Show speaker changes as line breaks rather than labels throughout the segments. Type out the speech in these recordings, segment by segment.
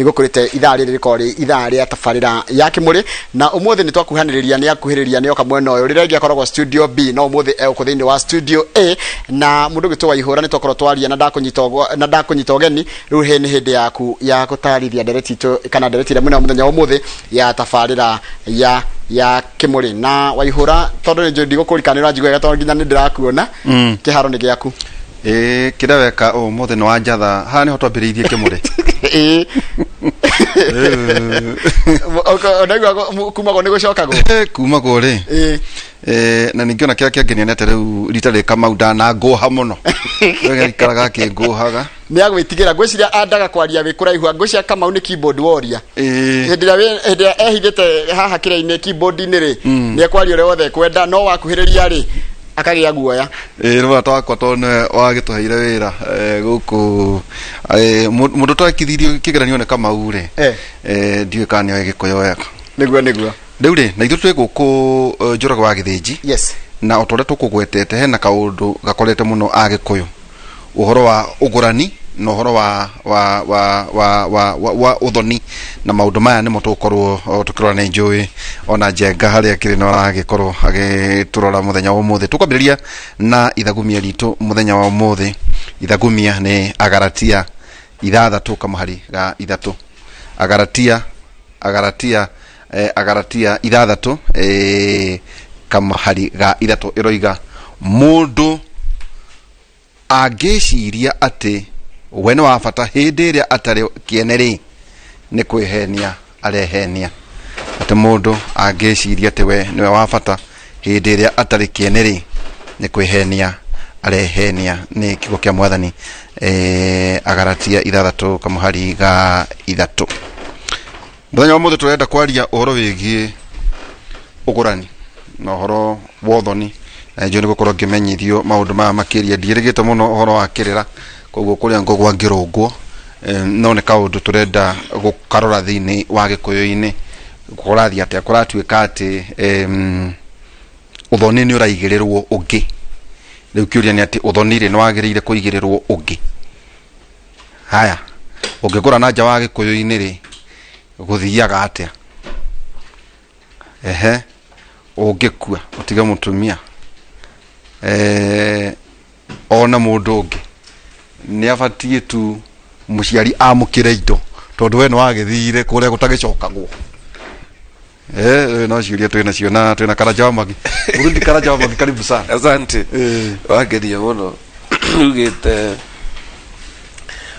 Nĩgũkũrĩte ithaa rĩrĩ rĩkorwo rĩ ithaa rĩa tabarĩra ya kĩmũrĩ, na ũmũthĩ nĩ twakuhanĩrĩria, nĩ akuhĩrĩria, nĩ oka mwena ũyũ. Rĩrĩa rĩngĩ akoragwo studio B, no ũmũthĩ e gũkũ thĩinĩ wa studio A. Na mũndũ ũgĩtwo Waihũra, nĩ twakorwo twaria na ndakũnyita na ndakũnyita ũgeni. Rĩu hĩ nĩ hĩndĩ yaku ya gũtarithia ndereti itũ kana ndereti ĩrĩa mwĩnayo mũthenya wa ũmũthĩ ya tabarĩra ya kĩmũrĩ. Na Waihũra, tondũ nĩ njũĩ ndigũkũria kana nĩ ũranjigua wega, tondũ nginya nĩ ndĩrakuona, kĩharo nĩ gĩaku.
Ĩĩ, kĩrĩa weka ũmũthĩ nĩ wanjatha. Haha nĩho twambĩrĩirie kĩmũrĩ.
Ĩĩ, ũnaigua kumagwo nĩ gũcokagwo.
Kumagwo rĩ. Na ningĩ ona kĩrĩa kĩangenia nĩ atĩ rĩu rita rĩrĩ Kamau ndanangũha mũno. Gaikaraga akĩngũhaga.
Nĩ agwĩtigĩra, ngwĩciria andaga kwaria wĩ kũraihu. Ngwĩciria Kamau nĩ keyboard warrior. Hĩndĩ ĩrĩa ehithĩte haha kĩrĩa-inĩ, keyboard-inĩ rĩ, nĩ ekwaria ũrĩa wothe ekwenda, no wakuhĩrĩria rĩ, akagĩa guoya.
Ĩĩ, nĩ mũrata wakwa tondũ nĩwe wagĩtũheire wĩra gũkũ. Mũndũ twekithirio kĩgeranio nĩ Kamau rĩ, ndiũĩ kana nĩoĩ Gĩkũyũ wega.
Nĩguo.
Rĩu rĩ, na ithuĩ twĩ gũkũ Njoroge wa Gĩthĩnji. Na o ta ũrĩa tũkũgwetete, hena kaũndũ gakorete mũno Agĩkũyũ, ũhoro wa ũgũrani na ũhoro wa ũthoni, na maũndũ maya nĩmo tũgũkorwo tũkĩrora. Nĩ njũĩ ona Njenga harĩa akĩrĩ no aragĩkorwo agĩtũrora mũthenya wa ũmũthĩ. Tũkwambĩrĩria na ithagumia ritũ mũthenya wa ũmũthĩ. Ithagumia nĩ Agaratia 6 kamũhari ga 3. Agaratia 6 kamũhari ga 3 ĩroiga, mũndũ angĩciria atĩ we nĩ wa bata hĩndĩ ĩrĩa atarĩ kĩene rĩ, nĩ kwĩhenia arehenia. Atĩ mũndũ angĩciria atĩ we nĩwe wa bata hĩndĩ ĩrĩa atarĩ kĩene rĩ, nĩ kwĩhenia arehenia. Nĩ kiugo kĩa Mwathani. Agaratia 6 kamũhari ga 3. Mũthenya wa ũmũthĩ tũrenda kwaria ũhoro wĩgiĩ ũgũrani na ũhoro wa ũthoni, na njũĩ nĩ gũkorwo ngĩmenyithio maũndũ maya makĩria. Ndiĩrĩgĩte mũno ũhoro wa kĩrĩra, koguo kũrĩa ngũgwa ngĩrũngwo, no nĩ kaũndũ tũrenda gũkarora thĩinĩ wa gĩkũyũ-inĩ. Kũrathiĩ atĩa? Kũratuĩka atĩ ũthoni nĩ ũraigĩrĩrwo ũngĩ. Rĩu kĩũria nĩ atĩ ũthoni rĩ, nĩ wagĩrĩire kũigĩrĩrwo ũngĩ? Haya, ũngĩgũra na nja wa gĩkũyũ-inĩ rĩ, gũthiaga atĩa? Ehe, ũngĩkua ũtige mũtumia ona mũndũ ũngĩ, nĩ abatiĩ tu mũciari amũkĩre indo, tondũ we nĩ wagĩthire kũrĩa gũtagĩcokagwo? No ciũria twĩ nacio, na twĩna Karanja wa Mwangi. Mũruti Karanja wa Mwangi, karibu sana.
Asante. Wangenia mũno. Ugĩte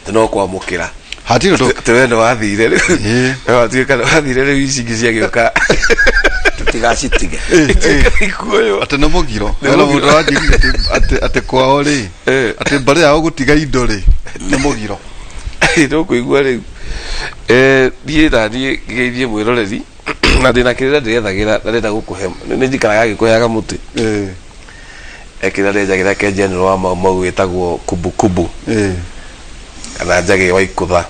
atĩ no kwamũkĩra.
Hatirĩ ũndũ.
Atĩ we nĩ wathire rĩu. Watuĩka nĩ wathire rĩu, ici ingĩ ciagĩũka
tũtigacitige.
Ituĩka ikuoywo.
Atĩ nĩ mũgiro.
Nĩ
Hena
mũgiro.
mũndũ wanjĩrire atĩ kwao rĩ, atĩ mbarĩ yao gũtiga indo rĩ, nĩ mũgiro.
Nĩũkũigua rĩu. Niĩ na niĩ ngeithie mwĩroreri, na ndĩna kĩrĩra ndĩrethagĩra na ndĩrenda gũkũhe, nĩ njikaraga ngĩkũheaga mũtĩ. Kĩrĩa ndĩrejagĩra ke general wa Mau Mau wĩtagwo Kumbukumbu kana Njagĩ wa Ikũtha.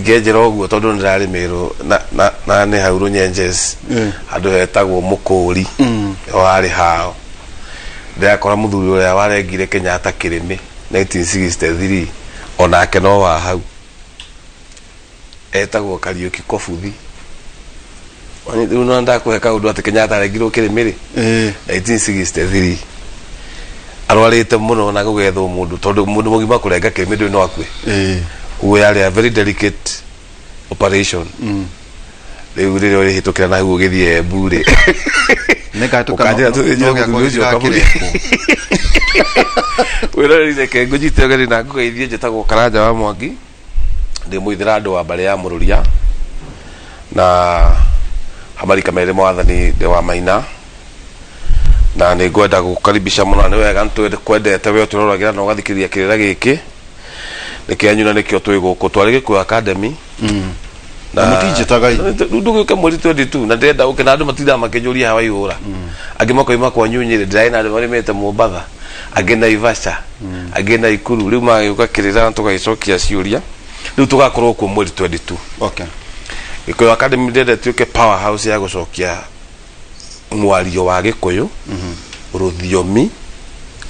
Ngĩenjera ũguo tondũ nĩ ndĩrarĩmĩrwo na nĩ hau Rũnyenjes, handũ hetagwo Mũkũri, nĩho harĩ hao. Ndĩrakora mũthuri ũrĩa warengire Kenyatta kĩrĩmĩ 1963, onake no wa hau, etagwo Kariũki Kobuthi. Rĩu no ndakũhe kaũndũ atĩ Kenyatta arengirwo kĩrĩmĩ rĩ, 1963, arwarĩte mũno na gũgethwo mũndũ, tondũ mũndũ mũgima kũrenga kĩrĩmĩ ndũĩ no akue. Ũguo yarĩ a very delicate operation. Rĩu rĩrĩa ũrĩhĩtũkĩra na hau ũgĩthiĩ Embu rĩ,
Nĩngahĩtũka.
Ũkanjĩra tũthĩnjĩre
no gĩakwa
mũthuri ũcio.
gĩtikakĩrengwo.
Wĩroreri, reke ngũnyite ũgeni na ngũgeithie. Njĩtagwo Karanja wa Mwangi, ndĩ mũithĩra andũ wa mbarĩ ya Mũrũria na hamarika merĩ mwathani ndĩ wa Maina, na nĩ ngwenda gũkaribisha mũno, na nĩ wega nĩ kwendete we ũtũroragĩra na ũgathikĩrĩria kĩrĩra gĩkĩ nĩ kĩanyu, na nĩkĩo twĩ gũkũ twarĩ Gĩkũyũ Academy.
Na mũtinjĩtaga ĩ.
Rĩu ndũgĩũke mweri 22, na ndĩrenda ũke, na andũ matindaga makĩnjũria hawa ihũra. Angĩ makoima kwanyu Nyĩrĩ, ndĩrarĩ na andũ marĩmĩte Mombatha, angĩ Naivasha, angĩ Naikuru. Rĩu magĩũka kĩrĩra na tũgagĩcokia ciũria. Rĩu tũgakorwo kuo mweri 22. Gĩkũyũ Academy ndĩrenda ĩtuĩke power house ya gũcokia mwario wa Gĩkũyũ, rũthiomi,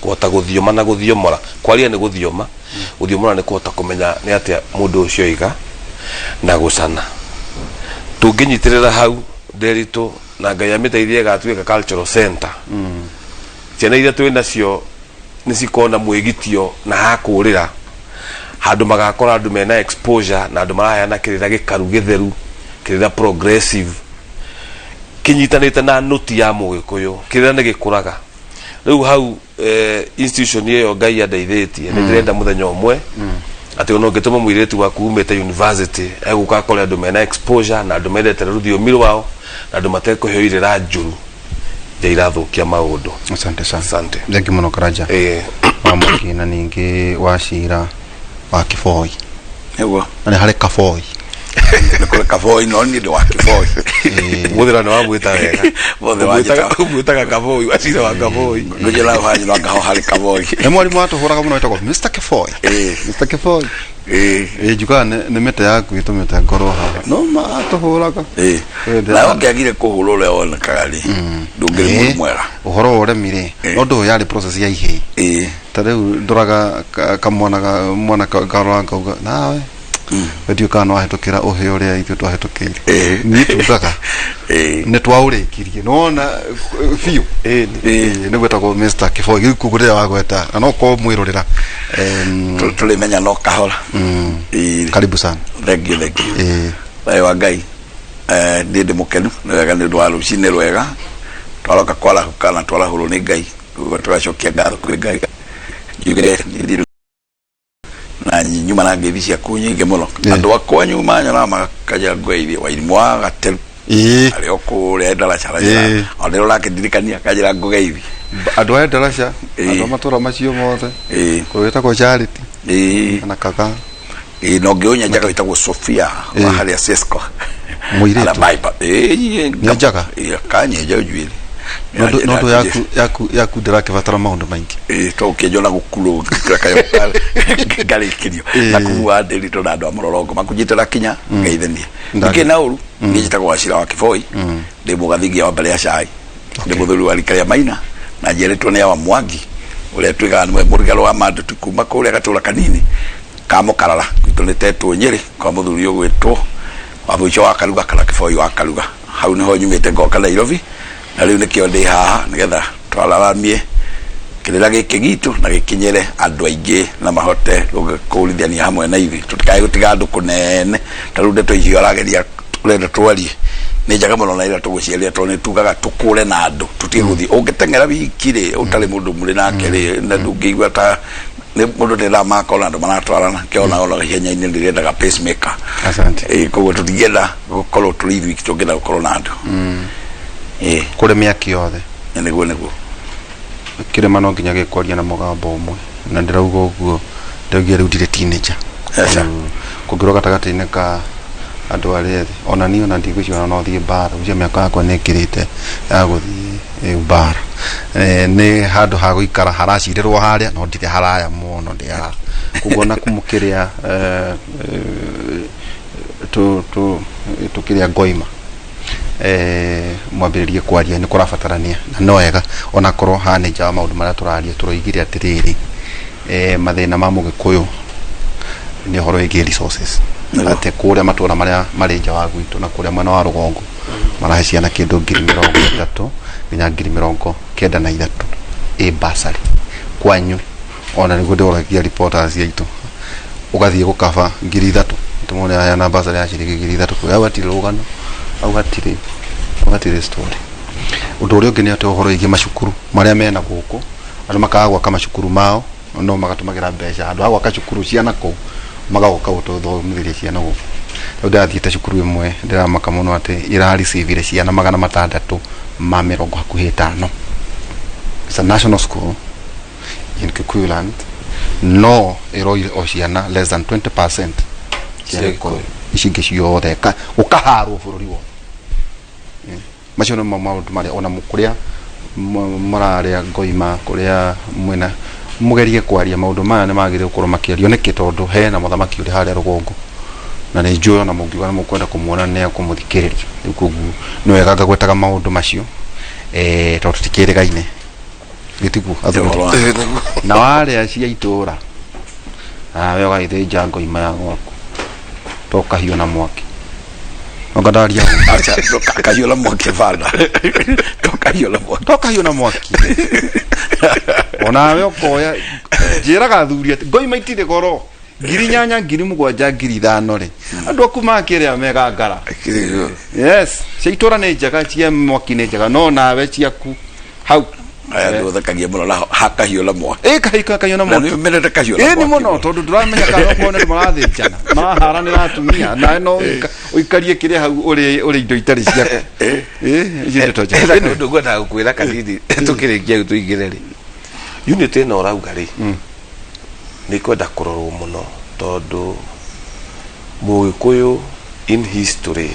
Kũhota gũthioma na gũthiomora. Kwaria nĩ gũthioma, gũthiomora nĩ kũhota kũmenya nĩ atĩa mũndũ ũcio oiga na gũcana. Tũngĩnyitĩrĩra hau Nderitu na Ngai amĩteithie ĩgatuĩka cultural center, ciana iria twĩ nacio nĩ cikona mwĩgitio na hakũrĩra handũ magakora andũ mena exposure na andũ maraheana kĩrĩra gĩkaru gĩtheru, kĩrĩra progressive kĩnyitanĩte na nũti ya Mũgĩkũyũ. Kĩrĩra nĩ gĩkũraga rĩu hau institution ĩyo Ngai andeithĩtie nĩ ndĩrenda mũthenya ũmwe atĩ ona ũngĩtũma mũirĩtu waku umĩte university egũka akore andũ mena exposure na andũ mendete rũthiomi rwao na andũ matekũheo irĩra njũru iria irathũkia maũndũ.
Asante sana.
Asante.
Thank you mũno, Karanja wa Mwangi, na ningĩ wa Cira wa Kĩboi.
Nĩguo.
Na nĩ harĩ Kaboi.
Nĩ kũrĩ Kaboi, no niĩ ndĩ wa Kĩboi.
Mũthĩra nĩ wamwĩta wega.
Mothe wanjĩta.
Ũmwĩtaga Kaboi, Wacira wa Kaboi.
Ngũnjĩra wanyu no ngaho harĩ Kaboi.
Nĩ mwarimũ watũhũraga mũno wĩtagwo Mr Kĩboi. Mr Kĩboi. Ĩĩ, njugaga nĩ mĩtĩ yaku ĩtũmĩte ngorwo haha, no matũhũraga.
Nawe ũngĩagire kũhũrwo ũrĩa wonekaga rĩ, ndũngĩrĩ mũndũ mwega.
Ũhoro wa ũremi rĩ, no ndũĩ yarĩ process ya ihĩĩ. Ta rĩu ndoraga kamwana mwana ngarora ngauga nawe we ndiũĩ kana nĩwahĩtũkĩra ũhĩ ũrĩa ithuĩ twahĩtũkĩire. Niĩ tugaga nĩ twaũrĩkirie, nĩwona biũ. Nĩ gwĩtagwo Mr Kĩboi rĩu, koguo rĩrĩa wagweta na no korwo mwĩrorera.
Tũrĩmenya no kahora.
Karibu sana.
Thank you, thank you. Thayũ wa Ngai. Niĩ ndĩ mũkenu nĩ wega nĩ ũndũ wa rũcinĩ rwega twaroka kwarahũka na twarahũrwo nĩ Ngai, koguo tũgacokia ngatho kwĩ Ngai. Njuge niĩ na nyuma na ngeithi ciaku nyingĩ mũno. Andũ akwa nyuma nyonaga makaja ngweithie Wairimũ wa Gateru arĩ o kũrĩa Ndaraca, aranjĩra o nĩrĩo ũrakĩndirikania, akanjĩra ngũgeithi.
Andũ a Ndaraca, andũ a matũra macio mothe, kũrĩa wĩtagwo Charity na Kaga.
Ĩĩ, na ũngĩ ũnyenjaga wĩtagwo Sofia wa harĩa Sesco.
Mũirĩtu?
Ara Bible. Ĩĩ.
Nĩenjaga?
Ĩĩ, akanyenja njuĩrĩ.
No ndũ yaku ndĩrakĩbatara maũndũ maingĩ.
Ĩĩ, to ũkĩenjwo na gũkurwo kayo ngarĩkĩrio na kumua ndĩritũ na andũ a mũrorongo makunjĩte kinya ngeithanie. Ndikĩ na ũru, niĩ njĩtagwo Wacira wa Kĩboi, ndĩ mũgathingia wa mbere ya cai, ndĩ mũthuri wa rika rĩa Maina na njiarĩtwo nĩ Awa Mwangi ũrĩa tuĩkaga nĩwe mũrigarũ wa Mandutu kuma kũrĩa gatũra kanini ka Mũkarara gwitũ nĩ tetwo Nyĩrĩ kwa mũthuri ũgwĩtwo wa mũico wa Karuga kana Kĩboi wa Karuga. Hau nĩho nyumĩte ngoka Nairobi na rĩu nĩkĩo ndĩ haha nĩgetha twararamie kĩrĩra gĩkĩ gitũ na gĩkinyĩre andũ aingĩ na mahote kũrithania hamwe na ithuĩ, tũtikae gũtiga andũ kũnene. Ta rĩu ndeto icio arageria ũrenda twarie nĩ njega mũno na ĩrĩa tũgũciaria, tondũ nĩ tugaga tũkũre na andũ, tũtige gũthiĩ ũngĩteng'era wiki rĩ ũtarĩ mũndũ mũrĩ nake rĩ na ndũngĩigua ta nĩ mũndũ ndendaga makona andũ maratwarana kĩona ona ihenya-inĩ ndĩrendaga pacemaker.
Asante.
Koguo tũtingĩenda gũkorwo tũrĩ ithuiki, tũngĩenda gũkorwo na andũ.
Kũrĩ mĩaki yothe.
Nĩguo.
Kĩrĩma no nginya gĩkwaria na mũgambo ũmwe, na ndĩrauga ũguo ndaugire rĩu ndirĩ teenager.
Aca.
Kũngĩrwo gatagatĩ-inĩ ka andũ arĩa ethĩ, ona niĩ ona ndigwĩciria ona no thiĩ mbara ũcio, mĩaka yakwa nĩ ĩkĩrĩte ya gũthiĩ mbara. Nĩ handũ ha gũikara haracirĩrwo harĩa, no ndirĩ haraya mũno, ndĩ haha koguo na kũmũkĩrĩa tũkĩrĩa ngoima mwambĩrĩrie kwaria nĩ kũrabatarania na no wega onakorwo haha nĩ nja wa maũndũ marĩa tũraria. Tũroigire atĩrĩrĩ, mathĩna ma Mũgĩkũyũ nĩ ũhoro wĩgiĩ resources.
Nĩguo.
Atĩ kũrĩa matũra marĩa marĩ nja wa gwitũ na kũrĩa mwena wa rũgongo marahe ciana kĩndũ 30,000 nginya 93,000 ĩ bursary. Kwanyu ona nĩguo ndĩroragia reporters aitũ, ũgathiĩ gũkaba 3,000 tũmone aheana bursary ya ciringi 3,000 hau hatirĩ rũgano, hau hatirĩ story. Ũndũ ũrĩa ũngĩ nĩ atĩ ũhoro wĩgiĩ macukuru marĩa mena gũkũ, andũ makaga gwaka macukuru mao no magatũmagĩra mbeca handũ ha gwaka cukuru ciana kũu, magoka gũtũthomithĩria ciana gũkũ. Rĩu ndĩrathiĩte cukuru ĩmwe ndĩramaka mũno atĩ ĩrarecivire ciana 650. It's a national school in Kikuyuland, no ĩroire o ciana less than 20% cia
Cia
Gĩkũyũ,
Gĩkũyũ.
Ici ingĩ ciothe gũkaharwo bũrũri wothe. Macio nĩmo maũndũ marĩa ona kũrĩa mũrarĩa ngoima kũrĩa mwena mũgerie kwaria maũndũ maya nĩ magĩrĩire gũkorwo makĩario. Nĩkĩ? Tondũ hena mũthamaki ũrĩ harĩa rũgongo na nĩ njũĩ ona mũngiuga nĩ mũkwenda kũmuona nĩ ekũmũthikĩrĩria. Rĩu koguo nĩ wega ngagwetaga maũndũ macio, tondũ tũtikĩrĩgaine. Gĩtiguo athuri.
Ũhoro wa-
Na warĩa cia itũra nawe ũgagĩthĩnja ngoima ya gwaku to kahiũ na mwaki anga ndaria ũguo.
Acha, kahiũ na mwaki bana to kahiũ na mwaki
to kahiũ na mwaki onawe ũkoya njĩraga athuri atĩ ngoima itirĩ goro 8,000 7,000 5,000 rĩ andũ aku makĩrĩa megangara yes cia itũra nĩ njega cia mwaki nĩ njega no nawe ciaku hau
aya ndũthekagia mũno na hakahiũ na mwaki
ĩ kahiũ kahiũ na
na
mwaki
nĩ ũmenete kahiũ na
ĩni
mwaki
mũno tondũ ndũramenya kana okorwo nĩ marathĩnjana maraharanĩra atumia nawe no ũikarie kĩrĩa hau ũrĩ ũrĩ indo itarĩ ciaku ĩ icio ndeto njega
Ĩno ũndũ ngwendaga gũkwĩra kanini tũkĩrĩkia rĩu tũingĩre rĩ unit ĩno ũrauga rĩ nĩ kwenda kũrorwo mũno tondũ mũgĩkũyũ in history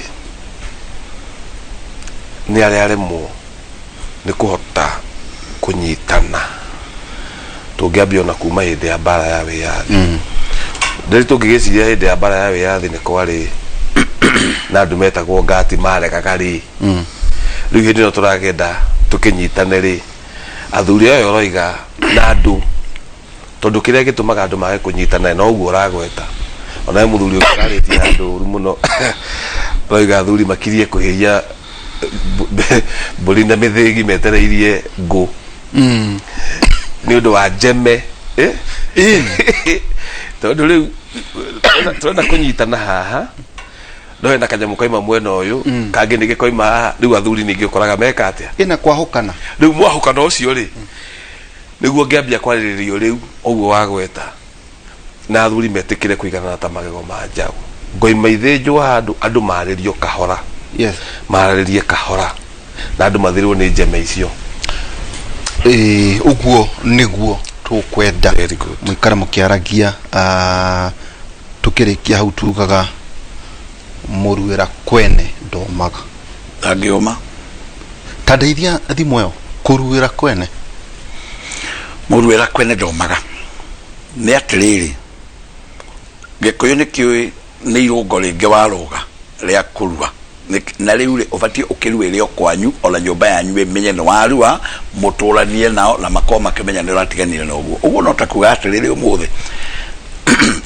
nĩ arĩa aremwo nĩ kũhota kũnyitana tũngĩambia ona kuma hĩndĩ ya mbara ya wĩyathi ndĩrĩ tũngĩgĩciria hĩndĩ ya mbara ya wĩyathi nĩ kwarĩ na andũ metagwo ngati maregaga rĩ rĩu hĩndĩ ĩno tũragenda tũkĩnyitane rĩ athuri aya ũroiga na andũ tondũ kĩrĩa gĩtũmaga andũ mage kũnyitana no ũguo ũragweta onawe mũthuri ũngĩ ũrarĩtie handũ ũru mũno ũroiga athuri makirie kũhĩhia mbũri na mĩthĩgi metereirie ngũ nĩ ũndũ wa njeme Eh? tondũ rĩu tũrenda kũnyitana haha no hena kanyamũ kaima mwena ũyũ kangĩ ningĩ koima haha rĩu athuri ningĩ ũkoraga meka atĩa
ĩna kwahũkana
rĩu mwahũkano ũcio rĩ nĩguo ngĩambia kwarĩrĩrio rĩu ũguo wagweta na athuri metĩkĩre kũiganana ta magego ma njaũ ngoima ithĩnjwo handũ andũ marĩrio kahora
yes
marĩrie kahora na andũ mathirwo nĩ njeme icio
ĩĩ ũguo nĩguo tũkwenda
Very good.
mũikare mũkĩaragia ah, tũkĩrĩkia hau tugaga mũruĩra kwene ndomaga
ndangĩũma
ta ndeithia thimũ ĩyo kũruĩra kwene
mũruĩra kwene ndomaga nĩ atĩrĩrĩ gĩkũyũ nĩ kĩũĩ nĩ irũngo rĩngĩ warũga rĩa kũrua na rĩu rĩ ũbatiĩ ũkĩruĩre o kwanyu ona nyũmba yanyu ĩmenye nĩ warua mũtũranie nao na makorwo makĩmenya nĩ ũratiganire na ũguo ũguo no ta kuga atĩrĩrĩ ũmũthĩ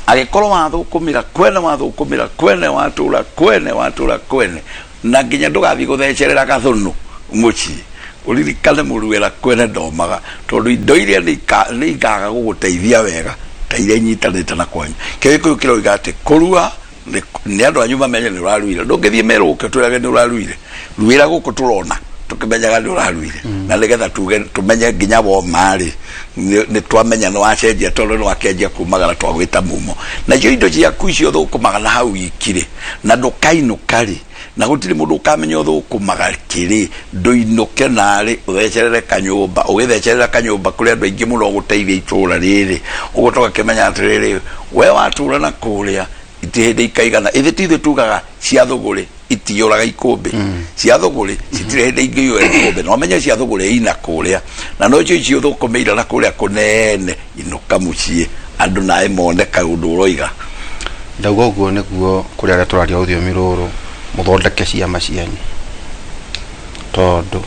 agĩkorwo wathũkũmĩra kwene wathũkũmĩra kwene watũra kwene watũra kwene na nginya ndũgathiĩ gũthecerera gathũnũ mũciĩ ũririkane mũruĩra kwene ndomaga tondũ indo iria nĩ ikaga gũgũteithia wega ta iria inyitanĩte na kwanyu kĩo gĩkũyũ kĩroiga atĩ kũrua nĩ andũ anyu mamenye nĩ ũraruire ndũngĩthiĩ merũ ũke twĩrage nĩ ũraruire ruĩra gũkũ tũrona tũkĩmenyaga nĩ ũraruire na nĩgetha tuge tũmenye nginya woma rĩ nĩ twamenya nĩ wacenjia tondũ nĩ wakĩanjia kumagara twagwĩta mumo nacio indo ciaku icio thũkũmaga na hau ikirĩ na ndũkainũka rĩ na gũtirĩ mũndũ ũkamenya ũthũkũmaga kĩrĩ ndũinũke narĩ ũthecerere kanyũmba ũgĩthecerera kanyũmba kũrĩ andũ aingĩ mũno ũgũteithia itũra rĩrĩ ũguo tũgakĩmenya atĩrĩrĩ we watũra na kũrĩa iti hĩndĩ ikaigana ithe ti ithuĩ tugaga cia thũgũrĩ itiyũraga ikũmbĩ cia thũgũrĩ citirĩ hĩndĩ ingĩiyũra ikũmbĩ no menye cia thũgũrĩ ina kũrĩa na no icio icio thũkũmĩire na kũrĩa kũnene inũka mũciĩ andũ naĩ mone kaũndũ ũroiga
ndauga ũguo nĩguo kũrĩ arĩa tũraria rũthiomi rũrũ mũthondeke ciama cianyu tondũ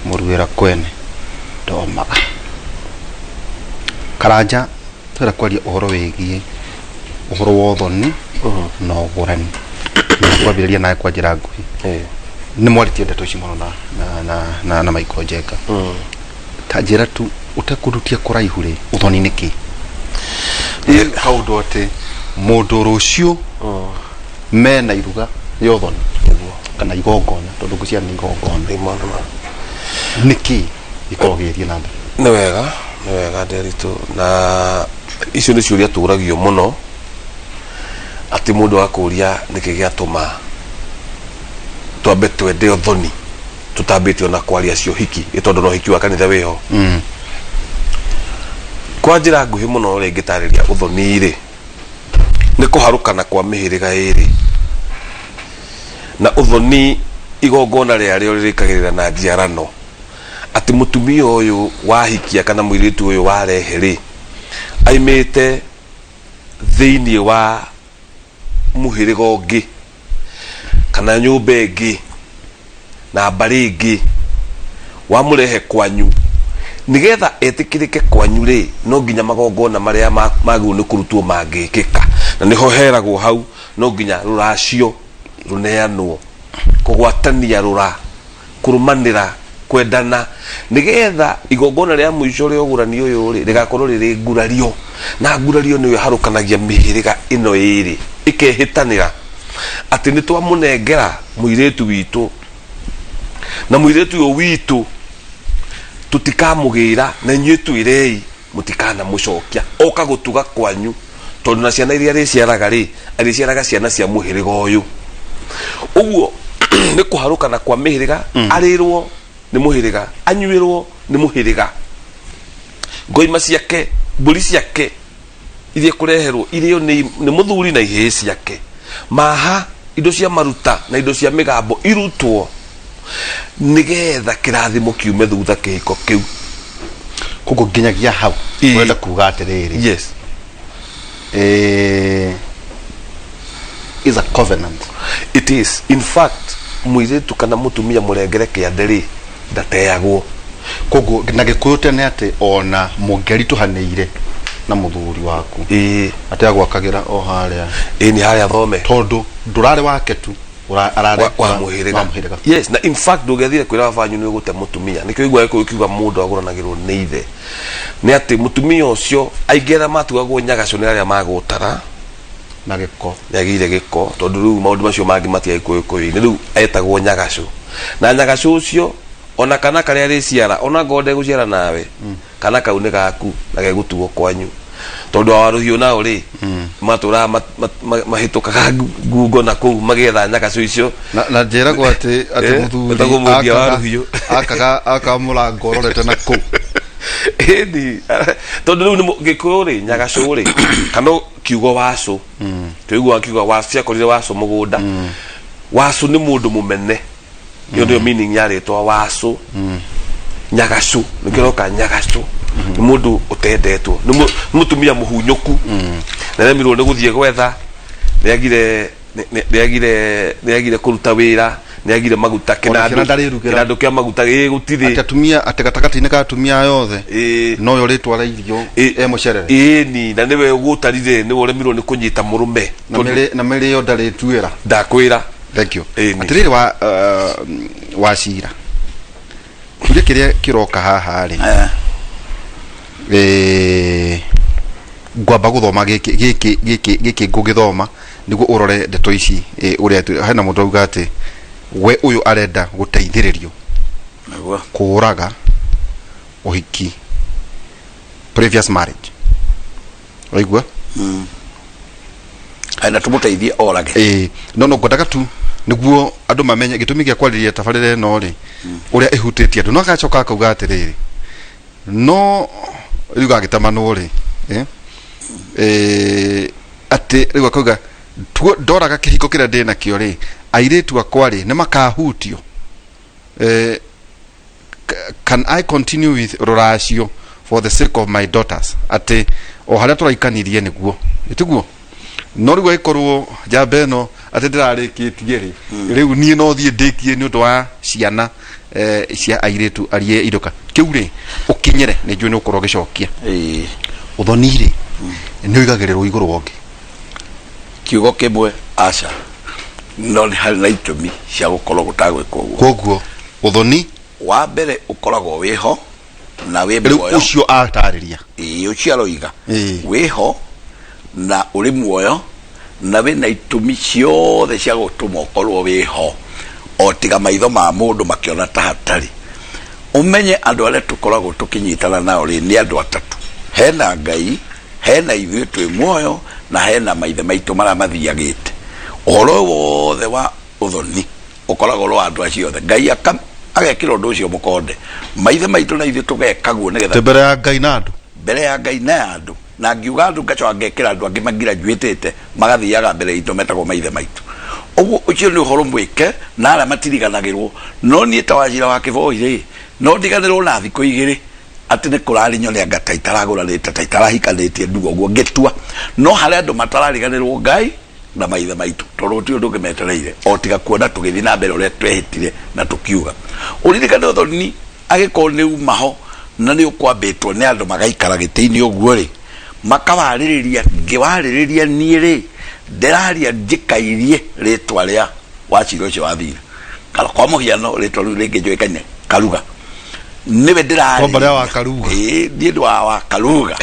mũruĩra kwene ndomaga karanja twenda kwaria ũhoro wĩgiĩ ũhoro wa ũthoni na ũgũrani na kwambĩrĩria nawe kwa njĩra nguhĩ nĩ mwarĩtie ndeto ici mũno na Michael Njenga ta njĩra tu ũtekũrutia kũraihu rĩ ũthoni nĩ kĩ nĩ kaũndũ atĩ mũndũ rũciũ mena iruga rĩa ũthoni kana igongona tondũ ngwĩciria nĩ igongona nĩ kĩ gĩkoragwo gĩgĩthiĩ na mbere
nĩ wega nĩ wega Nderitu na icio nĩ ciũria tũragio mũno atĩ mũndũ akũria nĩkĩ gĩatũma twambe twende ũthoni tũtambĩte ona kwaria cio hiki ĩ tondũ no hiki wa kanitha wĩho kwa njĩra nguhĩ mũno ũrĩa ingĩtarĩria ũthoni rĩ nĩ kũharũkana kwa mĩhĩrĩga ĩrĩ na ũthoni igongona rĩarĩo rĩrĩkagĩrĩra na njiarano atĩ mũtumia ũyũ wahikia kana mũirĩtu ũyũ warehe rĩ aimĩte thĩinĩ wa mũhĩrĩga ũngĩ kana nyũmba ĩngĩ na mbarĩ ĩngĩ wamũrehe kwanyu Nĩgetha etĩkĩrĩke kwanyu rĩ, no nginya magongona marĩa magĩrĩirwo nĩ kũrutwo mangĩkĩka, na nĩho heragwo hau, no nginya rũracio rũneanwo, kũgwatania rũra, kũrũmanĩra, kwendana, nĩgetha igongona rĩa mũico rĩa ũgũrani ũyũ rĩ, rĩgakorwo rĩrĩ ngurario, na ngurario nĩyo ĩharũkanagia mĩhĩrĩga ĩno ĩrĩ, ĩkehĩtanĩra atĩ nĩ twamũnengera mũirĩtu witũ, na mũirĩtu ũyũ witũ tũtikamũgĩra, na inyuĩ twĩrei mũtikanamũcokia, oka gũtuga kwanyu, tondũ na ciana iria arĩciaraga rĩ, arĩciaraga ciana cia mũhĩrĩga ũyũ. Ũguo nĩ kũharũkana kwa mĩhĩrĩga, arĩrwo nĩ mũhĩrĩga, anyuĩrwo nĩ mũhĩrĩga, ngoima ciake, mbũri ciake iria kũreherwo irĩo nĩ nĩ mũthuri na ihĩĩ ciake, maha, indo cia maruta na indo cia mĩgambo irutwo, nĩgetha kĩrathimo kiume thutha kĩhiko kĩu.
Koguo nginyagia hau ũrenda kuga atĩrĩrĩ,
Yes.
Is a covenant.
It is. In fact, mũirĩtu kana mũtumia mũrengere kĩande rĩ, ndateagwo.
Koguo na gĩkũyũ tene atĩ ona mũngĩaritũhanĩire na mũthuri waku, atĩ agwakagĩra o harĩa.
Ĩĩ, nĩ harĩa thome.
Tondũ ndũrarĩ wake tu, ararĩ
wa mũhĩrĩga. Wa
mũhĩrĩga.
Yes, na in fact ndũngĩathire kwĩra baba wanyu nĩ ũgũte mũtumia. Nĩkĩo ũiguaga Gĩkũyũ kiuga mũndũ agũranagĩrwo nĩ ithe. Nĩ atĩ mũtumia ũcio, aingĩ arĩa matuagwo nyagacũ nĩ arĩa magũtara
na gĩko.
Nĩagĩire gĩko, tondũ rĩu maũndũ macio mangĩ matiarĩ Gĩkũyũ-inĩ, rĩu etagwo nyagacũ. Na nyagacũ ũcio, ona kana karĩa arĩciara, ona ngorwo ndegũciara nawe, kana kau nĩ gaku na gegũtuo kwanyu. Tondũ awa rũhiũ nao rĩ, matũraga mahĩtũkaga ngungo na kũu magĩetha nyagacũ icio.
Na njĩragwo atĩ mũthuri
Wĩtagwo mwendia wa rũhiũ.
Akaga mũrango ũrorete na kũu.
Ĩni, tondũ rĩu nĩ Gĩkũyũ rĩ, nyagacũ rĩ, kana kiugo wacũ, tũiguaga kiugo wacũ, ciakorire wacũ mũgũnda. Wacũ nĩ mũndũ mũmene. Ĩyo nĩyo meaning ya rĩtwa wacũ. Nyagacũ nĩkĩo ũroka nyagacũ, nĩ mũndũ ũtendetwo, nĩ mũtumia mũhunyũku, nĩaremirwo nĩ gũthiĩ gwetha, nĩagire nĩagire kũruta wĩra, nĩagire maguta.
Ona kĩnandũ ndarĩrugĩra.
Kĩnandũ kĩa maguta ĩ gũtirĩ.
Atĩ atumia, atĩ gatagatĩ-inĩ ka atumia aya othe, noyo rĩtwa rĩa irio e mũcerere.
Ĩni, na nĩwe ũgũtarire, nĩwe ũremirwo nĩ kũnyita mũrũme.
Na mĩrĩo ndarĩtuĩra.
Ndakwĩra.
Thank you.
Ĩni.
Atĩrĩrĩ, wa cira, kĩũria kĩrĩa kĩroka haha rĩ, ngwamba gũthoma gĩkĩ gĩkĩ gĩkĩ gĩkĩ, ngũgĩthoma nĩguo ũrore ndeto ici, ũrĩa hena mũndũ auga atĩ we ũyũ arenda gũteithĩrĩrio kũraga ũhiki, previous marriage, waigua?
Enda tũmũteithie orage.
Ĩĩ, no ngwendaga tu nĩguo andũ mamenye gĩtũmi gĩa kwarĩrĩria tabarĩra ĩno rĩ, ũrĩa ĩhutĩtie andũ. No agacoka akauga atĩrĩrĩ, no rĩu gagĩtamanwo rĩ, atĩ rĩu akauga ndoraga kĩhiko kĩrĩa ndĩ nakĩo rĩ, airĩtu akwa rĩ, nĩ makahutio. Can I continue with rũracio for the sake of my daughters? Atĩ o harĩa tũraikanirie nĩguo ĩtiguo, no rĩu agĩkorwo njamba ĩno atĩ ndĩrarĩkĩtie rĩ, rĩu niĩ no thiĩ ndĩkie nĩ ũndũ wa ciana cia airĩtu arie iroka kĩu rĩ, ũkinyĩre nĩ njũĩ nĩ ũkorwo ũgĩcokia. Ũthoni rĩ, nĩ ũigagĩrĩrwo igũrũ wa ũngĩ?
Kiugo kĩmwe, aca. No nĩ harĩ na itũmi cia gũkorwo gũtagwĩkwo ũguo.
Koguo ũthoni
wa mbere ũkoragwo wĩho na wĩ
rĩu
muoyo.
Ũcio atarĩria.
Ĩĩ, ũcio aroiga wĩho na ũrĩ muoyo na wĩna itũmi ciothe cia gũtũma ũkorwo wĩho, o tiga maitho ma mũndũ makĩona ta hatarĩ. Ũmenye andũ arĩa tũkoragwo tũkĩnyitana nao rĩ, nĩ andũ atatũ: hena Ngai, hena ithuĩ twĩ muoyo, na hena maithe maitũ marĩa mathiagĩte. Ũhoro ũyũ wothe wa ũthoni ũkoragwo ũrĩ wa andũ acio othe. Ngai agekĩra ũndũ ũcio mũkonde, maithe maitũ na ithuĩ tũgekaguo nĩgetha
Atĩ mbere ya Ngai na andũ.
Mbere ya Ngai na ya andũ. Na ngiuga andũ, ngacoka ngekĩra andũ angĩ magirajuĩtĩte magathiaga mbere itũ, metagwo maithe maitũ. Ũguo ũcio nĩ ũhoro mwĩke na arĩa matiriganagĩrwo. No niĩ ta Wacira wa Kĩboi rĩ, no ndiganĩrwo na thikũ 2 atĩ nĩ kũrarinyo nĩ anga ta itaragũranĩte, ta itarahikanĩtie, nduga ũguo ngĩtua. No harĩ andũ matarariganĩrwo, Ngai na maithe maitũ, tondũ gũtirĩ ũndũ ũngĩ metereire o tiga kuona tũgĩthiĩ na mbere ũrĩa twehĩtire na tũkiuga. Ũririkane ũthoni angĩkorwo nĩ uma ho, Na nĩ ũkwambĩtwo nĩ andũ magaikara gĩtĩ-inĩ ũguo rĩ, makawarĩrĩria. Ngĩwarĩrĩria niĩ rĩ, ndĩraria njikairie rĩtwa rĩa Wachira ũcio wathire, kana kwa mũhiano rĩtwa rĩu rĩngĩ njũĩkaine Karuga, nĩwe ndĩrarĩrĩria.
Kwamba rĩa wa Karuga.
Ĩĩ, niĩ ndĩ wa Karuga.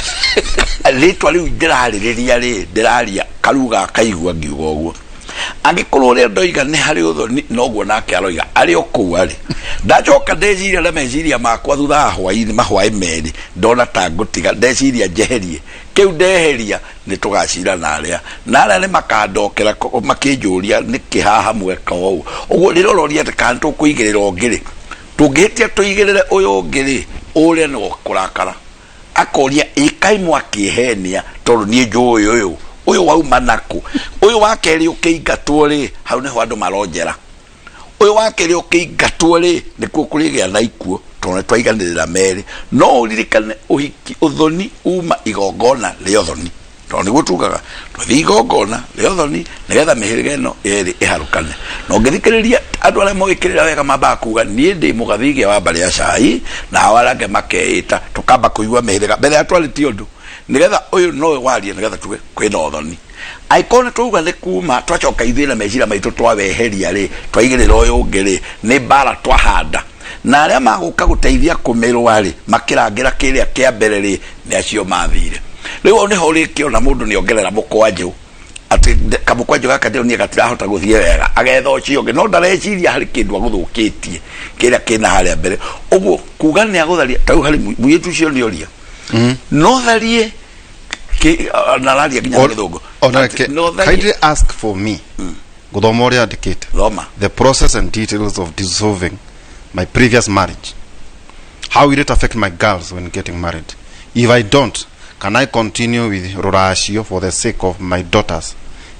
Rĩtwa rĩu ndĩrarĩrĩria rĩ, ndĩraria Karuga akaigua ngiuga ũguo. Angĩkorwo ũrĩa ndoiga nĩ harĩ ũthoni, noguo nake aroiga arĩ o kũu arĩ. Ndacoka ndeciria na meciria makwa thutha wa hwaĩ-inĩ, mahwaĩ merĩ, ndona ta ngũtiga, ndeciria njeherie kĩu, ndeheria nĩ tũgacira na arĩa na arĩa nĩ makandokera makĩnjũria nĩkĩ haha mweka ũũ ũguo. Rĩrĩa ũroria atĩ kana tũkũigĩrĩra ũngĩ rĩ, tũngĩhĩtia tũigĩrĩre ũyũ ũngĩ rĩ, ũrĩa nĩ kũrakara akoria ĩkai mwakĩhenia, tondũ niĩ njũĩ ũyũ ũyũ wauma nakũ. Ũyũ wa kerĩ ũkĩingatwo rĩ, hau nĩho andũ maronjera. Ũyũ wa kerĩ ũkĩingatwo rĩ, nĩkuo kũrĩgĩa na ikuũ, tondũ nĩ twaiganĩrĩra merĩ. No ũririkane ũhiki, ũthoni uma igongona rĩa ũthoni, tondũ nĩguo tugaga twathiĩ igongona rĩa ũthoni nĩgetha mĩhĩrĩga ĩno yerĩ ĩharũkane. Na ũngĩthikĩrĩria andũ arĩa moĩkĩrĩra wega, mambaga kuga niĩ ndĩ mũgathigia wa mbarĩ ya cai, na ao arĩa angĩ makeĩta. Tũkamba kũigua mĩhĩrĩga mbere ya twarĩtie ũndũ, nĩgetha ũyũ nowe warie, nĩgetha tuge kwĩna ũthoni. Angĩkorwo nĩ twauga nĩ kuma twacoka ithuĩ na meciria maitũ twaweheria rĩ, twaigĩrĩra ũyũ ũngĩ rĩ, nĩ mbara twahanda, na arĩa magũka gũteithia kũmĩrũa rĩ, makĩrangĩra kĩrĩa kĩa mbere rĩ, nĩ acio mathire. Rĩu hau nĩho ũrĩkĩona mũndũ nĩ ongerera mũkwanjũ, atĩ kamũkwanjũ gaka ndĩronire gatirahota gũthiĩ wega, agetha ũcio ũngĩ, no ndareciria harĩ kĩndũ agũthũkĩtie kĩrĩa kĩna harĩa mbere. Ũguo kuga nĩ agũtharia ta rĩu harĩ mũirĩtu ũcio nĩ oria no tharie na araria nginya na gĩthũngũ.
Ona
Atĩ no tharie.
Kindly ask for me guthoma uria andikite.
Thoma.
The process and details of dissolving my previous marriage. How will it affect my girls when getting married? If I don't, can I continue with ruracio for the sake of my daughters,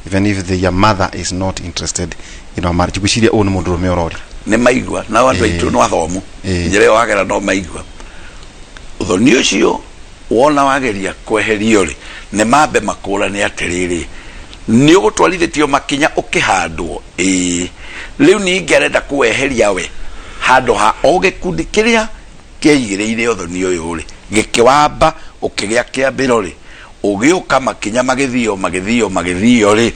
even if their mother is not interested in our marriage? Gwiciria ũyũ nĩ mũndũrũme ũroria.
Nĩ maigua nao andũ aitũ no athomu. Njĩra ĩyo wagera no maigua ũthoni ũcio wona wageria kweherio rĩ, nĩ mambe makũrane atĩrĩrĩ, nĩ ũgũtwarithĩtio makinya ũkĩhandwo. Ĩĩ, rĩu ningĩ arenda kũweheria we handũ ha o gĩkundi kĩrĩa kĩaigĩrĩire ũthoni ũyũ rĩ, gĩkĩwamba ũkĩgĩa kĩambĩro rĩ, ũgĩũka makinya magĩthio magĩthio magĩthio rĩ,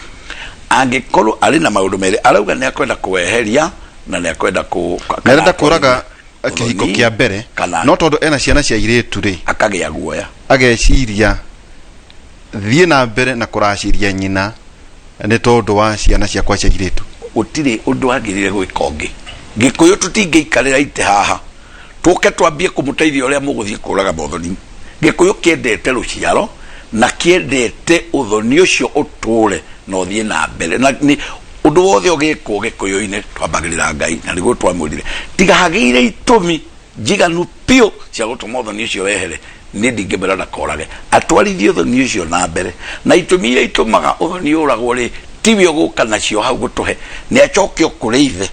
angĩkorwo arĩ na maũndũ merĩ arauga, nĩ akwenda kũweheria na nĩ akwenda kũ
Nĩ arenda kũraga kĩhiko kĩa mbere
kana
no tondũ ena ciana cia irĩtu rĩ,
akagĩa guoya.
Ageciria thiĩ na mbere na kũraciria nyina nĩ tondũ wa ciana ciakwa cia irĩtu.
Gũtirĩ ũndũ wagĩrĩire gwĩka ũngĩ. Gĩkũyũ tũtingĩikarĩra itĩ haha tũke twambie kũmũteithia ũrĩa mũgũthiĩ kũraga mothoni. Gĩkũyũ kĩendete rũciaro na kĩendete ũthoni ũcio ũtũre na ũthiĩ na mbere, na nĩ ũndũ wothe ũgĩkwo gĩkũyũ-inĩ twambagĩrĩra Ngai, na nĩguo twamwĩrire tiga hagĩire itũmi njiganu biũ cia gũtũma ũthoni ũcio wehere, niĩ ndingĩmwĩra ndakorage, atwarithie ũthoni ũcio na mbere. Na itũmi iria itũmaga ũthoni ũragwo rĩ, tiwe ũgũka nacio hau gũtũhe. Nĩ acokio kũrĩ ithe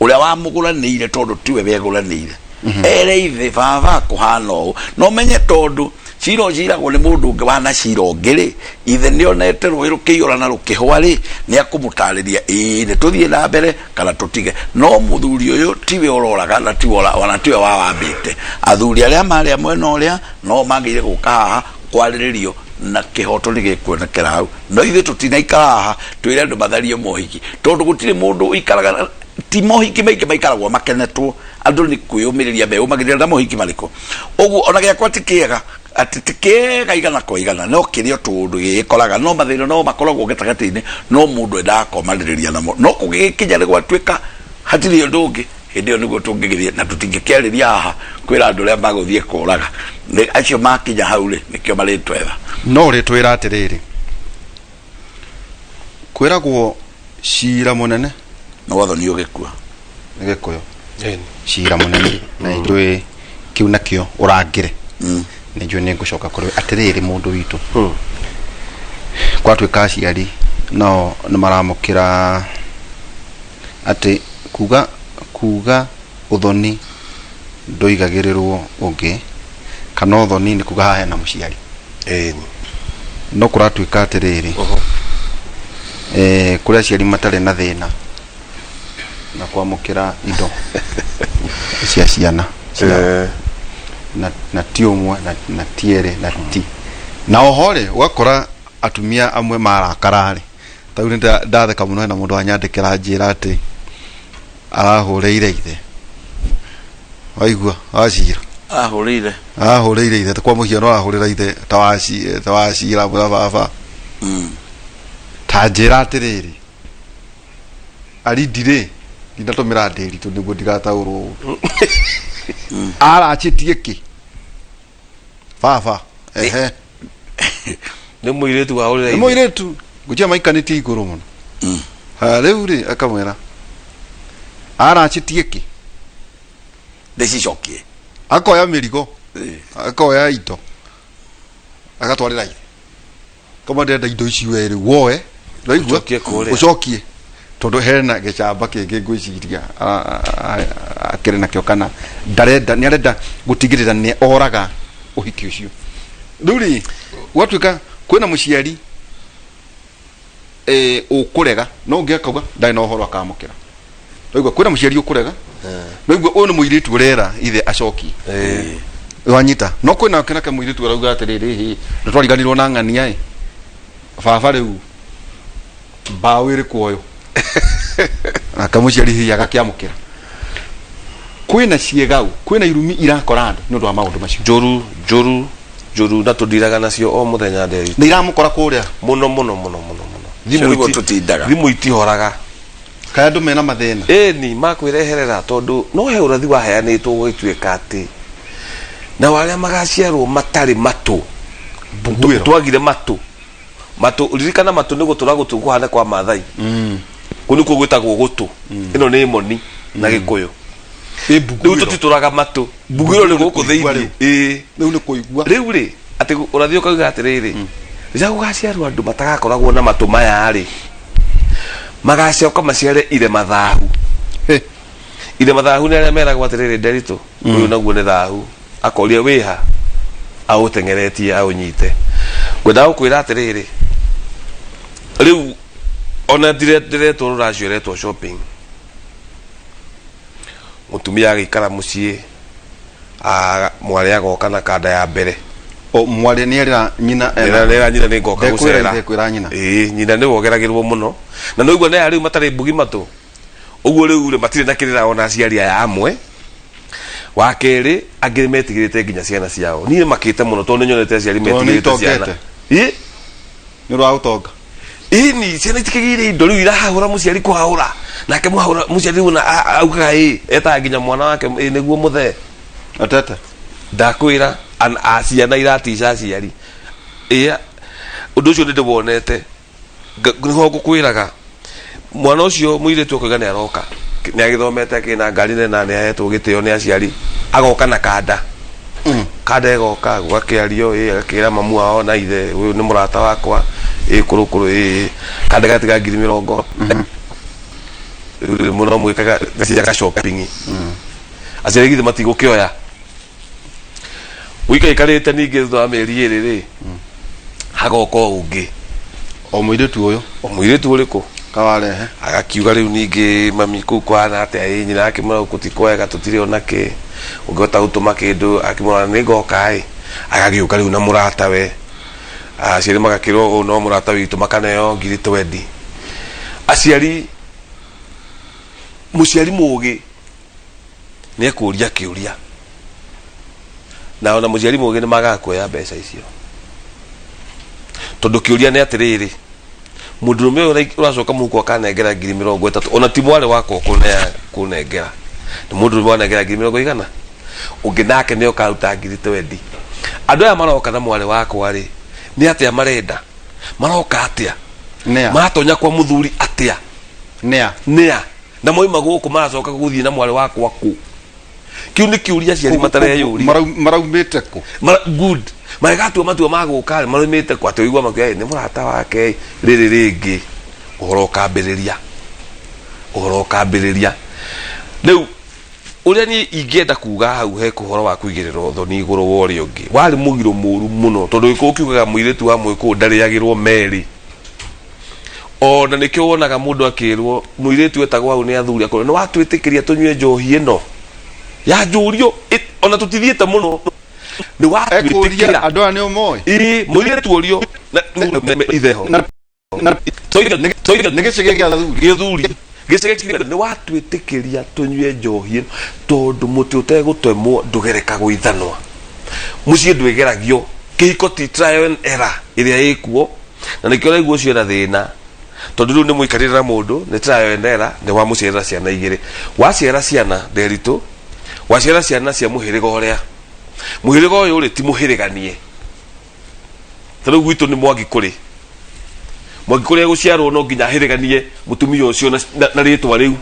ũrĩa wamũgũranĩire, tondũ tiwe wegũranĩire. Ere ithe, baba, kũhana ũũ, no menye tondũ cira ũciragwo nĩ mũndũ ũngĩ wana cira ũngĩ rĩ, ithe nĩ onete rũĩ rũkĩiyũra na rũkĩhũa rĩ, nĩ akũmũtarĩria ĩĩ nĩ tũthiĩ na mbere kana tũtige. No mũthuri ũyũ tiwe ũroraga na tiwe ona tiwe wawambĩte. Athuri arĩa marĩa mwena ũrĩa no magĩire gũka haha kwarĩrĩrio na kĩhoto nĩ gĩkuonekera hau. No ithuĩ tũtinaikara haha twĩre andũ matharie mohiki, tondũ gũtirĩ mũndũ ũikaraga, ti mohiki maingĩ maikaragwo makenetwo. Andũ nĩ kwĩyũmĩrĩria meyũmagĩrĩria na mohiki marĩkũ. Ũguo ona gĩakwa ti kĩega, atĩ ti kĩega igana kwa igana, no kĩrĩ o tũũndũ gĩgĩkoraga, no mathĩna no makoragwo gĩtagatĩ-inĩ, no mũndũ endaga komanĩrĩria namo. No kũgĩgĩkinya nĩ gwatuĩka hatirĩ ũndũ ũngĩ, hĩndĩ ĩyo nĩguo tũngĩgĩthiĩ, na tũtingĩkĩarĩria haha kwĩra andũ ũrĩa magũthiĩ kũraga. Nĩ acio makinya hau rĩ, nĩkĩo marĩtwetha.
No ũrĩtwĩra atĩrĩrĩ, kwĩragwo cira mũnene
nĩ wotho nĩ ũgĩkua.
Nĩ gĩkũyũ cira mũnene na njũĩ kĩu nakĩo ũrangĩre, nĩ njũĩ nĩ ngũcoka kũrĩ we. Atĩrĩrĩ, mũndũ witũ, gwatuĩka aciari nao nĩ maramũkĩra atĩ kuga ũthoni ndũigagĩrĩrwo ũngĩ, kana ũthoni nĩ kuga haha hena mũciari. No kũratuĩka atĩrĩrĩ, kũrĩ aciari matarĩ na thĩna na kwamũkĩra indo cia ciana ciao. Na ti ũmwe na ti erĩ na ti na oho rĩ, ũgakora atumia amwe marakara rĩ, tarĩu nĩ ndatheka mũno, hena mũndũ wanyandĩkĩra njĩra atĩ arahũrĩire ithe, waigua wacira.
Ahũrĩire?
Arahũrĩire ithe, kwa mũhiano arahũrĩra ithe ta wacira mwĩra baba, ta njĩra atĩrĩrĩ, arindi rĩ, ndinatũmĩra ndĩritũ nĩguo ndigataũrwo ũru, arachĩtie kĩ baba, ehe.
Nĩ mũirĩtu wahũrĩra
Nĩ
ithe.
Mũirĩtu ngũchia maikanĩtie igũrũ mũno. Ha, rĩu rĩ, akamwĩra arachĩtie kĩ.
Ndĩcicokie.
Akoya mĩrigo, akoya indo, agatwarĩra ithe, kama ndĩrenda indo ici we rĩu woe, ũraigua?
Ũcokie kũrĩa.
Ũcokie tondũ hena gĩcamba kĩngĩ ngwĩciria akĩrĩ nakĩo, kana ndarenda, nĩ arenda gũtigĩrĩra nĩ oraga ũhiki ũcio. Rĩu rĩ, gwatuĩka kwĩna mũciari ũkũrega, no ũngĩ akauga ndarĩ na ũhoro, akamũkĩra. Waigua, kwĩna mũciari ũkũrega, waigua, ũyũ nĩ mũirĩtu ũrera ithe acokie, wanyita? No kwĩna kĩnake mũirĩtu arauga atĩrĩrĩ, hĩ, nĩtwariganirwo na ng'ania ĩ baba, rĩu mbaũ ĩrĩ kuoyo, nake mũciari hihi agakĩamũkĩra. Kwĩna ciĩgau, kwĩna irumi irakora andũ nĩ ũndũ wa maũndũ macio.
Njũru, njũru, njũru, na tũndiraga nacio o mũthenya, nderi.
Nĩ iramũkora kũrĩa?
Mũno mũno mũno mũno mũno.
Cio nĩguo tũtindaga.
Thimũ itihoraga.
Kaĩ andũ mena mathĩna?
Ĩni makwĩreherera, tondũ no he ũrathi waheanĩtwo gũgĩtuĩka atĩ nao arĩa magaciarwo matarĩ matũ.
Mbuguĩro.
Twagire matũ. Matũ, ririkana, matũ nĩ gũtũra gũtũ kũhana kwa Mathai. Kũu nĩkuo gwĩtagwo gũtũ. Ĩno nĩ moni na Gĩkũyũ.
Ĩ
Rĩu
mbuguĩro.
Tũtitũraga matũ, mbuguĩro nĩ gũkũ
Kũigua
thĩinĩ.
Rĩu.
Ĩĩ.
Rĩu nĩ kũigua.
Rĩu rĩ, atĩ ũrathi ũkauga atĩrĩrĩ, rĩrĩa gũgaciarwo andũ matagakoragwo na matũ maya rĩ, magacoka maciare irema thahu.
Hĩ.
Irema thahu nĩ arĩa meragwo atĩrĩrĩ, nderitũ ũyũ naguo nĩ thahu, akoria wĩha aũteng'eretie aũnyite. Ngwendaga gũkwĩra atĩrĩrĩ, rĩu ona ndĩretwo rũracio, ĩretwo shopping, mũtumia agĩikara mũciĩ, mwarĩ agoka na kanda ya mbere.
O mwarĩ nĩ erĩra nyina
Nera nyina nĩ ngoka
Ndekwĩra
gũcera.
Ithe, kwĩra nyina.
Ĩĩ, nyina nĩwe ũgeragĩrwo mũno, na nĩũigua nĩ aya rĩu matarĩ mbugi matũ ũguo, rĩu rĩ, matirĩ na kĩrĩra ona aciari aya amwe. Wa kerĩ, angĩ nĩ metigĩrĩte nginya ciana ciao. Niĩ makĩte mũno tondũ nĩ nyonete aciari
Tondũ nĩ
metigĩrĩte ciana.
itongete.
Ĩ.
Nĩ ũndũ wa ũtonga.
Ĩni, ciana itikĩgĩire indo, rĩu irahahũra mũciari, kũhahũra nake mũhahũra mũciari rĩu na augaga ĩ etaga nginya mwana wake ĩ nĩguo mũthee.
Atete.
Ndakwĩra ciana iratica aciari. Ĩ, ũndũ ũcio nĩ ndĩwonete. Nĩho ngũkwĩraga mwana ũcio mũirĩtu akoiga nĩ aroka, nĩ agĩthomete, akĩrĩ na ngari nene na nĩ ahetwo gĩtĩo nĩ aciari, agoka na kanda. Kanda ĩgoka, gũgakĩario, ĩ agakĩra mamu wao na ithe, ũyũ nĩ mũrata wakwa, ĩ kũrũkũrũ, ĩ kanda gatiga 20,000 mũno mwĩkaga gaciaga shopping. Aciari githĩ matigũkĩoya gũikaikarĩte? Ningĩ thutha wa mĩeri 2 rĩ, hagoka o ũngĩ.
O mũirĩtu ũyũ.
O mũirĩtu ũrĩkũ?
Kawarehe.
Agakiuga, rĩu ningĩ mami, kũu kũhana atĩa? Ĩ nyina akĩmwĩra, gũkũ ti kwega, tũtirĩ ona kĩ, ũngĩhota gũtũma kĩndũ? Akĩmwĩra, nĩ ngoka. Ĩ agagĩũka rĩu na mũratawe. Aciari magakĩrwo, ũyũ no mũrata witũ, makaneo 20,000. Aciari, mũciari mũgĩ nĩ ekũria kĩũria, na ona mũciari mũgĩ nĩ magaga kuoya mbeca icio, tondũ kĩũria nĩ atĩrĩrĩ, mũndũrũme ũyũ ũracoka mũhuko akanengera 30,000, ona ti mwarĩ wakwa kũnengera, nĩ mũndũrũme wanengera ngiri mĩrongo igana, ũngĩ nake nĩ okaruta 20,000. Andũ aya maroka na mwarĩ wakwa rĩ, nĩ atĩa marenda? Maroka atĩa?
Nĩa?
Maratonya kwa mũthuri atĩa?
Nĩa?
Nĩa? Na moima gũkũ maracoka gũthiĩ na mwarĩ wakwa kũ? Kĩu nĩ kĩũria aciari matareyũria.
Maraumĩte kũ?
Good, magĩgatua matua ma gũka rĩ, marũmĩte kũ? Atĩ ũigua makiuga, "Ĩ, nĩ mũrata wake." Rĩrĩ rĩngĩ ũhoro ũkambĩrĩria, ũhoro ũkambĩrĩria. Rĩu ũrĩa niĩ ingĩenda kuga hau he ũhoro wa kũigĩrĩra ũthoni igũrũ wa ũrĩa ũngĩ warĩ mũgiro mũru mũno, tondũ Gĩkũyũ kiugaga mũirĩtu wa mũgĩkũyũ ndarĩagĩrwo merĩ. Ona nĩkĩo wonaga mũndũ akĩrwo mũirĩtu etagwo hau nĩ athuri akorwo nĩ watwĩtĩkĩria tũnyue njohi ĩno ya njũrio, ona tũtithiĩte mũno. Nĩ
Ekũria
watwĩtĩkĩra.
Andũ aya nĩ ũmoĩ.
Ĩĩ, mũirĩtu ũrio na itheho.
Na nĩ gĩcĩgĩ gĩa thuri.
Gĩthuri gĩcĩgĩ kĩa nĩ watwĩtĩkĩria tũnyue njohi ĩno, tondũ mũtĩ ũtegũtemwo ndũgerekagwo ithanwa, mũciĩ ndwĩgeragio, kĩhiko ti trial and error ĩrĩa ĩkuo, na nĩkĩo ũraigua ũcio ena thĩna, tondũ rĩu nĩ mũikarĩre na mũndũ nĩ trial and error. Nĩ wamũciarĩra ciana igĩrĩ, waciara ciana nderitũ, waciara ciana cia mũhĩrĩga ũrĩa mũhĩrĩga ũyũ rĩ ti mũhĩrĩganie. Ta rĩu gwitũ nĩ Mwangi, kũrĩ Mwangi kũrĩa gũciarwo no nginya ahĩrĩganie mũtumia ũcio na rĩtwa rĩu.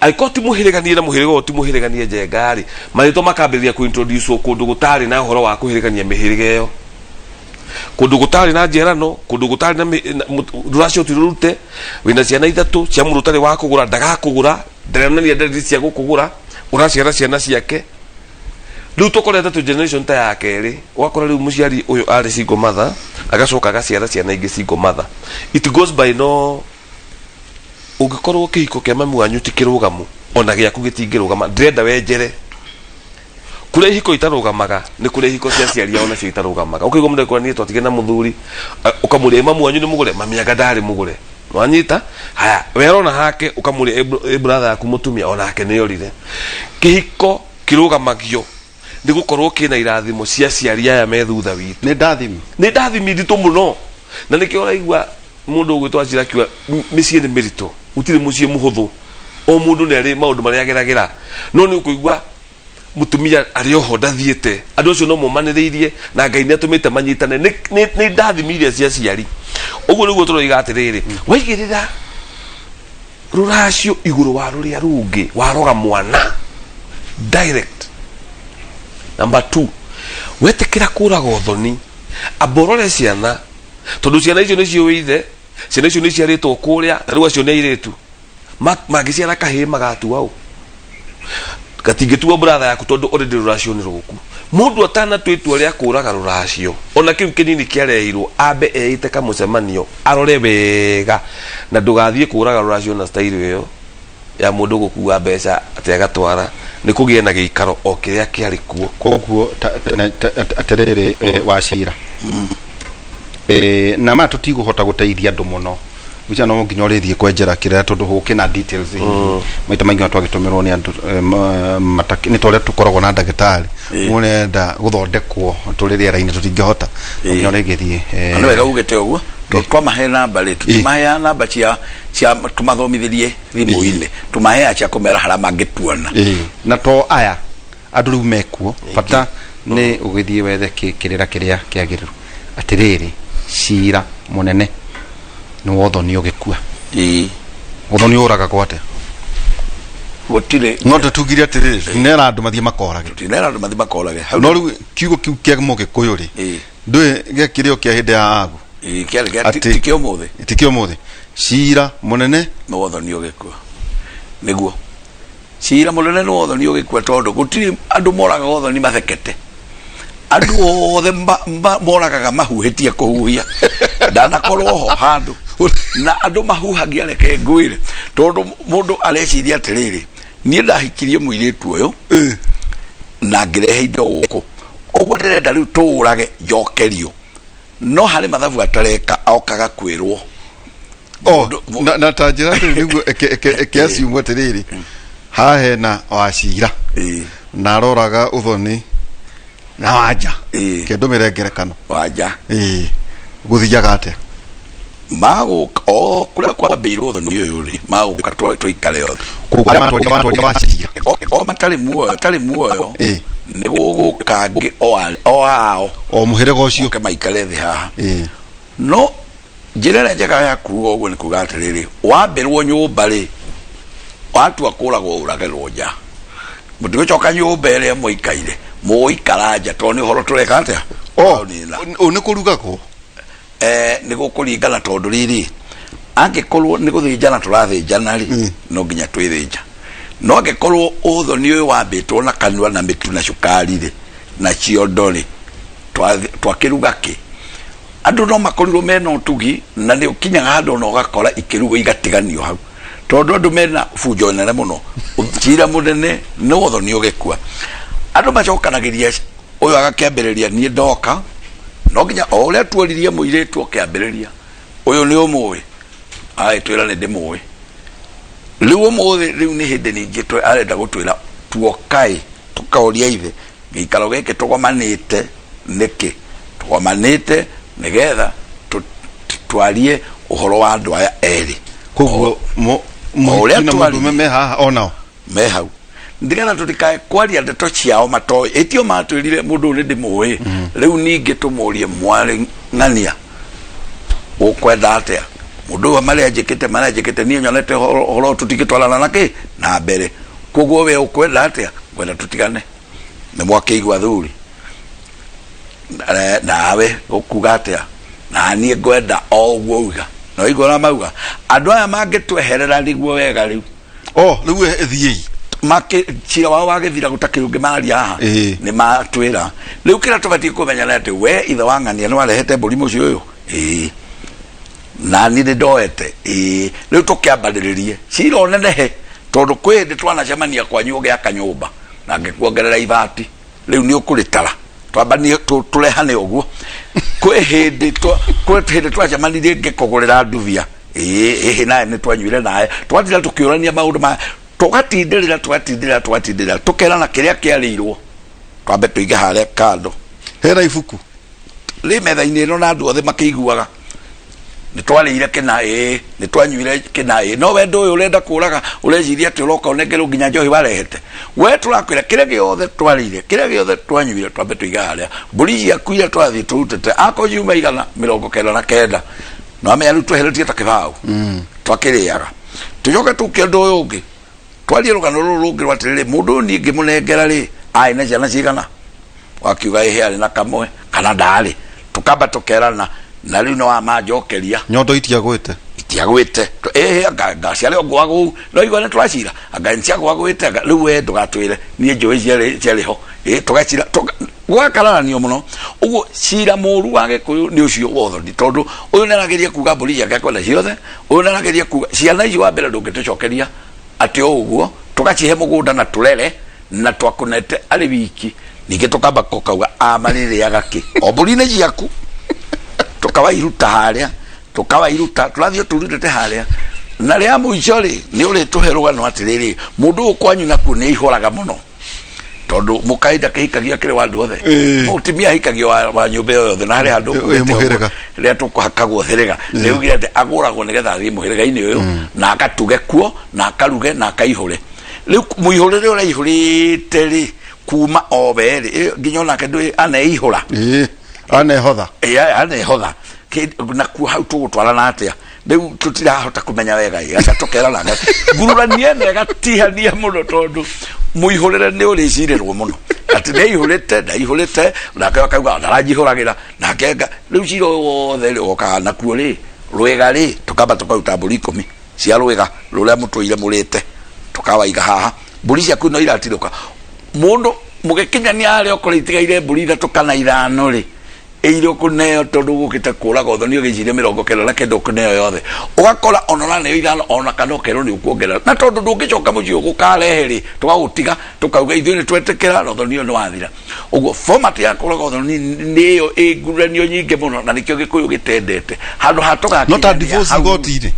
Angĩkorwo ti mũhĩrĩganie na mũhĩrĩga ũyũ ti mũhĩrĩganie Njenga rĩ, marĩtwa makambĩrĩria kũ-introduce kũndũ gũtarĩ na ũhoro wa kũhĩrĩgania mĩhĩrĩga ĩyo, kũndũ gũtarĩ na njiarano, kũndũ gũtarĩ na rũracio ti rũrute. Wĩna ciana ithatũ cia mũndũ ũtarĩ wa kũgũra, ndagakũgũra, ndaronania ndariri cia gũkũgũra, ũraciara ciana ciake. Rĩu tũkorete tũ generation ta ya kerĩ, ũgakora rĩu mũciari ũyũ arĩ single mother, agacoka agaciara ciana ingĩ single mother. It goes by. No ũngĩkorwo kĩhiko kĩa mami wanyu ti kĩrũgamu, ona gĩaku gĩtingĩrũgama. Ndĩrenda wenjere kũrĩa ihiko itarũgamaga nĩ kũrĩa ihiko cia aciari ao nacio itarũgamaga. Ũkaigua mũndũ akĩũra, "Niĩ twatigire na mũthuri." Ũkamũria, "Ĩ mamu wanyu nĩ mũgũre?" "Mami anga ndarĩ mũgũre." Wanyita haya, we arona hake. Ũkamũria, "Ĩ brother yaku mũtumia onake nĩ orire?" Kĩhiko kĩrũgamagio nĩ gũkorwo kĩna irathimo cia aciari aya me thutha witũ.
Nĩ ndathimi.
Nĩ ndathimi nditũ mũno, na nĩkĩo ũraigua mũndũ ũgwĩtwo Achira akiuga mĩciĩ nĩ mĩritũ, gũtirĩ mũciĩ mũhũthũ, o mũndũ nĩ arĩ maũndũ marĩa ageragĩra. No nĩ ũkũigua mũtumia arĩ oho ndathiĩte, andũ acio no momanĩrĩirie na Ngai nĩ atũmĩte manyitane. Nĩ ndathimi iria cia aciari. Ũguo nĩguo tũroiga atĩrĩrĩ, waigĩrĩra rũracio igũrũ wa rũrĩa rũngĩ, waroga mwana direct. Number two, wetĩkĩra kũraga ũthoni, amba ũrore ciana, tondũ ciana icio nĩcio ithe, ciana icio nĩciarĩtwo kũrĩa. Ta rĩu acio nĩ airĩtu, mangĩciara kahĩĩ magatua ũ? Gatingĩtuo brother yaku, tondũ already rũracio nĩ rũku. Mũndũ atanatua itua rĩa kũraga rũracio, ona kĩu kĩnini kĩarehirwo, ambe eite kamũcemanio arore wega, na ndũgathiĩ kũraga rũracio na style ĩyo ya mũndũ gũkua mbeca atĩ agatwara. Nĩ kũgĩe na gĩikaro o kĩrĩa kĩarĩ kuo.
Koguo atĩrĩrĩ, Wacira, na ma tũtigũhota gũteithia andũ mũno wica, no nginya ũrĩthiĩ kwenjera kĩrĩa, tondũ hũkĩ na details hihi maita maingĩ twagĩtũmĩrwo nĩ andũ nĩ ta ũrĩa tũkoragwo na ndagĩtarĩ ũrenda gũthondekwo tũrĩ rĩera-inĩ, tũtingĩhota, no nginya ũrĩgĩthiĩ.
Nĩ wega ugĩte ũguo, tondũ twamahe namba rĩ, tũtimaheaga namba cia tũmathomithĩrie thimũ-inĩ, tũmaheaga cia kũmera harĩa mangĩtuona.
Ĩĩ, na to aya andũ rĩu mekuo, bata nĩ ũgĩthiĩ wethe kĩrĩra kĩrĩa kĩagĩrĩru. Atĩrĩrĩ, cira mũnene nĩ wothoni ũgĩkua. Ũthoni ũragagwo atĩa?
Gũtirĩ.
No tũtugire atĩrĩrĩ, nera andũ mathiĩ makorage.
Tinera andũ mathiĩ makorage hau.
No rĩu kiugo kĩu kĩa mũgĩkũyũ rĩ, ndũĩ gĩakĩrĩ o kĩa hĩndĩ ya agu.
Ĩĩ, kĩarĩ kĩa ti kĩa ũmũthĩ.
Ti kĩa ũmũthĩ. Cira mũnene
nĩ wothoni ũgĩkua. Nĩguo cira mũnene nĩ wothoni ũgĩkua, tondũ gũtirĩ andũ moragaga ũthoni mathekete. Andũ othe moragaga mahuhĩtie kũhuhia. Ndanakorwo ho handũ na andũ mahuhagia. Reke ngwĩre, tondũ mũndũ areciria atĩrĩrĩ, niĩ ndahikirie mũirĩtu ũyũ na ngĩrehe indo gũkũ, ũguo ndĩrenda rĩu tũũrage njokerio. No harĩ mathabu atareka, okaga kwĩrwo.
Oh, na ta njĩra atĩrĩ, nĩguo eke assume atĩrĩrĩ, haha hena Wacira na aroraga ũthoni na Wanja. Kĩndũmĩre ngerekano.
Wanja.
Ĩĩ, gũthiaga atĩa?
Magũka o kũrĩa kwambĩirwo ũthoni ũyũ rĩ, magũka tũikare othe.
Koguo arĩa matwarire Wacira
o matarĩ muoyo, nĩ gũgũka angĩ o ao.
O mũhĩrĩga ũcio.
Moke maikare thĩ haha. No njĩra ĩrĩa njega ya kuga ũguo nĩ kuga atĩrĩrĩ, wambĩrwo nyũmba rĩ, watua kũragwo, ũragĩrwo nja. Mũtigũcoka nyũmba ĩrĩa mũikaire, mũgũikara nja, tondũ nĩ ũhoro tũreka atĩa?
O
Ũraũnina.
Nĩ kũrugagwo.
Nĩ gũkũringana, tondũ rĩrĩ, angĩkorwo nĩ gũthĩnjana tũrathĩnjana rĩ, no nginya twĩthĩnja. No angĩkorwo ũthoni ũyũ wambĩtwo na kanua na mĩtu na cukari rĩ, na ciondo rĩ, twakĩruga kĩ? Andũ no makorirwo mena ũtugi, na nĩ ũkinyaga handũ ona ũgakora ikĩrugwo igatiganio hau, tondũ andũ mena bunjo nene mũno. Cira mũnene nĩ wothoni ũgĩkua, andũ macokanagĩria. Ũyũ agakĩambĩrĩria, niĩ ndoka no nginya o ũrĩa tuoririe mũirĩtu ũkĩambĩrĩria, ũyũ nĩ ũmũĩ, agagĩtwĩra nĩ ndĩmũĩ. Rĩu ũmũthĩ rĩu nĩ hĩndĩ ningĩ arenda gũtwĩra tuokaĩ, tũkoria ithe gĩikaro gĩkĩ tũgomanĩte nĩkĩ, tũgomanĩte nĩgetha twarie ũhoro wa andũ aya erĩ.
Koguo
O ũrĩa
mũhiki na
twaririe.
mũndũrũme me haha onao?
Me hau, nĩgetha tũtikae kwaria ndeto ciao matoĩ. Ĩtio matwĩrire mũndũ ũyũ nĩ ndĩmũĩ. Rĩu ningĩ tũmũrie, mwarĩ ng'ania, ũkwenda atĩa? Mũndũ ũyũ marĩa njĩkĩte niĩ nyonete ũhoro ũhoro ũyũ tũtingĩtwarana na kĩ na mbere, koguo we ũkwenda atĩa? Ngwenda tũtigane. Nĩ mwakĩigua thuri, nawe ũkuga atĩa? Na niĩ ngwenda o ũguo uga. No igua ũrĩa mauga andũ aya mangĩtweherera nĩguo wega rĩu.
Oh, rĩu thiĩi.
Make cira wao wagĩthira, gũtakĩrĩ ũngĩ maria haha. Nĩ matwĩra rĩu kĩrĩa tũbatiĩ kũmenya nĩ atĩ we ithe wa ng'ania nĩ warehete mbũri mũciĩ ũyũ, ĩĩ, na niĩ nĩ ndoete, ĩĩ. Rĩu tũkĩambanĩrĩrie cira ũnenehe, tondũ kwĩ hĩndĩ twanacemania kwanyu ũgĩaka nyũmba na ngĩkuongerera ibati, rĩu nĩ ũkũrĩtara, twambanie tũrehane ũguo. Kwĩ hĩndĩ twacemanirie ngĩkũgũrĩra ndubia, ĩĩ, ĩhĩ, nawe nĩ twanyuire nawe, twatinda tũkĩũrania maũndũ ma tũgatindĩrĩra, tũgatindĩrĩra, tũgatindĩrĩra, tũkerana kĩrĩa kĩarĩirwo twambe tũige harĩa kando.
Hena ibuku.
Rĩ metha-inĩ ĩno na andũ othe makĩiguaga, nĩ twarĩire kĩna, ĩĩ, nĩ twanyuire kĩna, ĩĩ, no wendo ũyũ ũrenda kũraga, ũreciria atĩ ũroka ũnengerwo nginya njohi warehete we. Tũrakwĩra kĩrĩa gĩothe twarĩire, kĩrĩa gĩothe twanyuire, twambe tũige harĩa. Mbũri ciaku iria twathiĩ tũrutĩte akorwo ciuma 199, no amenya rĩu tweheretie ta kĩbaũ twakĩrĩaga. Tũcoke tũke ũndũ ũyũ ũngĩ, twarie rũgano rũrũ rũngĩ rwa atĩrĩrĩ, mũndũ ũyũ niĩ ngĩmũnengera rĩ, arĩ na ciana cigana? Wakiuga ĩhĩ, arĩ na kamwe kana ndarĩ. Tũkamba tũkerana na rĩu nĩ wamanjokeria.
Nyondo itiagwĩte.
Itiagwĩte, ĩhĩ, anga ciarĩ o ngwagũu, no igua nĩ twacira, anga nĩ ciagwagwĩte, anga rĩu we ndũgatwĩre, niĩ njũĩ ciarĩ ho. Ĩ tũgacira gwakararanio mũno ũguo. Cira mũru wa Gĩkũyũ nĩ ũcio wa ũthoni, tondũ ũyũ nĩ arageria kuga mbũri ciake akwenda ciothe, ũyũ nĩ arageria kuga ciana ici wa mbere ndũngĩtũcokeria atĩ o ũguo tũgacihe mũgũnda na tũrere na twakũnete arĩ wiki. Ningĩ tũkamba tũkauga a marĩrĩaga kĩ o mbũri-inĩ ciaku, tũkawairuta harĩa, tũkawairuta, tũrathiĩ tũrutĩte harĩa. Na rĩa mũico rĩ, nĩ ũrĩtũhe rũgano atĩrĩrĩ, mũndũ ũyũ kwanyu nakuo nĩ aihũraga mũno, tondũ mũkaĩ ndakĩhikagia kĩrĩ wa andũ othe. Mũtumia ahikagio wa nyũmba ĩyo yothe, na harĩ handũ
Ĩ, mũhĩrĩga.
Rĩrĩa tũkũhakagwo hĩrĩga, nĩ ugire atĩ agũragwo nĩgetha athiĩ mũhĩrĩga-inĩ ũyũ na akatuge kuo na akaruge na akaihũre. Rĩu mũihũrĩre ũraihũrĩte rĩ, kuma o we rĩ nginya onake ndũĩ aneihũra.
Ĩĩ, anehotha.
Ĩ, anehotha. Nakuo hau tũgũtwarana atĩa? Rĩu tũtirahota kũmenya wega. Ĩ anga tũkerana ngururania ĩno ĩgatihania mũno, tondũ mũihũrĩre nĩ ũrĩcirĩrwo mũno atĩ nĩaihũrĩte, ndaihũrĩte, nake akauga ndaranjihũragĩra nake rĩu cira ũyũ wothe rĩ wokaga nakuo rĩ rwĩga rĩ, tũkamba tũkaruta mbũri 10 cia rwĩga rũrĩa mũtũire mũrĩte, tũkawaiga haha. Mbũri ciaku no iratirũka mũndũ mũgĩkinyania harĩa ũkora itigaire mbũri ithatũ kana ithano rĩ, ĩire ũkũneo, tondũ gũkĩte kũraga ũthoni ũgĩciria 99 ũkũneo yothe, ũgakora ona ũraneo ithano ona kana ũkerwo nĩ ũkuongerera, na tondũ ndũngĩcoka mũciĩ ũgũkarehe rĩ, tũgagũtiga, tũkauga ithuĩ nĩ twetĩkĩra na ũthoni ũyũ nĩ wathira. Ũguo format ya kũraga ũthoni nĩ ĩyo ĩ nguranio nyingĩ mũno, na nĩkĩo Gĩkũyũ gĩtendete handũ ha
No ta
tũgakinyania
divorce
hau.
igoti-inĩ.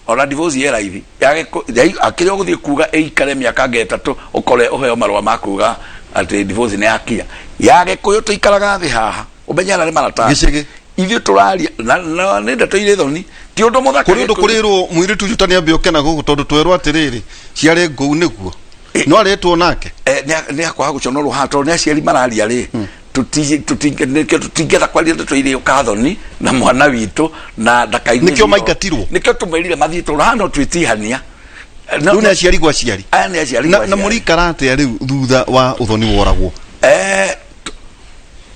Ona divorce ye raithi akĩrĩa ũgũthiĩ kuga ĩikare mĩaka anga 3, ũkore ũheo marũa ma kuga atĩ divorce nĩ yakinya. Ya Gĩkũyũ tũikaraga thĩ haha, ũmenye ara nĩ maratathi.
Gĩcĩgĩ.
Ithuĩ tũraria na nĩ ndeto irĩ thoni, ti ũndũ mũthaka.
Kũrĩ ũndũ
Gĩkũyũ.
Kũrĩrwo mũirĩtu ũcio taniambe ũke na gũkũ, tondũ twerwo atĩrĩrĩ, ciarĩ ngũu nĩguo no arĩtwo nake.
Nĩ akwaga gũconorwo haha, tondũ nĩ aciari mararia rĩ, nĩkĩo tũtingĩenda kwaria ndeto irĩ ũkathoni na mwana witũ na ndakaigue.
Nĩkĩo maingatirwo.
Nĩkĩo tũmerire mathiĩ, tondũ haha no twĩtihania.
Rĩu nĩ aciari gwa aciari.
Aya nĩ aciari
na
gwa
na
aciari.
Mũrikara atĩa rĩu thutha wa ũthoni woragwo?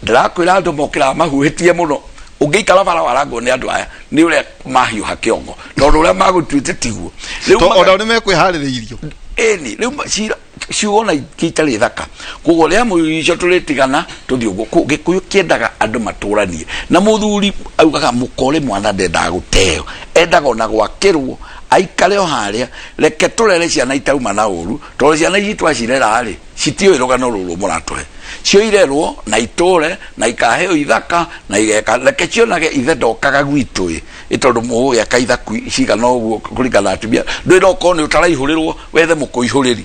Ndĩrakwĩra andũ mokĩraga mahuhĩtie mũno. Ũngĩikara bara warangwo nĩ andũ aya nĩ ũrĩa mahiũha kĩongo, tondũ ũrĩa magũtuĩte tiguo. Rĩu
To onao nĩ mekwĩharĩrĩirio.
Ĩni rĩu ciugo na ingĩ itarĩ thaka, koguo rĩa mũico tũrĩtigana tũthiĩ ũguo. Gĩkũyũ kĩendaga andũ matũranie, na mũthuri augaga mũkore mwana ndendaga gũteo, endaga ona gwakĩrwo aikare o harĩa. Reke tũrere ciana itauma na ũru, tondũ ciana ici twacirera rĩ, citiũĩ rũgano rũrũ mũratũhe. Cio irerwo na itũre na ikaheo ithaka na igeka. Reke cionage ithe ndokaga gwitũ ĩ, ĩ tondũ mũgũgĩaka ithaku cigana ũguo kũringana na atumia. Ndũĩ no ũkorwo nĩ ũtaraihũrĩrwo wethe mũkũihũrĩri.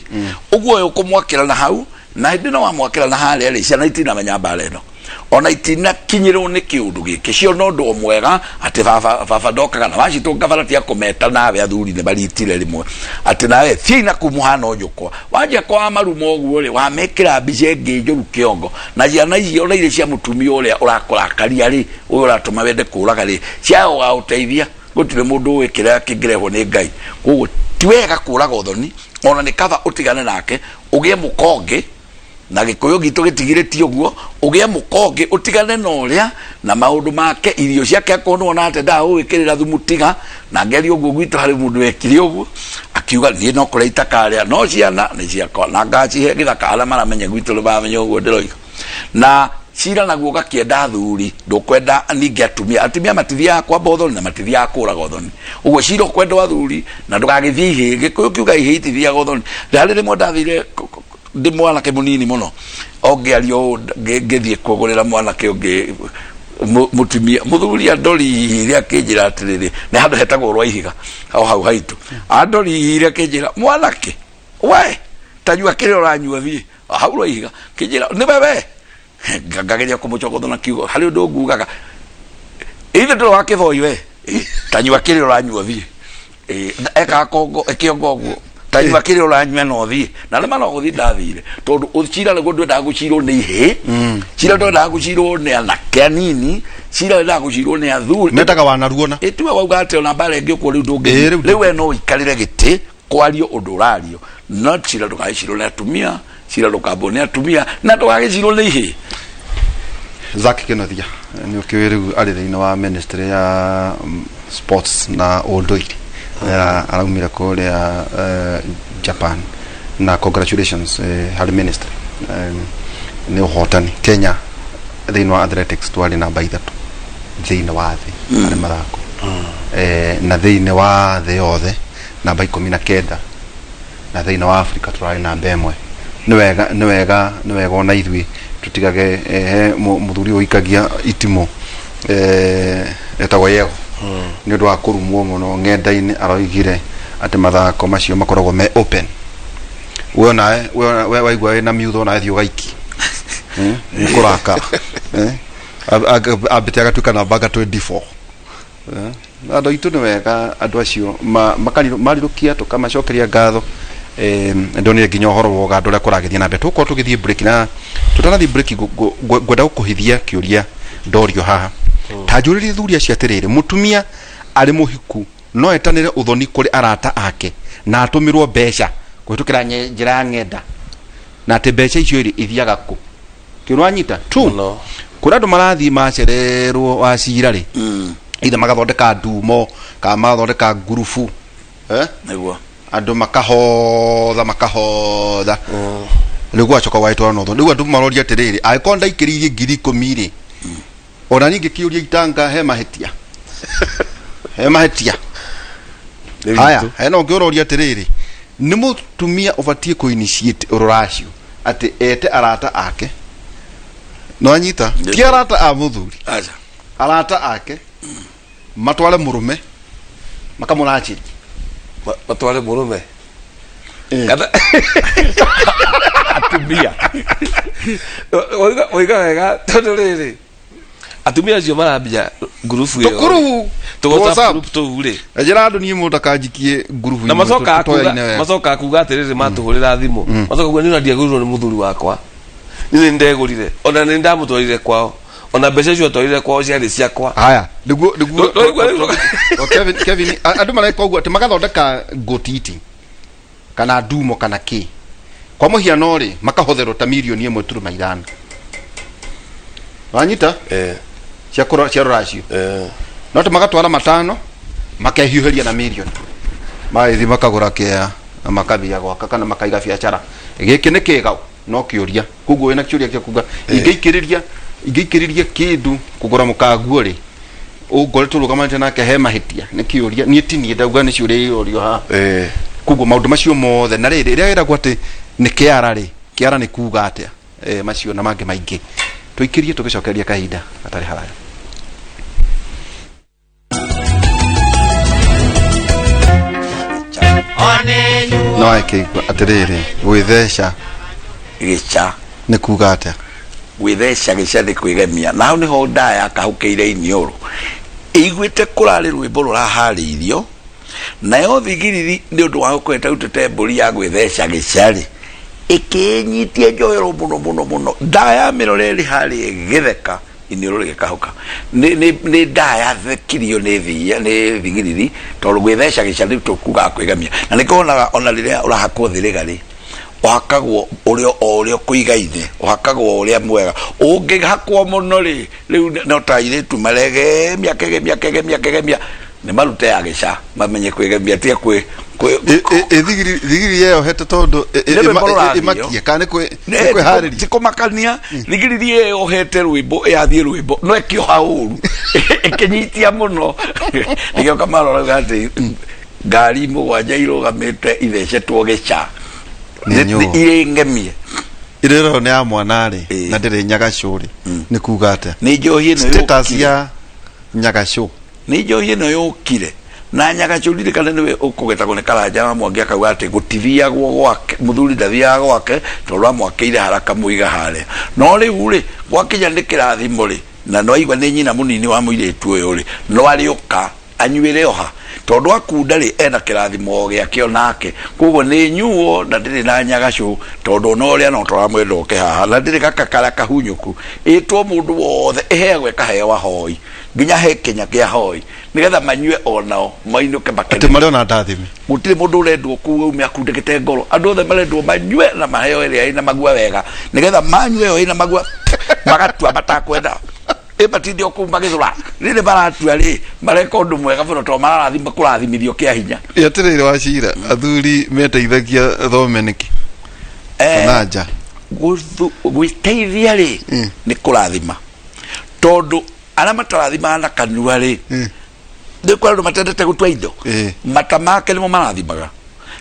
Ũguo ũyũ ũkũmwakĩra na hau na hĩndĩ ĩno wamwakĩra na harĩa rĩ, ciana itinamenya mbara ĩno ona itinakinyĩrwo nĩ kĩũndũ gĩkĩ. Cio no ũndũ o mwega atĩ baba baba ndokaga na wacitũnga bara tia kũmeta nawe athuri nĩ maritire rĩmwe atĩ nawe thiĩ na kuu mũhano nyũkwa wanjia kwa marumo ũguo rĩ, wamekĩra mbica ĩngĩ njũru kĩongo na ciana icio ona irĩ cia mũtumia ũrĩa ũrakũrakaria rĩ, ũyũ ũratũma wende kũraga rĩ, ciaga gũgagũteithia. Gũtirĩ mũndũ ũĩ kĩrĩa kĩngĩrehwo nĩ Ngai, koguo ti wega kũraga ũthoni. Ona nĩ kaba ũtigane nake ũgĩe mũkongĩ na Gĩkũyũ gitũ gĩtigirĩtie ũguo, ũgĩe mũkongĩ ũtigane na ũrĩa na maũndũ make, irio ciake akorwo nĩwona atĩ ndagũgwĩkĩrĩra thumu tiga. Na ngeria ũguo gwitũ harĩ mũndũ wekire ũguo akiuga niĩ no kũrĩa itakarĩa no ciana nĩ ciakwa na ngacihe gĩthaka. Arĩa maramenya gwitũ nĩ maramenya ũguo ndĩroiga. Na cira naguo ũgakĩenda athuri, ndũkwenda ningĩ atumia. Atumia matithiaga kwamba ũthoni na matithiaga kũraga ũthoni, ũguo cira ũkwenda athuri na ndũgagĩthiĩ ihĩĩ. Gĩkũyũ kiuga ihĩĩ itithiaga ũthoni. Harĩ rĩmwe ndathire ndĩ mwanake mũnini mũno, o ngĩaria ũũ ngĩthiĩ kũgũrĩra mwanake ũngĩ mũtumia mũthuri andorire akĩnjĩra atĩrĩrĩ, nĩ handũ hetagwo rwa ihiga o hau haitũ, andorire akĩnjĩra, mwanake we tanyua kĩrĩa ũranyua thiĩ hau rwa ihiga, kĩnjĩra nĩwe we. Ngageria kũmũcogotha na kiugo harĩ ũndũ ngugaga, ithe ndũrĩ wa kĩboi we, tanyua kĩrĩa ũranyua thiĩ. Ekaga kongo kĩongo ũguo, tanyua kĩrĩa ũranyua na ũthiĩ. Na nĩ ma no gũthiĩ ndathire, tondũ cira nĩguo ndwendaga gũcirwo nĩ ihĩĩ, cira ndwendaga gũcirwo nĩ anake anini, cira wendaga gũcirwo nĩ athuri.
Metaga wanaruona.
Ĩtiwe wauga atĩ ona mbara ĩngĩ ũkwo rĩu ndũngĩ.
Ĩ, rĩu.
Rĩu we no ũikarĩre gĩtĩ kwario ũndũ ũrario, no cira ndũgagĩcirwo nĩ atumia, cira ndũkambwo nĩ atumia na ndũgagĩcirwo nĩ ihĩĩ.
Zack Kinothia nĩ ũkĩũĩ rĩu arĩ thĩinĩ wa ministry ya sports na ũndũire. Araumire kũrĩa Japan na congratulations harĩ ministry nĩ ũhotani. Kenya thĩinĩ wa athletics twarĩ namba 3 thĩinĩ wa thĩ harĩ mathako, na thĩinĩ wa thĩ yothe namba 19, na thĩinĩ wa Africa tũrarĩ namba 1. Nĩ wega, nĩ wega, nĩ wega ona ithuĩ tũtigage he mũthuri ũyũ ũikagia itimũ etagwo Yego nĩ ũndũ wa kũrumwo mũno ng'enda-inĩ, aroigire atĩ mathako macio makoragwo me open. We onawe we waigua wĩna miutho onawe thiĩ ũgaikie. Nĩ kũrakara. Ambĩte agatuĩka namba anga 24. Andũ aitũ nĩ wega andũ acio marirũkia tũkamacokeria ngatho. Ndonire nginya ũhoro wa Ũganda ũrĩa kũragĩthiĩ na mbere. Tũgũkorwo tũgĩthiĩ break, na tũtanathiĩ break ngwenda gũkũhithia kĩũria ndorio haha. Ta njũrĩrie thuri acio atĩrĩrĩ, mũtumia arĩ mũhiku no etanĩre ũthoni kũrĩ arata ake na atũmĩrwo mbeca kũhĩtũkĩra njĩra ya ng'enda, na atĩ mbeca icio rĩ ithiaga kũ? Kĩũrwanyita tu
Mũno.
Kũrĩ andũ marathiĩ macererwo wacira rĩ, either magathondeka ndumo kana magathondeka ngurubu, eh?
Nĩguo.
Andũ makahotha makahotha, rĩu gwacoka gwagĩtwara na ũthoni. Rĩu andũ maroria atĩrĩrĩ, angĩkorwo ndaikĩrĩirie 10,000 rĩ, ona niĩ ngĩkĩũria itanga he mahĩtia, he mahĩtia.
Rĩu
Haya,
itũ.
hena ũngĩ ũroria atĩrĩrĩ, nĩ mũtumia ũbatiĩ kũ initiate rũracio atĩ ete arata ake, no anyita ti arata a mũthuri,
Aca.
Arata ake matware mũrũme makamũracĩria.
Matware mũrũme kana
atumia?
Oiga wega, tondũ rĩrĩ atumia acio marambia ngurubu ĩyo.
Tũkurubu.
Tũ WhatsApp
WhatsApp.
group tũu rĩ.
Njĩra andũ niĩ mũndũ akanjikie ngurubu.
Na macokaga kuga atĩrĩrĩ, matũhũrĩra thimũ macokaga kuga, niĩ ona ndiagũrirwo nĩ mũthuri wakwa, niĩ nĩ ndegũrire, ona nĩ ndamũtwarire kwao, ona mbeca icio atwarire kwao ciarĩ ciakwa.
Haya, nĩguo.
Ndwaigua rĩu?
O, Kevin, andũ mareka ũguo atĩ magathondeka ngũtiti kana ndumo kana kĩ, kwa mũhiano rĩ, makahotherwo ta 1.5 million, wanyita?
Eh.
Cia rũracio.
Eh.
No atĩ magatwara matano makehiũhĩria na mirioni, magĩthiĩ makagũra kĩa na makambia gwaka kana makaiga biacara. Gĩkĩ nĩ kĩgau no kĩũria, koguo wĩna kĩũria gĩa kuga ingĩikĩrĩria kĩndũ kũgũra mũkanguo rĩ, ũngoretwo rũgamanĩte nake, he mahĩtia? Nĩ kĩũria, niĩ ti niĩ ndauga, nĩ ciũria irorio haha.
Eh.
Koguo maũndũ macio mothe na rĩrĩ ĩrĩa ĩragwo atĩ nĩ kĩara rĩ, kĩara nĩ kuga atĩa? Macio na mangĩ maingĩ tũikĩrie tũgĩcokereria kahinda gatarĩ haraya. No akĩigua atĩrĩrĩ, gwĩtheca
gĩca
nĩ kuga atĩa?
Gwĩtheca gĩca nĩ kwĩgemia, na hau nĩho ndaya yakahũkĩire iniũrũ ĩiguĩte kũrarĩ rwĩmbo rũraharĩirio nayo thigiriri nĩ ũndũ wa gũkorwo ĩtarutĩte mbũri ya gwĩtheca gĩca-rĩ, ĩkĩĩnyitia njohero mũno mũno mũno. Ndaya mĩrore ĩrĩ harĩa ĩgĩtheka, iniũrũ rĩgĩkahũka. Nĩ ndaya yathekirio nĩ thiia nĩ thigiriri, tondũ gwĩtheca gĩca nĩ tũkugaga kwĩgemia. Na nĩkĩo wonaga ona rĩrĩa ũrahakwo thĩrĩga-rĩ, ũhakagwo ũrĩa o ũrĩa ũkũigaine, ũhakagwo o ũrĩa mwega. Ũngĩhakwo mũno rĩ, rĩu no ta airĩtu maregemia kegemia kegemia kegemia, nĩ marute ya gĩca mamenye kwĩgemia tiga kwĩ
Thigiri thigiri yeyohete tondũ
Nĩ rwĩmbo rũrathiio.
ĩmakie kana nĩ kwĩharĩria?
Ti kũmakania, thigiriri ĩyo yohete rwĩmbo yathiĩ rwĩmbo no ĩkĩoha ũru, ĩkĩnyitia mũno. Nĩkĩo Kamaro arauga atĩ ngari mũgwanja irũgamĩte ithecetwo gĩca.
Nĩ nyũũ.
Irĩ ng'emie.
Ĩrĩro nĩ ya mwana rĩ na ndĩrĩ nyagacũ rĩ, nĩ kuga atĩa?
Nĩ njohi ĩno
Status
yũkire.
ya nyagacũ.
Nĩ njohi ĩno yũkire na nyagacũ. Ririkane nĩwe ũkũgetagwo nĩ Karanja wa Mwangi, akauga atĩ gũtithiagwo gwake, mũthuri ndathiaga gwake tondũ amwakĩire haraka mũiga harĩa. No rĩu rĩ, gwakinya nĩ kĩrathimo rĩ, na nĩwaigua nĩ nyina mũnini wa mũirĩtu ũyũ rĩ, no arĩũka anyuĩre oha tondũ akunda rĩ, ena kĩrathimo o gĩake onake. Koguo nĩ nyuo na ndĩrĩ na nyagacũ, tondũ ona ũrĩa no tũramwenda oke haha, na ndĩrĩ gaka karĩa kahunyũku ĩtwo mũndũ wothe, ĩheagwo ĩkaheo ahoi, nginya he kĩnya kĩa hoi, nĩgetha manyue onao mainũke
atĩ
makene.
Marĩ ona ndathimi.
Gũtirĩ mũndũ ũrendwo kuu aume akundĩkĩte ngoro. Andũ othe marendwo manyue na maheo ĩrĩa ĩna magua wega, nĩgetha manyue ĩyo ĩna magua magatua matakwenda ĩ matinde o kũu magĩthũra. Rĩrĩ maratua rĩ, mareka ũndũ mwega mũno tondũ mararathima kũrathimithio kĩa hinya.
Atĩrĩrĩ Wacira, athuri meteithagia thome nĩkĩ kana nja?
Gwĩteithia rĩ, nĩ kũrathima, tondũ arĩa matarathimaga na kanua rĩ, nĩ kũrĩ andũ matendete gũtua indo. Mata make nĩmo marathimaga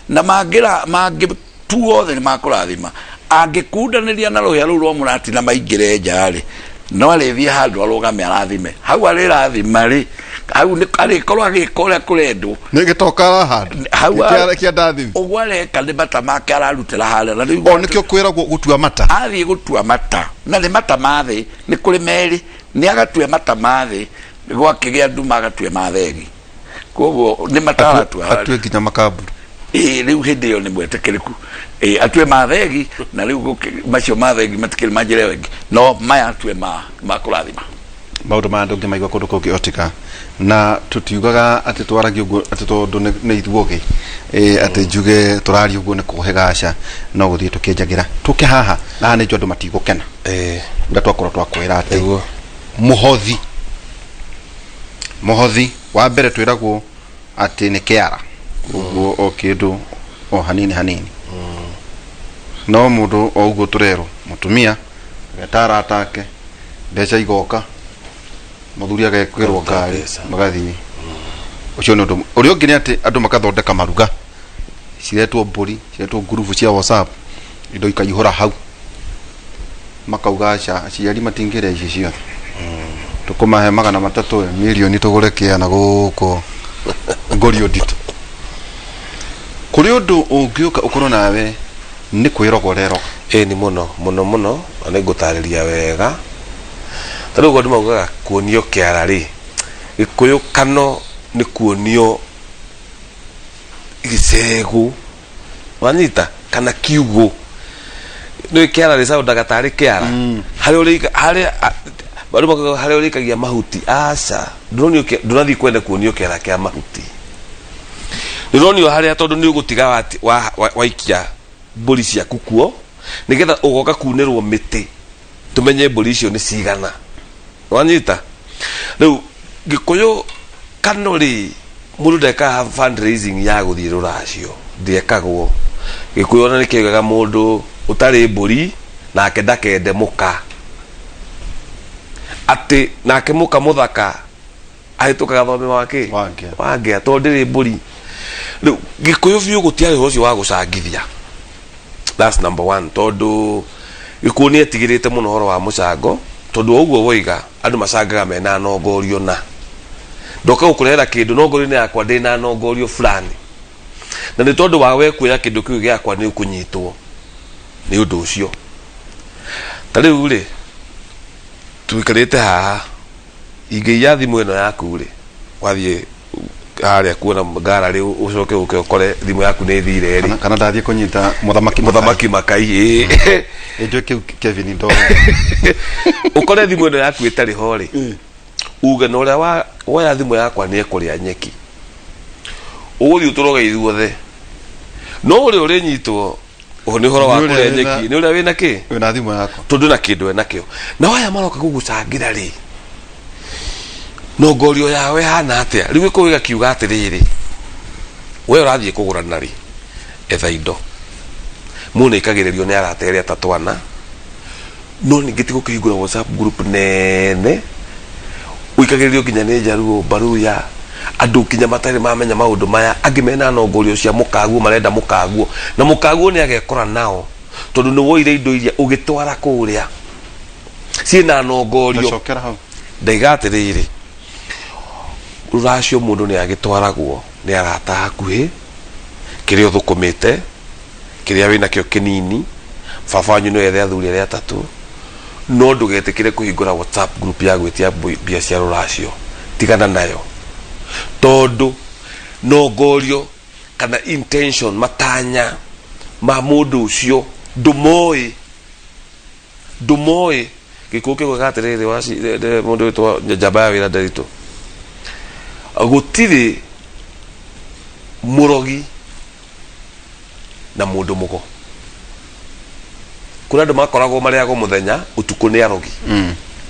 na mangĩra mangĩtuo othe nĩ makũrathima. Angĩkundanĩria na rũhĩa rũu rwa mũrati na maingĩre nja rĩ, no arĩthiĩ handũ arũgame arathime hau. Arĩrathima rĩ, hau nĩ arĩkorwo agĩka ũrĩa kũrendwo.
Nĩ gĩtoka arahanda.
Hau
kĩa ndathimi.
Ũguo areka nĩ mata make ararutĩra harĩa na rĩu
O nĩkĩo kwĩragwo gũtua mata.
Athiĩ gũtua mata, na nĩ mata ma thĩ, nĩ kũrĩ merĩ, nĩ agatue mata ma thĩ, gwakĩgĩa nduma agatue ma thegi. Koguo nĩ mata aratua harĩa.
Atue nginya makamburu.
Ĩĩ, rĩu hĩndĩ ĩyo nĩ mwetĩkĩrĩku. Ĩĩ, atue ma thegi, na rĩu macio ma thegi matikĩrĩ ma njĩra ĩyo ĩngĩ, no maya atue ma kũrathima.
Maũndũ maya ndũngĩmaigua kũndũ kũngĩ otiga, na tũtiugaga atĩ twaragia ũguo atĩ tondũ nĩ ithuogĩ. Atĩ njuge tũraria ũguo nĩ kũhe aca, no gũthiĩ tũkĩenjagĩra tũke haha na haha nĩ njũ andũ matigũkena ũrĩa twakorwo twakwĩra atĩ mũhothi, mũhothi wa mbere twĩragwo atĩ nĩ kĩara ũguo o kĩndũ o hanini hanini, no mũndũ o ũguo tũrerwo mũtumia ageta arata ake, mbeca igoka, mũthuri agekĩrwo
Akaruta
ngari
mbeca.
Magathiĩ. Ũcio nĩ ũndũ ũmwe. Ũrĩa ũngĩ nĩ atĩ andũ makathondeka maruga, ciretwo mbũri, ciretwo ngurubu cia WhatsApp, indo ikaihũra hau, makauga aca, aciari matingĩrĩa ici ciothe, tũkũmahe 300 mirioni tũgũre kĩana gũkũ ngũrio nditũ. Kũrĩ ũndũ ũngĩũka ũkorwo nawe nĩ kwĩrogorero.
Ĩĩ, nĩ mũno mũno mũno, na nĩ ngũtarĩria wega. Ta rĩu ũguo andũ maugaga kuonio kĩara rĩ, Gĩkũyũ kano nĩ kuonio gĩcegũ, wanyita, kana kiugũ. Nĩ kĩara rĩ soundaga tarĩ kĩara harĩa ũrĩika harĩa andũ maugaga harĩa ũrĩikagia mahuti. Aca, ndũronio ndũrathiĩ kwenda kuonio kĩara kĩa mahuti, ndũronio harĩa tondũ nĩ ũgũtiga waikia mbũri ciaku kuo, nĩgetha ũgoka kunĩrwo mĩtĩ tũmenye mbũri icio nĩ cigana, wanyita. Rĩu Gĩkũyũ kano rĩ, mũndũ ndekaga fundraising ya gũthiĩ rũracio, ndĩekagwo Gĩkũyũ. Ona nĩ kĩoigaga mũndũ ũtarĩ mbũri nake ndakende mũka, atĩ nake mũka mũthaka ahĩtũkaga thome wa kĩ?
Wa ngĩa.
Wa ngĩa, tondũ ndĩrĩ mbũri. Rĩu Gĩkũyũ biũ gũtiarĩ ũhoro ũcio wa gũcangithia. That's number one, tondũ Gĩkũyũ nĩ etigĩrĩte mũno ũhoro wa mũcango, tondũ o ũguo woiga andũ macangaga mena nongorio, na ndoka gũkũrehera kĩndũ nongorio-inĩ yakwa ndĩna nongorio fulani, na nĩ tondũ wa we kuoya kĩndũ kĩu gĩakwa nĩ ũkũnyitwo nĩ ũndũ ũcio. Ta rĩu rĩ, tũikarĩte haha, ingĩiya thimũ ĩno yaku rĩ, wathiĩ harĩa kuona ngararĩ ũcoke ũke ũkore thimũ yaku nĩ ĩthire rĩ,
Kana ndathiĩ kũnyita mũthamaki.
Mũthamaki Makai, ĩĩ.
Ĩnjũ kĩu Kevin ndo.
Ũkore thimũ ĩno yaku ĩtarĩ ho rĩ, uge na ũrĩa woya thimũ yakwa nĩ ekũrĩa nyeki, ũgũthiĩ ũtũroge ithuothe, no ũrĩa ũrĩnyitwo ũhoro nĩ ũhoro wa
Nĩ ũrĩa
kũrĩa nyeki nĩ ũrĩa wĩna kĩ
wĩna thimũ yakwa.
Tondũ na kĩndũ enakĩo, nao aya maroka gũgũcangĩra rĩ, nongorio yao ĩhana atĩa? Rĩu gĩkũyũ gĩgakiuga atĩrĩrĩ, we ũrathiĩ kũgũrana rĩ, etha indo mũndũ nĩ aikagĩrĩrio nĩ arata erĩ atatũ ana, no ningĩ ti gũkĩhingũra WhatsApp group nene ũikagĩrĩrio nginya nĩ Njaruo, Baruya, andũ nginya matarĩ mamenya maũndũ maya, angĩ mena nongorio cia mũkaguo, marenda mũkaguo, na mũkaguo nĩ agekora nao, tondũ nĩ woire indo iria ũgĩtwara kũrĩa ciĩna nongorio.
Ndacokera hau.
Ndaiga atĩrĩrĩ, rũracio mũndũ nĩ agĩtwaragwo nĩ arata hakuhĩ, kĩrĩa ũthũkũmĩte, kĩrĩa wĩnakĩo kĩnini, baba wanyu no ethe athuri arĩa atatũ, no ndũgetĩkĩre kũhingũra WhatsApp group ya gwĩtia mbia cia rũracio. Tigana nayo, tondũ nongorio kana intention, matanya ma mũndũ ũcio ndũmoĩ, ndũmoĩ. Gĩkũyũ kĩgoiga atĩrĩrĩ, mũndũ wĩtwo njamba ya wĩra Nderitu, gũtirĩ mũrogi na mũndũ mũgo. Kũrĩ andũ makoragwo marĩagwo mũthenya, ũtukũ nĩ arogi.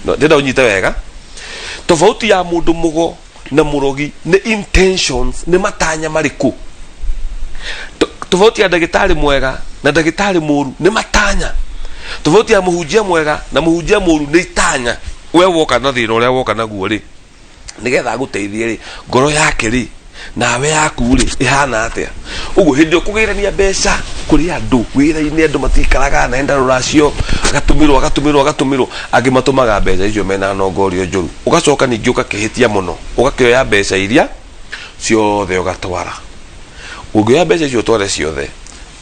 No, ndĩrenda ũnyite wega tofauti ya mũndũ mũgo na mũrogi nĩ intentions, nĩ matanya marĩkũ. Tofauti ya ndagĩtarĩ mwega na ndagĩtarĩ mũru nĩ matanya. Tofauti ya mũhunjia mwega na mũhunjia mũru nĩ itanya. We woka na thĩna ũrĩa woka naguo rĩ, nĩgetha agũteithie rĩ, ngoro yake rĩ, nawe yaku rĩ, ĩhana atĩa? Ũguo hĩndĩ ĩyo kũgĩrania mbeca kũrĩ andũ wĩra-inĩ, andũ matikaraga naenda rũracio, agatũmĩrwo, agatũmĩrwo, agatũmĩrwo, angĩ matũmaga mbeca icio mena nongorio njũru. Ũgacoka ningĩ ũgakĩhĩtia mũno, ũgakĩoya mbeca iria ciothe ũgatwara. Ũngĩoya mbeca icio ũtware ciothe,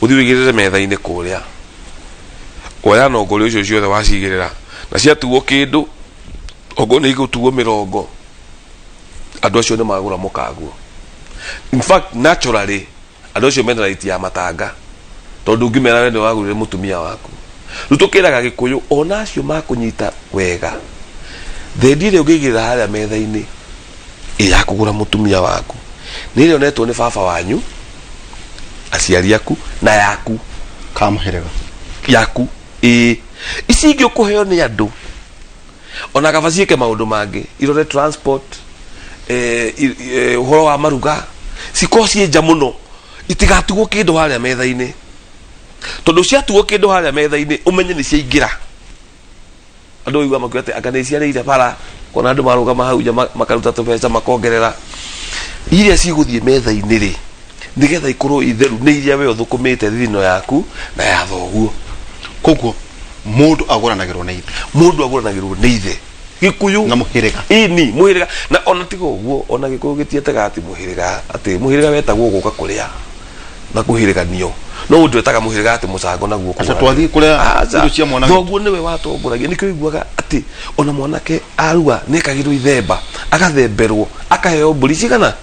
ũthiĩ ũigĩrĩre metha-inĩ kũrĩa, woya nongorio icio ciothe wacigĩrĩra, na ciatuo kĩndũ, okorwo nĩ igũtuo mĩrongo, andũ acio nĩ magũra mũkaguo. In fact, naturally andũ acio mena right ya matanga, tondũ ũngĩmera we nĩ wagũrire mũtumia waku. Rĩu tũkĩraga Gĩkũyũ, ona acio makũnyita wega, thendi ĩrĩa ũngĩigĩrĩra harĩa metha-inĩ ĩ ya kũgũra mũtumia waku nĩ ĩrĩa onetwo nĩ baba wanyu, aciari aku, na yaku.
Kamũhĩrĩga.
Yaku, ĩĩ. Ici ingĩ ũkũheo nĩ andũ, ona kaba ciĩke maũndũ mangĩ, irore transport, ũhoro wa maruga, cikorwo ciĩ nja mũno, itigatigwo kĩndũ harĩa metha-inĩ, tondũ ciatigwo kĩndũ harĩa metha-inĩ ũmenye nĩ ciaingĩra. Andũ ũigua makiuga atĩ anga nĩ ciarĩire bara, kona andũ marũgama hau nja makaruta tũbeca makongerera. Iria cigũthiĩ metha-inĩ rĩ, nĩgetha ikorwo itheru, nĩ iria we ũthũkũmĩte thithino yaku na ya thoguo.
Koguo mũndũ agũranagĩrwo nĩ ithe.
Mũndũ agũranagĩrwo nĩ ithe, Gĩkũyũ.
Na mũhĩrĩga.
Ĩni, mũhĩrĩga. Na ona tiga ũguo, ona Gĩkũyũ gĩtietaga atĩ mũhĩrĩga, atĩ mũhĩrĩga wetagwo gũka kũrĩa na kũhĩrĩganio, no ũndũ wetaga mũhĩrĩga atĩ mũcango naguo.
Aca, twathiĩ kũrĩa indo cia mwana witũ.
Thoguo nĩwe watongoragia. Nĩkĩo ũiguaga atĩ ona mwanake arua nĩekagĩrwo ithemba, agathemberwo, akaheo mbũri cigana?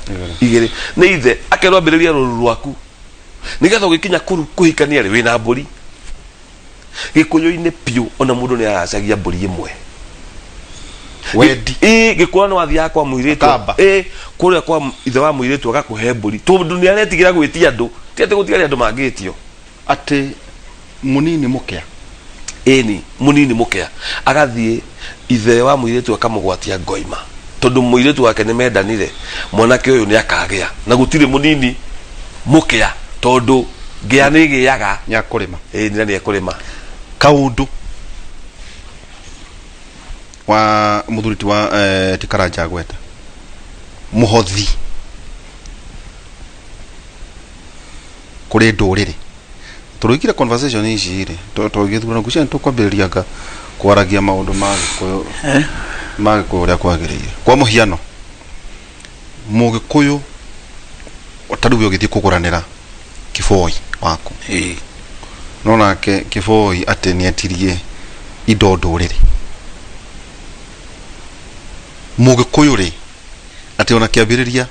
Igĩrĩ nĩ ithe, akerwo ambĩrĩria rũru rwaku, nĩgetha ũgĩkinya kũru kũhikania rĩ, wĩna mbũri. Gĩkũyũ-inĩ piũ ona mũndũ nĩ aracagia mbũri ĩmwe.
Wendi.
Ĩĩ, gĩkũyũ nĩ wathiaga kwa mũirĩtu.
Akamba.
Ĩĩ, kũrĩa kwa ithe wa mũirĩtu agakũhe mbũri, tondũ nĩ aretigĩra gwĩtia andũ. Ti atĩ gũtiarĩ andũ mangĩtio.
Atĩ mũnini mũkĩa.
Ĩni, mũnini mũkĩa agathiĩ ithe wa mũirĩtu akamũgwatia ngoima, tondũ mũirĩtu wake nĩ mendanire, mwanake ũyũ nĩ akagĩa na gũtirĩ mũnini mũkĩa, tondũ ngĩa nĩ ĩgĩaga.
Nĩ akũrĩma.
Ĩni, na nĩ ekũrĩma.
Kaũndũ wa mũthuri ti wa ti Karanja agweta mũhothi kũrĩ ndũrĩrĩ. Tũrũigire conversation ici rĩ, tũgĩthurana ngwĩciria nĩ tũkwambĩrĩria anga kwaragia maũndũ ma Gĩkũyũ, ma Gĩkũyũ ũrĩa kwagĩrĩire. Kwa mũhiano, Mũgĩkũyũ ta rĩu we ũgĩthiĩ kũgũranĩra kĩboi waku, no nake kĩboi atĩ nĩ etirie indo ndũrĩrĩ. Mũgĩkũyũ rĩ, atĩ ona kĩambĩrĩria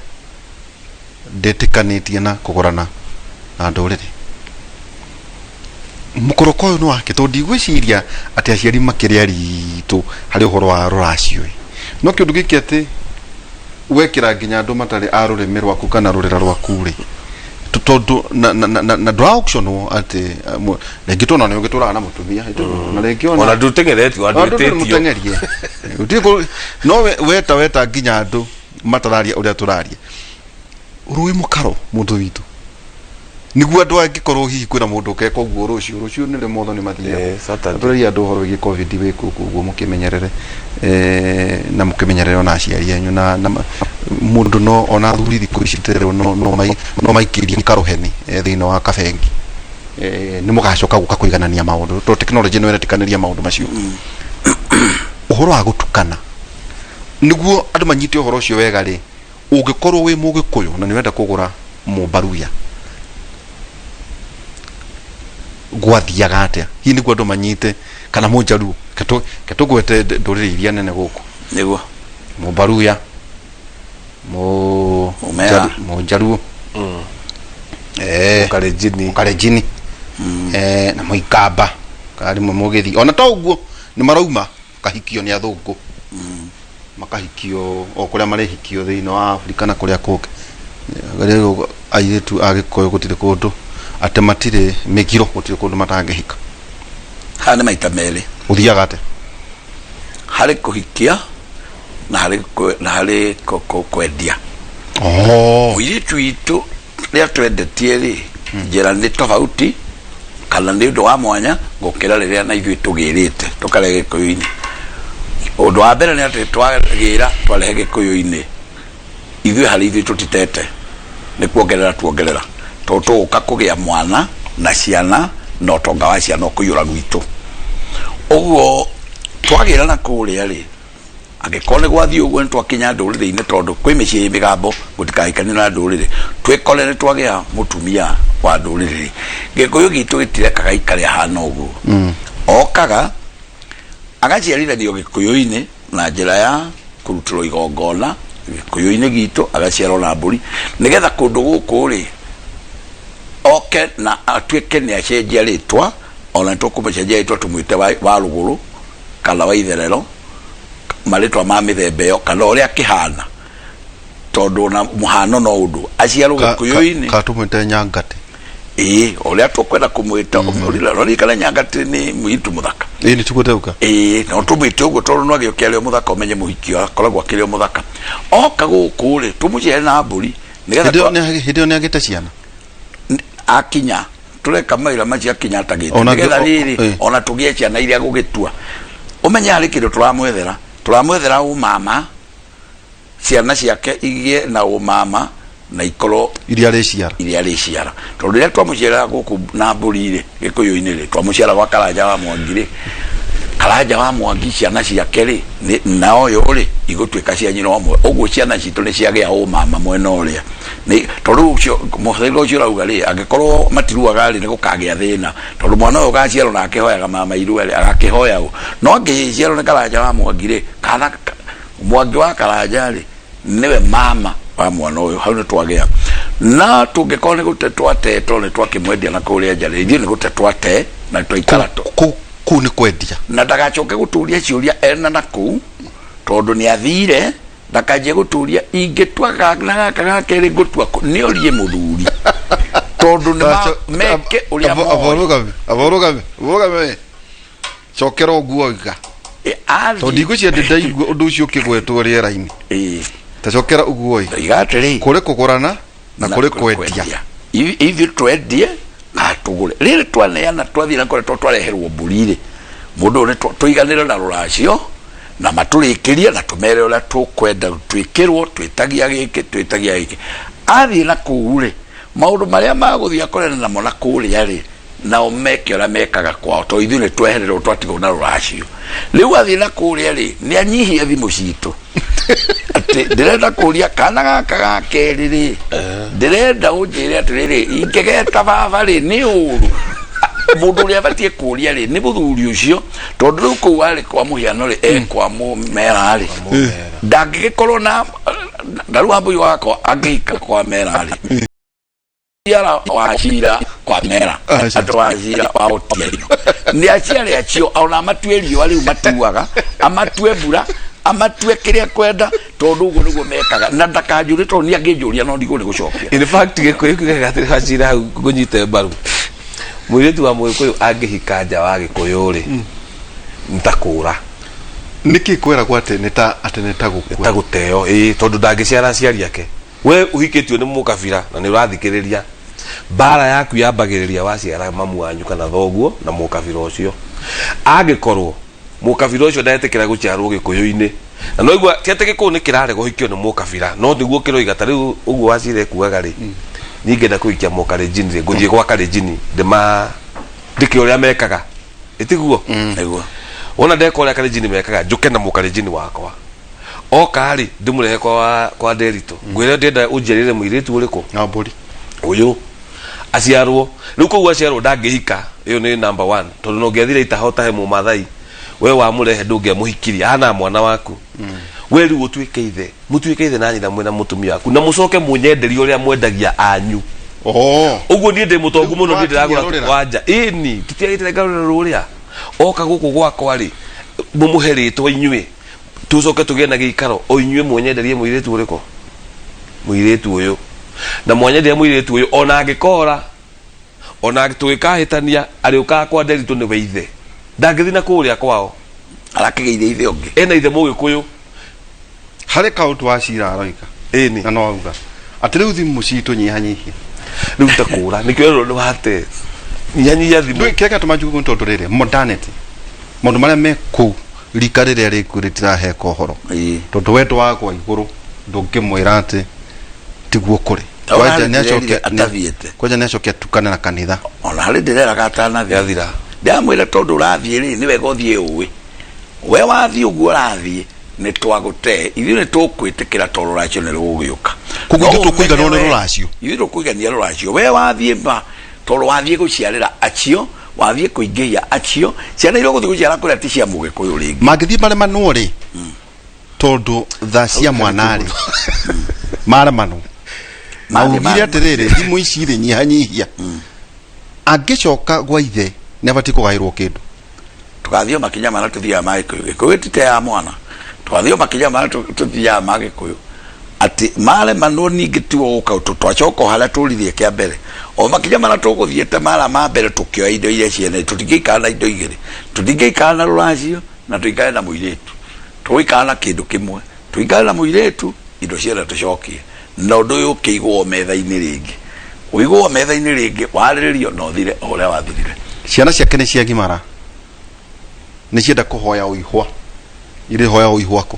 ndetĩkanĩtie na kũgũrana na ndũrĩrĩ. Mũkoroko ũyũ nĩ wake tondũ ndigwĩciria atĩ aciari makĩrĩ aritũ harĩ ũhoro wa rũracio ĩ. No kĩũndũ gĩkĩ atĩ wekĩra nginya andũ matarĩ a rũrĩmĩ rwaku kana rũrĩra rwaku rĩ, tondũ na na na na, na ndũra auctionwo atĩ rĩngĩ tondũ nĩ ũgĩtũraga na mũtumia na rĩngĩ
ona ndũteng'eretio
ona ndũrĩ
andũ
mũteng'erie. Gũtirĩ no weta weta nginya andũ matararia ũrĩa tũraria. Rũĩ mũkaro mũndũ witũ nĩguo andũ angĩkorwo hihi kwĩna mũndũ ũkeka ũguo rũciũ, rũciũ nĩrĩo motho nĩ mathiaga.
Saturday.
Tũreria andũ ũhoro wĩgiĩ COVID wĩ kũu ũguo mũkĩmenyerere, na mũkĩmenyerere ona aciari anyu na mũndũ no ona athuri thikũ ici tĩrĩo no no mai, no maikĩrie karũheni thĩinĩ wa kabengi. Nĩ mũgacoka gũka kũiganania maũndũ tondũ technology nĩ ĩretĩkanĩria maũndũ macio. Ũhoro wa gũtukana nĩguo andũ manyite ũhoro ũcio wega rĩ, ũngĩkorwo wĩ mũgĩkũyũ na nĩ ũrenda kũgũra mũmbaruya gwathiaga atĩa hihi nĩguo andũ manyite, kana mũnjaruo, ke tũgwete ndũrĩrĩ iria nene gũkũ?
Nĩguo.
Mũmbaruya,
Mũmera.
Mũnjaruo,
Mũkalenjini.
Mũkalenjini, na mũikamba, kana rĩmwe mũgĩthiĩ ona to ũguo nĩ marauma kahikio nĩ athũngũ, makahikio o kũrĩa marehikio thĩinĩ wa Afrika na kũrĩa kũngĩ. Rĩu airĩtu a Gĩkũyũ gũtirĩ kũndũ atĩ matirĩ mĩgiro, gũtirĩ kũndũ matangĩhika.
Haha nĩ maita merĩ.
Ũthiaga atĩa?
Harĩ kũhikia na harĩ na harĩ kwendia. Mũirĩtu witũ rĩrĩa twendetie rĩ, njĩra nĩ tofauti kana nĩ ũndũ wa mwanya gũkĩra rĩrĩa na ithuĩ tũgĩrĩte tũkarehe gĩkũyũ-inĩ. Ũndũ wa mbere nĩ atĩ twagĩra twarehe gĩkũyũ-inĩ, ithuĩ harĩ ithuĩ tũtitete, nĩ kuongerera tuongerera, tondũ tũgũka kũgĩa mwana na ciana na ũtonga wa ciana ũkũiyũra gwitũ. Ũguo twagĩra na kũrĩa rĩ, angĩkorwo nĩ gwathiĩ ũguo nĩ twakinya ndũrĩrĩ-inĩ, tondũ kwĩ mĩciĩ ĩ mĩgambo gũtikahikanie na ndũrĩrĩ, twĩkore nĩ twagĩa mũtumia wa ndũrĩrĩ. Gĩkũyũ gitũ gĩtirekaga ikare ahana ũguo. Okaga agaciarithanio gĩkũyũ-inĩ na njĩra ya kũrutĩrwo igongona gĩkũyũ-inĩ gitũ, agaciarwo na mbũri, nĩgetha kũndũ gũkũ rĩ oke na atuĩke nĩ acenjia rĩtwa, ona nĩ tũkũmũcenjia rĩtwa tũmwĩte wa rũgũrũ kana wa itherero, marĩtwa ma mĩthemba ĩyo kana ũrĩa akĩhana, tondũ ona mũhano no ũndũ aciarwo gĩkũyũ-inĩ.
Ka tũmwĩte Nyangatĩ.
Ĩĩ, ũrĩa tũkwenda kũmwĩta, ũririkane Nyangatĩ nĩ mũirĩtu mũthaka.
Ĩĩ, nĩ tiguo ndauga.
Ĩĩ, no tũmwĩte ũguo tondũ no agĩũke arĩ o mũthaka, ũmenye mũhiki akoragwo akĩrĩ o mũthaka. Oka gũkũ rĩ, tũmũciare na mbũri nĩgetha
Hĩndĩ ĩyo hĩndĩ ĩyo nĩ agĩte ciana.
Akinya tureka mawĩra macio akinya atagĩte
Ona
nĩgetha rĩrĩ ona tũgĩe ciana iria gũgĩtua, ũmenye harĩ kĩndũ tũramwethera, tũramwethera ũmama, ciana ciake igĩe na ũmama na ikorwo
iria arĩciara,
iria arĩciara, tondũ rĩrĩa twamũciara gũkũ na mbũri rĩ, gĩkũyũ-inĩ rĩ, twamũciara gwa Karanja wa Mwangi rĩ, Karanja wa Mwangi ciana ciake rĩ na ũyũ rĩ igũtuĩka cia nyina ũmwe, ũguo ciana citũ nĩ ciagĩa ũmama mwena ũrĩa nĩ tondũ ũcio mũhĩrĩga ũcio ũrauga rĩ, angĩkorwo matiruaga rĩ, nĩ gũkagĩa thĩna, tondũ mwana ũyũ ũgaciarwo na akĩhoyaga mama irua rĩ, agakĩhoya ũ? No angĩciarwo nĩ Karanja wa Mwangi rĩ, kana Mwangi wa Karanja rĩ, nĩwe mama wa mwana ũyũ, hau nĩ twagĩa. Na tũngĩkorwo nĩ gũte twate, tondũ nĩ twakĩmwendia na kũrĩa nja rĩ, ithuĩ nĩ gũte twate na twaikara
Kũu nĩ kwendia.
Na ndagacoke gũtũria ciũria ena na kũu, tondũ nĩ athire, ndakanjie gũtũria ingĩtua na gaka ga kerĩ ngũtua kũ, nĩ orie mũthuri, tondũ nĩ meke ũrĩa moĩ.
Aba ũrũgame, ũrũgame we. Cokera ũguo oiga.
Athiĩ.
Tondũ ndigwĩciria ndĩ ndaigua ũndũ ũcio ũkĩgwetwo rĩera-inĩ. Ta cokera ũguo oiga.
Oiga atĩrĩ,
kũrĩ kũgũrana na kũrĩ kwendia.
Ithuĩ twendie na tũgũre. Rĩrĩ twaneana twathiĩ na kũrĩa twareherwo mbũri rĩ, mũndũ ũyũ nĩ tũiganĩre na rũracio na matũrĩkĩrie na tũmere ũrĩa tũkwenda twĩkĩrwo, twĩtagia gĩkĩ, twĩtagia gĩkĩ. Athiĩ na kũu rĩ, maũndũ marĩa magũthiĩ akorane namo na kũrĩa rĩ, Nao meke ũrĩa mekaga kwao, tondũ ithuĩ nĩ twehererwo, twatigwo na rũracio. Rĩu athiĩ na kũrĩa rĩ, nĩ anyihie thimũ citũ atĩ ndĩrenda kũria kana gaka ga kerĩ rĩ, ndĩrenda ũnjĩre atĩrĩrĩ, ingĩgeta baba rĩ, nĩ ũru? Mũndũ ũrĩa abatiĩ kũria rĩ, nĩ mũthuri ũcio, tondũ rĩu kũu arĩ kwa mũhiano rĩ, e kwa mũmera rĩ, ndangĩgĩkorwo na na rĩu Wambũi wakwa angĩhika kwa mera rĩ, ciara wa cira kwa mera.
Aca.
Andũ wa cira wa ũtiario nĩ aciari acio, ona amatue riũa rĩu matuaga, amatue mbura, amatue kĩrĩa kwenda, tondũ ũguo nĩguo mekaga. Na ndakanjũrie, tondũ nĩ angĩnjũria no ndigwo nĩ gũcokia.
In fact, gĩkũyũ kiugaga atĩrĩ, wacira hau ngũnyite mbaru, mũirĩtu wa mũgĩkũyũ angĩhika nja wa gĩkũyũ rĩ, nĩ ta kũra.
Nĩkĩ kwĩragwo atĩ nĩ ta atĩ nĩ ta
nĩ
gũkua?
Ta gũteo, ĩĩ, tondũ ndangĩciara aciari ake. We ũhikĩtio nĩ mũkabira na nĩ ũrathikĩrĩria, mbara yaku yambagĩrĩria waciara mamu wanyu kana thoguo na mũkabira ũcio. Angĩkorwo mũkabira ũcio ndetĩkĩra gũciarwo gĩkũyũ-inĩ, na noigua ti atĩ gĩkũyũ nĩ kĩrarega ũhikio nĩ mũkabira, no nĩguo kĩroiga. Ta rĩu ũguo wacira ekuaga rĩ, niĩ ngĩenda kũhikia mũkalenjini rĩ, ngũthiĩ gwa kalenjini ndĩma ndĩke ũrĩa mekaga, ĩtiguo?
Nĩguo.
Wona ndeka ũrĩa kalenjini mekaga, njũke na mũkalenjini wakwa oka rĩ, ndĩmũrehe kwa Nderitũ, ngwĩre ndĩrenda ũnjiarĩre mũirĩtu ũrĩkũ.
Na mbũri.
Ũyũ aciarwo rĩu kũu aciarwo ndangĩhika. Ĩyo nĩ number one, tondũ no ũngĩathire itahota he mũmathai, we wamũrehe ndũngĩamũhikirie ahana mwana waku. We rĩu ũtuĩke ithe, mũtuĩke ithe na nyina mwĩna mũtumia waku, na mũcoke mũnyenderie ũrĩa mwendagia anyu.
Oh.
Ũguo niĩ ndĩ mũtongu mũno, niĩ ndĩragũra.
Wakinya rũrĩra.
Wanja ĩni tũtiagĩte ngarũrĩra rũrĩa oka gũkũ gwakwa rĩ, mũmũhe rĩtwa inyuĩ, tũcoke tũgĩe na gĩikaro o inyuĩ mwenyenderie mũirĩtu ũrĩkũ, mũirĩtu ũyũ, na mwanyenderia mũirĩtu ũyũ, ona angĩkora ona tũgĩkahĩtania arĩũkaga kwa Nderitũ, nĩwe ithe, ndangĩthiĩ na kũrĩa kwao.
Arakĩgeithia ithe ũngĩ.
Ena ithe mũgĩkũyũ.
Harĩ kaũndũ wa cira aroiga.
Ĩni.
Na no auga atĩ rĩu thimũ citũ nyihanyihia.
Rĩu ta kũra nĩkĩo erwo nĩ wate nyihanyihia thimũ.
Ndũĩ kĩrĩa kĩratũma njuge ũguo nĩ tondũ rĩrĩ modernity, maũndũ marĩa me kũu rika rĩrĩa rĩkuo rĩtiraheka ũhoro. Tondũ wendo wagwa igũrũ ndũngĩmwĩra atĩ tiguo kũrĩ.
Ta
Kwanja
ũrarĩ
nĩ acoke
ndĩrerire atathiĩte.
Kwanja nĩ acoke atukane na kanitha.
Ona harĩ ndĩreraga atanathiĩ.
Yathira.
Ndamwĩra tondũ ũrathiĩ rĩ, nĩ wega ũthiĩ ũĩ we wathiĩ ũguo ũrathiĩ nĩ twagũte, ithuĩ nĩ tũkwĩtĩkĩra tondũ rũracio nĩ rũgũgĩũka.
Koguo
No
ithuĩ tũkũiganwo nĩ
ũmenye we,
rũracio.
Ithuĩ tũkũigania rũracio. We wathiĩ ma tondũ wathiĩ gũciarĩra acio, wathiĩ kũingĩhia acio ciana iria ũgũthiĩ gũciara kũrĩa ti cia mũgĩkũyũ rĩngĩ.
Mangĩthiĩ maremanwo rĩ, tondũ tha cia mwana rĩ, maremanwo na
Mathiĩ
ugire atĩrĩrĩ, thimũ ici rĩ, nyihanyihia, angĩcoka gwa ithe nĩ abatiĩ kũgaĩrwo kĩndũ.
Tũgathiĩ makinya marĩa tũthiaga ma gĩkũyũ, gĩkũyũ gĩtiteaga mwana. Tũgathiĩ makinya marĩa tũthiaga ma gĩkũyũ atĩ maremanwo ningĩ tiwo gũka twacoka o harĩa tũririe kĩa mbere, o makinya marĩa tũgũthiĩte mara ma mbere, tũkĩoya indo iria ciene. Tũtingĩikara na indo igĩrĩ, tũtingĩikara na rũracio na tũikare na mũirĩtu. Tũgũikara na kĩndũ kĩmwe, tũikare na mũirĩtu, indo ciothe tũcokie, na ũndũ ũyũ ũkĩigwo metha-inĩ rĩngĩ, ũigwo metha-inĩ rĩngĩ, warĩrĩrio na ũthire o ũrĩa wathirire.
Ciana ciake nĩ ciagimara, nĩ cienda kũhoya ũihwa, irĩhoya ũihwa kũ?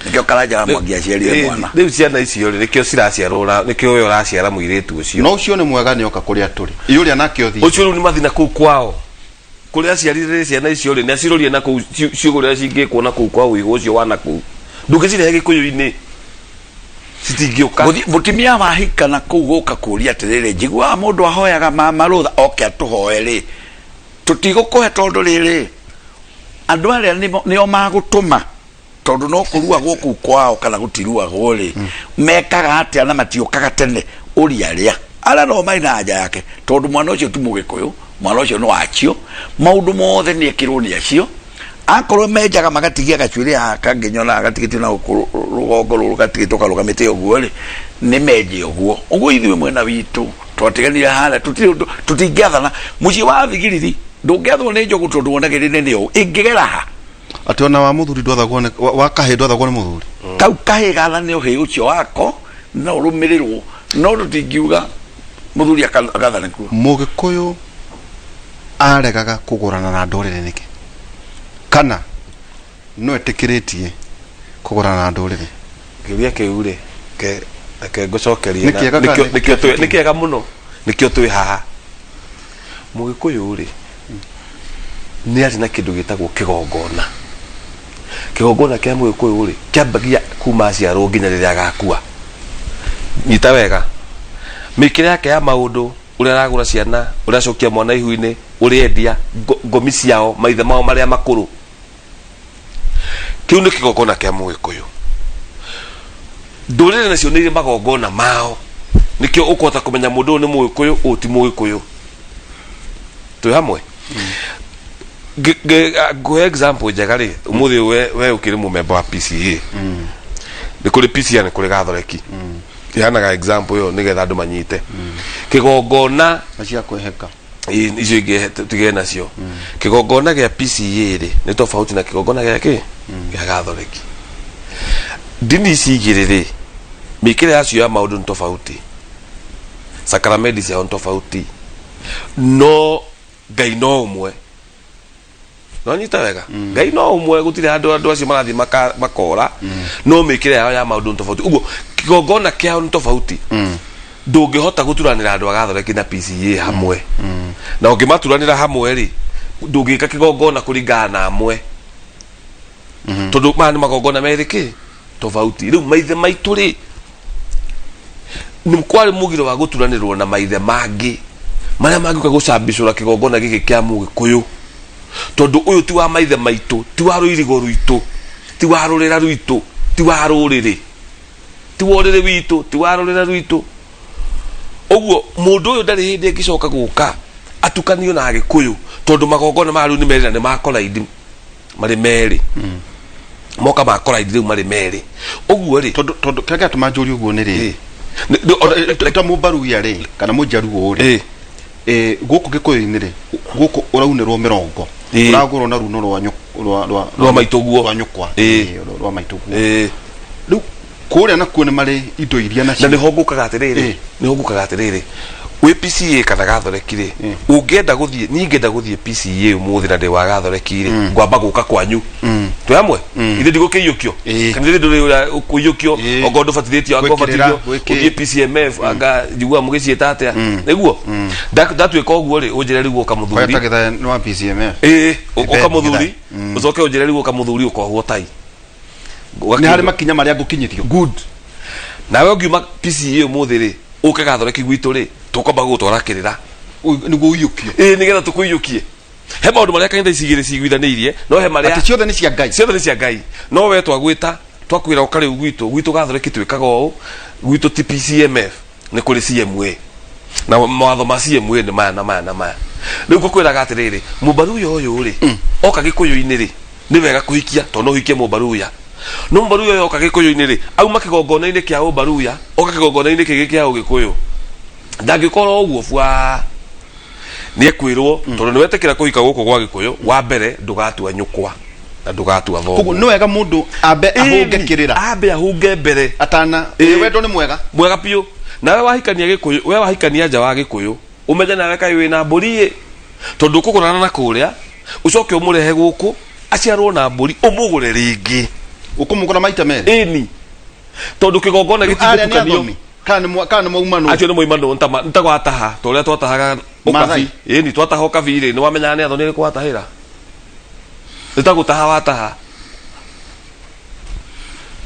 Nĩkĩo Karanja wa Mwangi aciarire mwana.
Rĩu ciana icio rĩ, nĩkĩo ciraciarwo nĩkĩo we ũraciara mũirĩtu ũcio.
No ũcio nĩ mwega, nĩ oka kũrĩa tũrĩ, ĩ ũrĩa nake ũthiĩ.
Ũcio rĩu nĩ mathina kũu kwao kũrĩa aciarire ciana icio rĩ, nĩ acirorie na kũu ciugo rĩrĩa cingĩkwo na kũu kwa ũigũ ũcio wa na kũu, ndũngĩcirehe gĩkũyũ-inĩ, citingĩũka.
Mũtumia wahika na kũu gũka kũria atĩrĩrĩ, njiguaga mũndũ ahoyaga mama rũtha oke atũhoe rĩ, tũtigũkũhe tondũ rĩrĩ andũ arĩa nĩo magũtũma, tondũ no kũruagwo kũu kwao kana gũtiruagwo rĩ, mekaga atĩa na matiũkaga tene ũria arĩa arĩa no marĩ na anja yake, tondũ mwana ũcio ti mũgĩkũyũ, mwana ũcio nĩ wacio, maũndũ mothe nĩ ekĩrwo nĩ acio. Akorwo menjaga magatigia gacuĩrĩ haha kangĩnyona gatigĩtio na gũkũ rũgongo rũrũ gatigĩtwo karũgamĩte ũguo rĩ, nĩ menje ũguo ũguo. Ithuĩ mwena witũ twatiganire harĩa, tũtirĩ ũndũ tũtingĩathana mũciĩ wa thigiriri, ndũngĩathwo nĩ njogu tondũ wonagĩrĩre nĩ ũũ ĩngĩgera ha.
Atĩ ona wa mũthuri ndwathagwo nĩ wa kahĩ ndwathagwo nĩ mũthuri.
Kau kahĩ gathane ũhĩ ũcio wako no ũrũmĩrĩrwo, no tũtingiuga mũthuri agathane kuo.
Mũgĩkũyũ aregaga kũgũrana na ndũrĩrĩ nĩkĩ, kana no etĩkĩrĩtie kũgũrana na ndũrĩrĩ?
Kĩũria kĩu rĩ, reke ngũcokerie.
Nĩ kĩega kana
Nĩkĩo twĩ- nĩ kĩega mũno, nĩkĩo twĩ haha. Mũgĩkũyũ rĩ, nĩ arĩ na kĩndũ gĩtagwo kĩgongona. Kĩgongona kĩa Mũgĩkũyũ rĩ, kĩambagia kuma aciarwo nginya rĩrĩa agakua. Nyita wega, mĩkĩre yake ya maũndũ, ũrĩa aragũra ciana, ũrĩa acokia mwana ihu-inĩ, ũrĩa endia, ngomi ciao, maithe mao marĩa makũrũ. Kĩu nĩ kĩgongona kĩa Mũgĩkũyũ. Ndũrĩrĩ nacio nĩ irĩ magongona mao, nĩkĩo ũkũhota kũmenya mũndũ ũyũ nĩ Mũgĩkũyũ, ũyũ ti Mũgĩkũyũ. Twĩ hamwe? Ngũhe example njega rĩ, ũmũthĩ we ũkĩrĩ mũmemba wa PCA. Nĩ kũrĩ PCA nĩ kũrĩ Gathoreki. Heanaga example ĩyo nĩgetha andũ manyite. Kĩgongona
Na cia kwĩheka.
Ĩ, icio ingĩ tigee nacio. Kĩgongona gĩa PCA rĩ, nĩ tofauti na kĩgongona gĩa kĩ? Gĩa Gathoreki. Ndini ici igĩrĩ rĩ, mĩkĩre yacio ya maũndũ nĩ tofauti. Sakramenti ciao nĩ tofauti. No Ngai no ũmwe. Nonyita wega? Ngai no ũmwe, gũtirĩ handũ andũ acio marathiĩ makora, no mĩkĩre yao ya maũndũ nĩ tofauti. Ũguo kĩgongona kĩao nĩ tofauti. Ndũngĩhota gũturanĩra andũ a Gathoreki na PCA hamwe. Na ũngĩmaturanĩra hamwe rĩ, ndũngĩka kĩgongona kũringana na amwe. Tondũ maya nĩ magongona merĩ kĩ? Tofauti. Rĩu maithe maitũ rĩ, nĩ kwarĩ mũgiro wa gũturanĩrwo na maithe mangĩ marĩa mangĩũka gũcambicũra kĩgongona gĩkĩ kĩa Mũgĩkũyũ, tondũ ũyũ ti wa maithe maitũ, ti wa rũirigo rwitũ, ti wa rũrĩra rwitũ, ti wa rũrĩrĩ, ti wa ũrĩrĩ witũ, ti wa rũrĩra rwitũ. Ũguo mũndũ ũyũ ndarĩ hĩndĩ angĩcoka gũka atukanio na Agĩkũyũ, tondũ magongona maya rĩu nĩ merĩ na nĩ makoraindi marĩ merĩ, moka makoraindi rĩu marĩ merĩ. Ũguo rĩ,
Tondũ kĩrĩa kĩratũma njũrie ũguo nĩ rĩ, ta Mũmbaruya rĩ, kana Mũjaruo rĩ, gũkũ Gĩkũyũ-inĩ rĩ, gũkũ ũraunĩrwo mĩrongo, ũragũrwo na runo rwa rwa rwa
Rwa maitũguo.
Rwa nyũkwa. Rwa maitũguo. Rĩu kũrĩa nakuo nĩ marĩ indo iria
nacio. Na nĩho ngũkaga atĩrĩrĩ, nĩho ngũkaga atĩrĩrĩ, wĩ PCA kana Gathoreki rĩ, ũngĩenda gũthiĩ, niĩ ingĩenda gũthiĩ PCA ũmũthĩ na ndĩ wa Gathoreki rĩ, ngwamba gũka kwanyu. Twĩ hamwe? Ithe ndigũkĩiyũkio? Kana ithe ndũrĩ ũrĩa kũiyũkio, okorwo ndũbatithĩtio, anga
Gwĩkĩrĩra,
ũbatithio, ũthiĩ PCMF, anga njiguaga mũgĩciĩta atĩa? Nĩguo? Ndatuĩka ũguo rĩ, ũnjĩre rĩu ũka mũthuri.
Kweta gĩthae nĩ wa PCMF.
Ũka mũthuri, ũcoke ũnjĩre rĩu ũka mũthuri ũkohwo tai.
Nĩ harĩ makinya marĩa ngũkinyĩrio.
Good. Nawe ũngiuma PCA ũmũthĩ rĩ, ũke Gathoreki gwitũ rĩ, tũkwamba gũgũtwara kĩrĩra.
Nĩguo ũiyũkio.
Ĩĩ, nĩgetha tũkũiyũkie. He maũndũ marĩa kanitha ici igĩrĩ ciguithanĩirie, no he marĩa
Atĩ ciothe nĩ cia Ngai.
Ciothe nĩ cia Ngai. No we twagwĩta, twakwĩra ũka rĩu gwitũ, gwitũ Gathoreki twĩkaga ũũ, gwitũ ti PCMF, nĩ kũrĩ CMA. Na mawatho ma CMA nĩ maya na maya na maya. Rĩu ngũkwĩraga atĩrĩrĩ, Mũmbaruya ũyũ rĩ, oka Gĩkũyũ-inĩ rĩ, nĩ wega kũhikia tondũ no ũhikie Mũmbaruya. No Mũmbaruya ũyũ oka Gĩkũyũ-inĩ rĩ, auma kĩgongona-inĩ kĩa Ũmbaruya, oka kĩgongona-inĩ kĩngĩ kĩa Ũgĩkũyũ. Ndangĩkorwo ũguo bwa nĩ ekwĩrwo, tondũ nĩ wetĩkĩra kũhika gũkũ gwa Gĩkũyũ, wa mbere ndũgatua nyũkwa na ndũgatua
Koguo
thoguo.
nĩ wega mũndũ ambe ahũnge kĩrĩra.
Ambe ahũnge mbere.
Atana. Wendo nĩ mwega.
Mwega biũ. Nawe wahikania Gĩkũyũ, we wahikania nja wa Gĩkũyũ, ũmenye nawe kaĩ wĩna mbũri ĩ, tondũ ũkũgũrana na kũrĩa, ũcoke ũmũrehe gũkũ, aciarwo na mbũri, ũmũgũre rĩngĩ.
Ũkũmũgũra maita merĩ?
Ĩni. Tondũ kĩgongona
Rĩu arĩa nĩ
gĩtingĩtukanio.
athomi? Kana nĩ maumanwo?
Acio nĩ maumanwo, nĩ ta gwataha, ta ũrĩa twatahaga ũkabi.
Maathai.
Ĩni, twataha ũkabi rĩ, nĩ wamenyaga nĩ athoni arĩkũ watahĩra? Nĩ ta gũtaha wataha.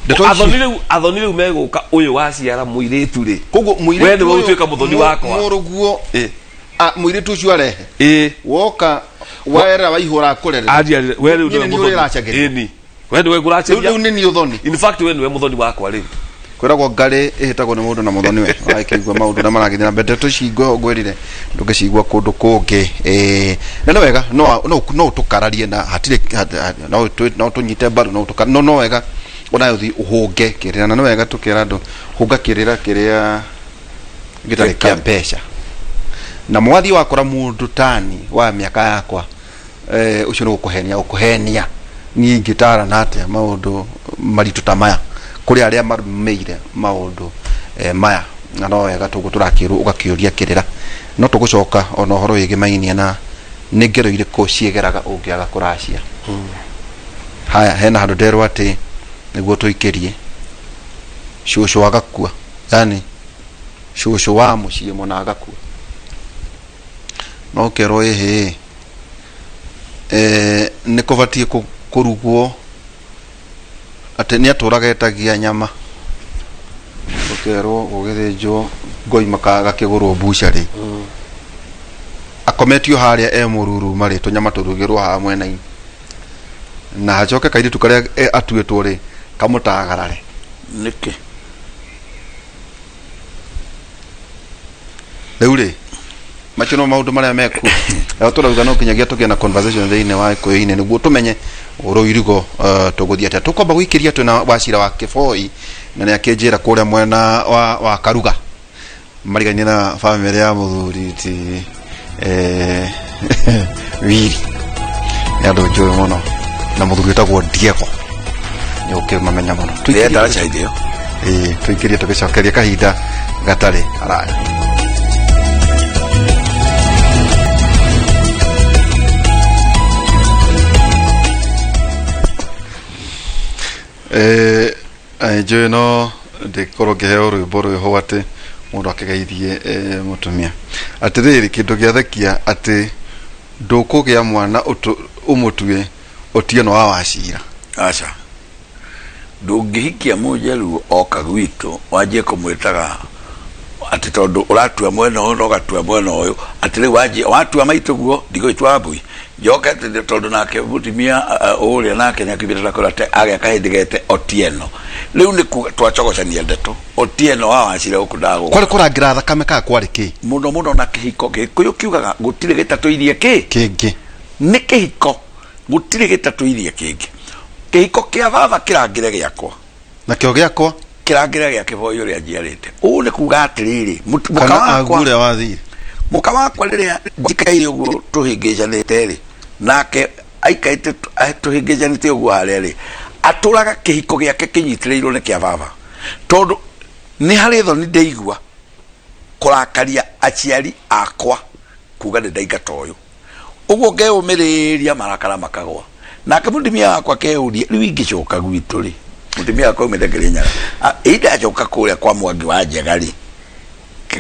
Ndeto ici-
Athoni rĩu megũka ũyũ waciara mũirĩtu rĩ.
Koguo mũirĩtu
We nĩwe
ũyũ
ũtuĩka mũthoni wakwa.
Mũrũguo, mũirĩtu ũcio arehe. Woka werera waihũra akũrerera.
Aria we rĩu
Niĩ
nĩwe
nĩ niĩ
mũthoni.
ũrĩracagĩria.
Ĩni. We nĩwe
Rĩu
ngũracĩria.
rĩu nĩ niĩ ũthoni.
In fact we nĩwe mũthoni wakwa rĩu.
Kwĩragwo ngarĩ ĩhĩtagwo nĩ mũndũ na mũthoni we. Wagĩkĩigua maũndũ ũrĩa maragĩthiĩ na mbere. Ndeto ici ngwĩrire ndũngĩcigua kũndũ kũngĩ. Na nĩ wega no ũtũkararie na hatirĩ no tũnyite mbaru no ũtũkararie no no wega onawe ũthiĩ ũhũnge kĩrĩra, na nĩ wega tũkera andũ hũnga kĩrĩra kĩrĩa gĩtarĩ kĩa mbeca. Na mwathiĩ wakora mũndũ tani wa mĩaka yakwa, ũcio nĩ gũkũhenia gũkũhenia. Niĩ ingĩtarana atĩa maũndũ maritũ ta maya kũrĩ arĩa marũmĩire maũndũ maya? Na no wega tũguo tũrakĩrwo ũgakĩũria kĩrĩra. No tũgũcoka ona ũhoro wĩgĩmainie na nĩ ngero irĩkũ ciĩgeraga ũngĩaga kũracia. Haya, hena handũ nderwo atĩ nĩguo tũikĩrie cũcũ agakua, yani cũcũ wa mũciĩ mũna agakua. No ũkerwo ĩhĩ nĩ kũbatiĩ kũrugwo atĩ nĩ atũraga etagia nyama, ũkerwo gũgĩthĩnjwo ngoima gakĩgũrwo mbucarĩ, akometio harĩa e mũruruma rĩ, tũnyama tũrugĩrwo haha mwena-inĩ, na hacoke kairĩtu karĩa atuĩtwo rĩ kamũtagarare.
Nĩkĩ?
Rĩu rĩ, macio no maũndũ marĩa mekuo. Rĩu tũrauga no nginyagia tũgĩe na conversation thĩinĩ wa gĩkũyũ-inĩ nĩguo tũmenye rũirigo tũgũthiĩ atĩa. Tũkwamba gũikĩria twĩna Wachira wa Kĩboi, na nĩ akĩnjĩra kũrĩa mwena wa Karuga marigainie na bamĩrĩ ya mũthuri ti Wiri, nĩ andũ njũĩ mũno, na mũthuri wĩtagwo Diego nĩ ũkĩmamenya mũno.
Nĩ ndaraca hĩndĩ ĩyo.
Ĩĩ, tũikĩrie tũgĩcokeria kahinda gatarĩ haraya. Njũĩ no ndĩkorwo ngĩheo rwĩmbo rwĩho atĩ mũndũ akĩgeithie mũtumia atĩrĩrĩ, kĩndũ gĩathekia atĩ ndũkũgĩa mwana ũmũtue Otieno wa Wachira.
Aca, ndũngĩhikia mũnjaruo oka gwitũ wanjie kũmwĩtaga atĩ tondũ ũratua mwena ũyũ na ũgatua mwena ũyũ, atĩ rĩu wanjie watua maitũguo ndigũgĩtua Wambui, njoke atĩ tondũ nake mũtumia ũrĩa nake nĩakiumĩte na kũrĩa atĩ agĩa kahĩndĩ gete Otieno. Rĩu nĩ kuga twacogocania ndeto Otieno wa Wachira gũkũ ndagũka.
Kwarĩ kũrangĩra thakame kana kwarĩ kĩ?
Mũno mũno na kĩhiko Gĩkũyũ kiugaga gũtirĩ gĩtatũirie kĩ?
Kĩngĩ.
Nĩ kĩhiko gũtirĩ gĩtatũirie kĩngĩ. Kĩhiko kĩa baba kĩrangĩre gĩakwa.
Nakĩo gĩakwa
kĩrangĩre gĩa Kĩboi ũrĩa njiarĩte. Ũũ nĩ kuga atĩrĩrĩ, mũka
kana agu
wakwa,
ũrĩa wathire.
Mũka wakwa rĩrĩa njikaire ũguo tũhĩngĩcanĩte rĩ, nake aikarĩte tũhĩngĩcanĩte ũguo harĩa rĩ, atũraga kĩhiko gĩake kĩnyitĩrĩirwo nĩ kĩa baba, tondũ nĩ harĩ thoni ndĩigua kũrakaria aciari akwa kuga nĩ ndaingata ũyũ. Ũguo ngeyũmĩrĩria marakara makagwa. Nake mũtumia wakwa akeyũria, rĩu ingĩcoka gwitũ rĩ, mũtumia wakwa aumĩte Kĩrĩnyaga, ĩ ndacoka kũrĩa kwa Mwangi wa Njega rĩ,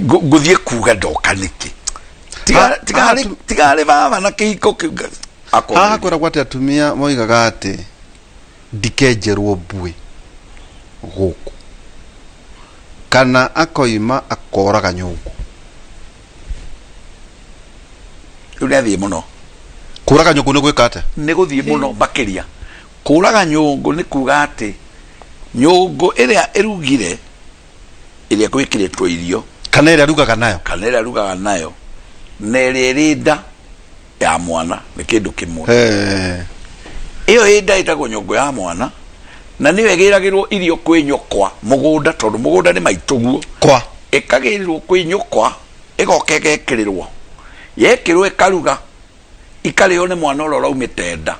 ngũthiĩ kuga ndoka nĩkĩ? Tiga harĩ baba na kĩhiko kĩu
akomĩrĩria. Haha kwĩragwo atĩ atumia moigaga atĩ ndikenjerwo mbuĩ gũkũ, kana akoima akoraga nyũngũ.
Rĩu nĩ athiĩ mũno.
Kũraga nyũngũ nĩ gwĩka atĩa?
Nĩ gũthiĩ mũno makĩria. Kũraga nyũngũ nĩ kuga atĩ nyũngũ ĩrĩa ĩrugire, ĩrĩa gwĩkĩrĩtwo irio,
kana ĩrĩa arugaga nayo,
kana ĩrĩa arugaga nayo, na ĩrĩa ĩrĩ nda ya mwana nĩ kĩndũ kĩmwe. Ĩyo ĩ nda ĩtagwo nyũngũ ya mwana, na nĩyo ĩgĩragĩrwo irio kwĩ nyũkwa mũgũnda, tondũ mũgũnda nĩ maitũguo.
Kwa
Ĩkagĩrĩrwo kwĩ nyũkwa, ĩgoka ĩgekĩrĩrwo, yekĩrwo ĩkaruga, ikarĩo nĩ mwana ũrĩa ũraumĩte nda,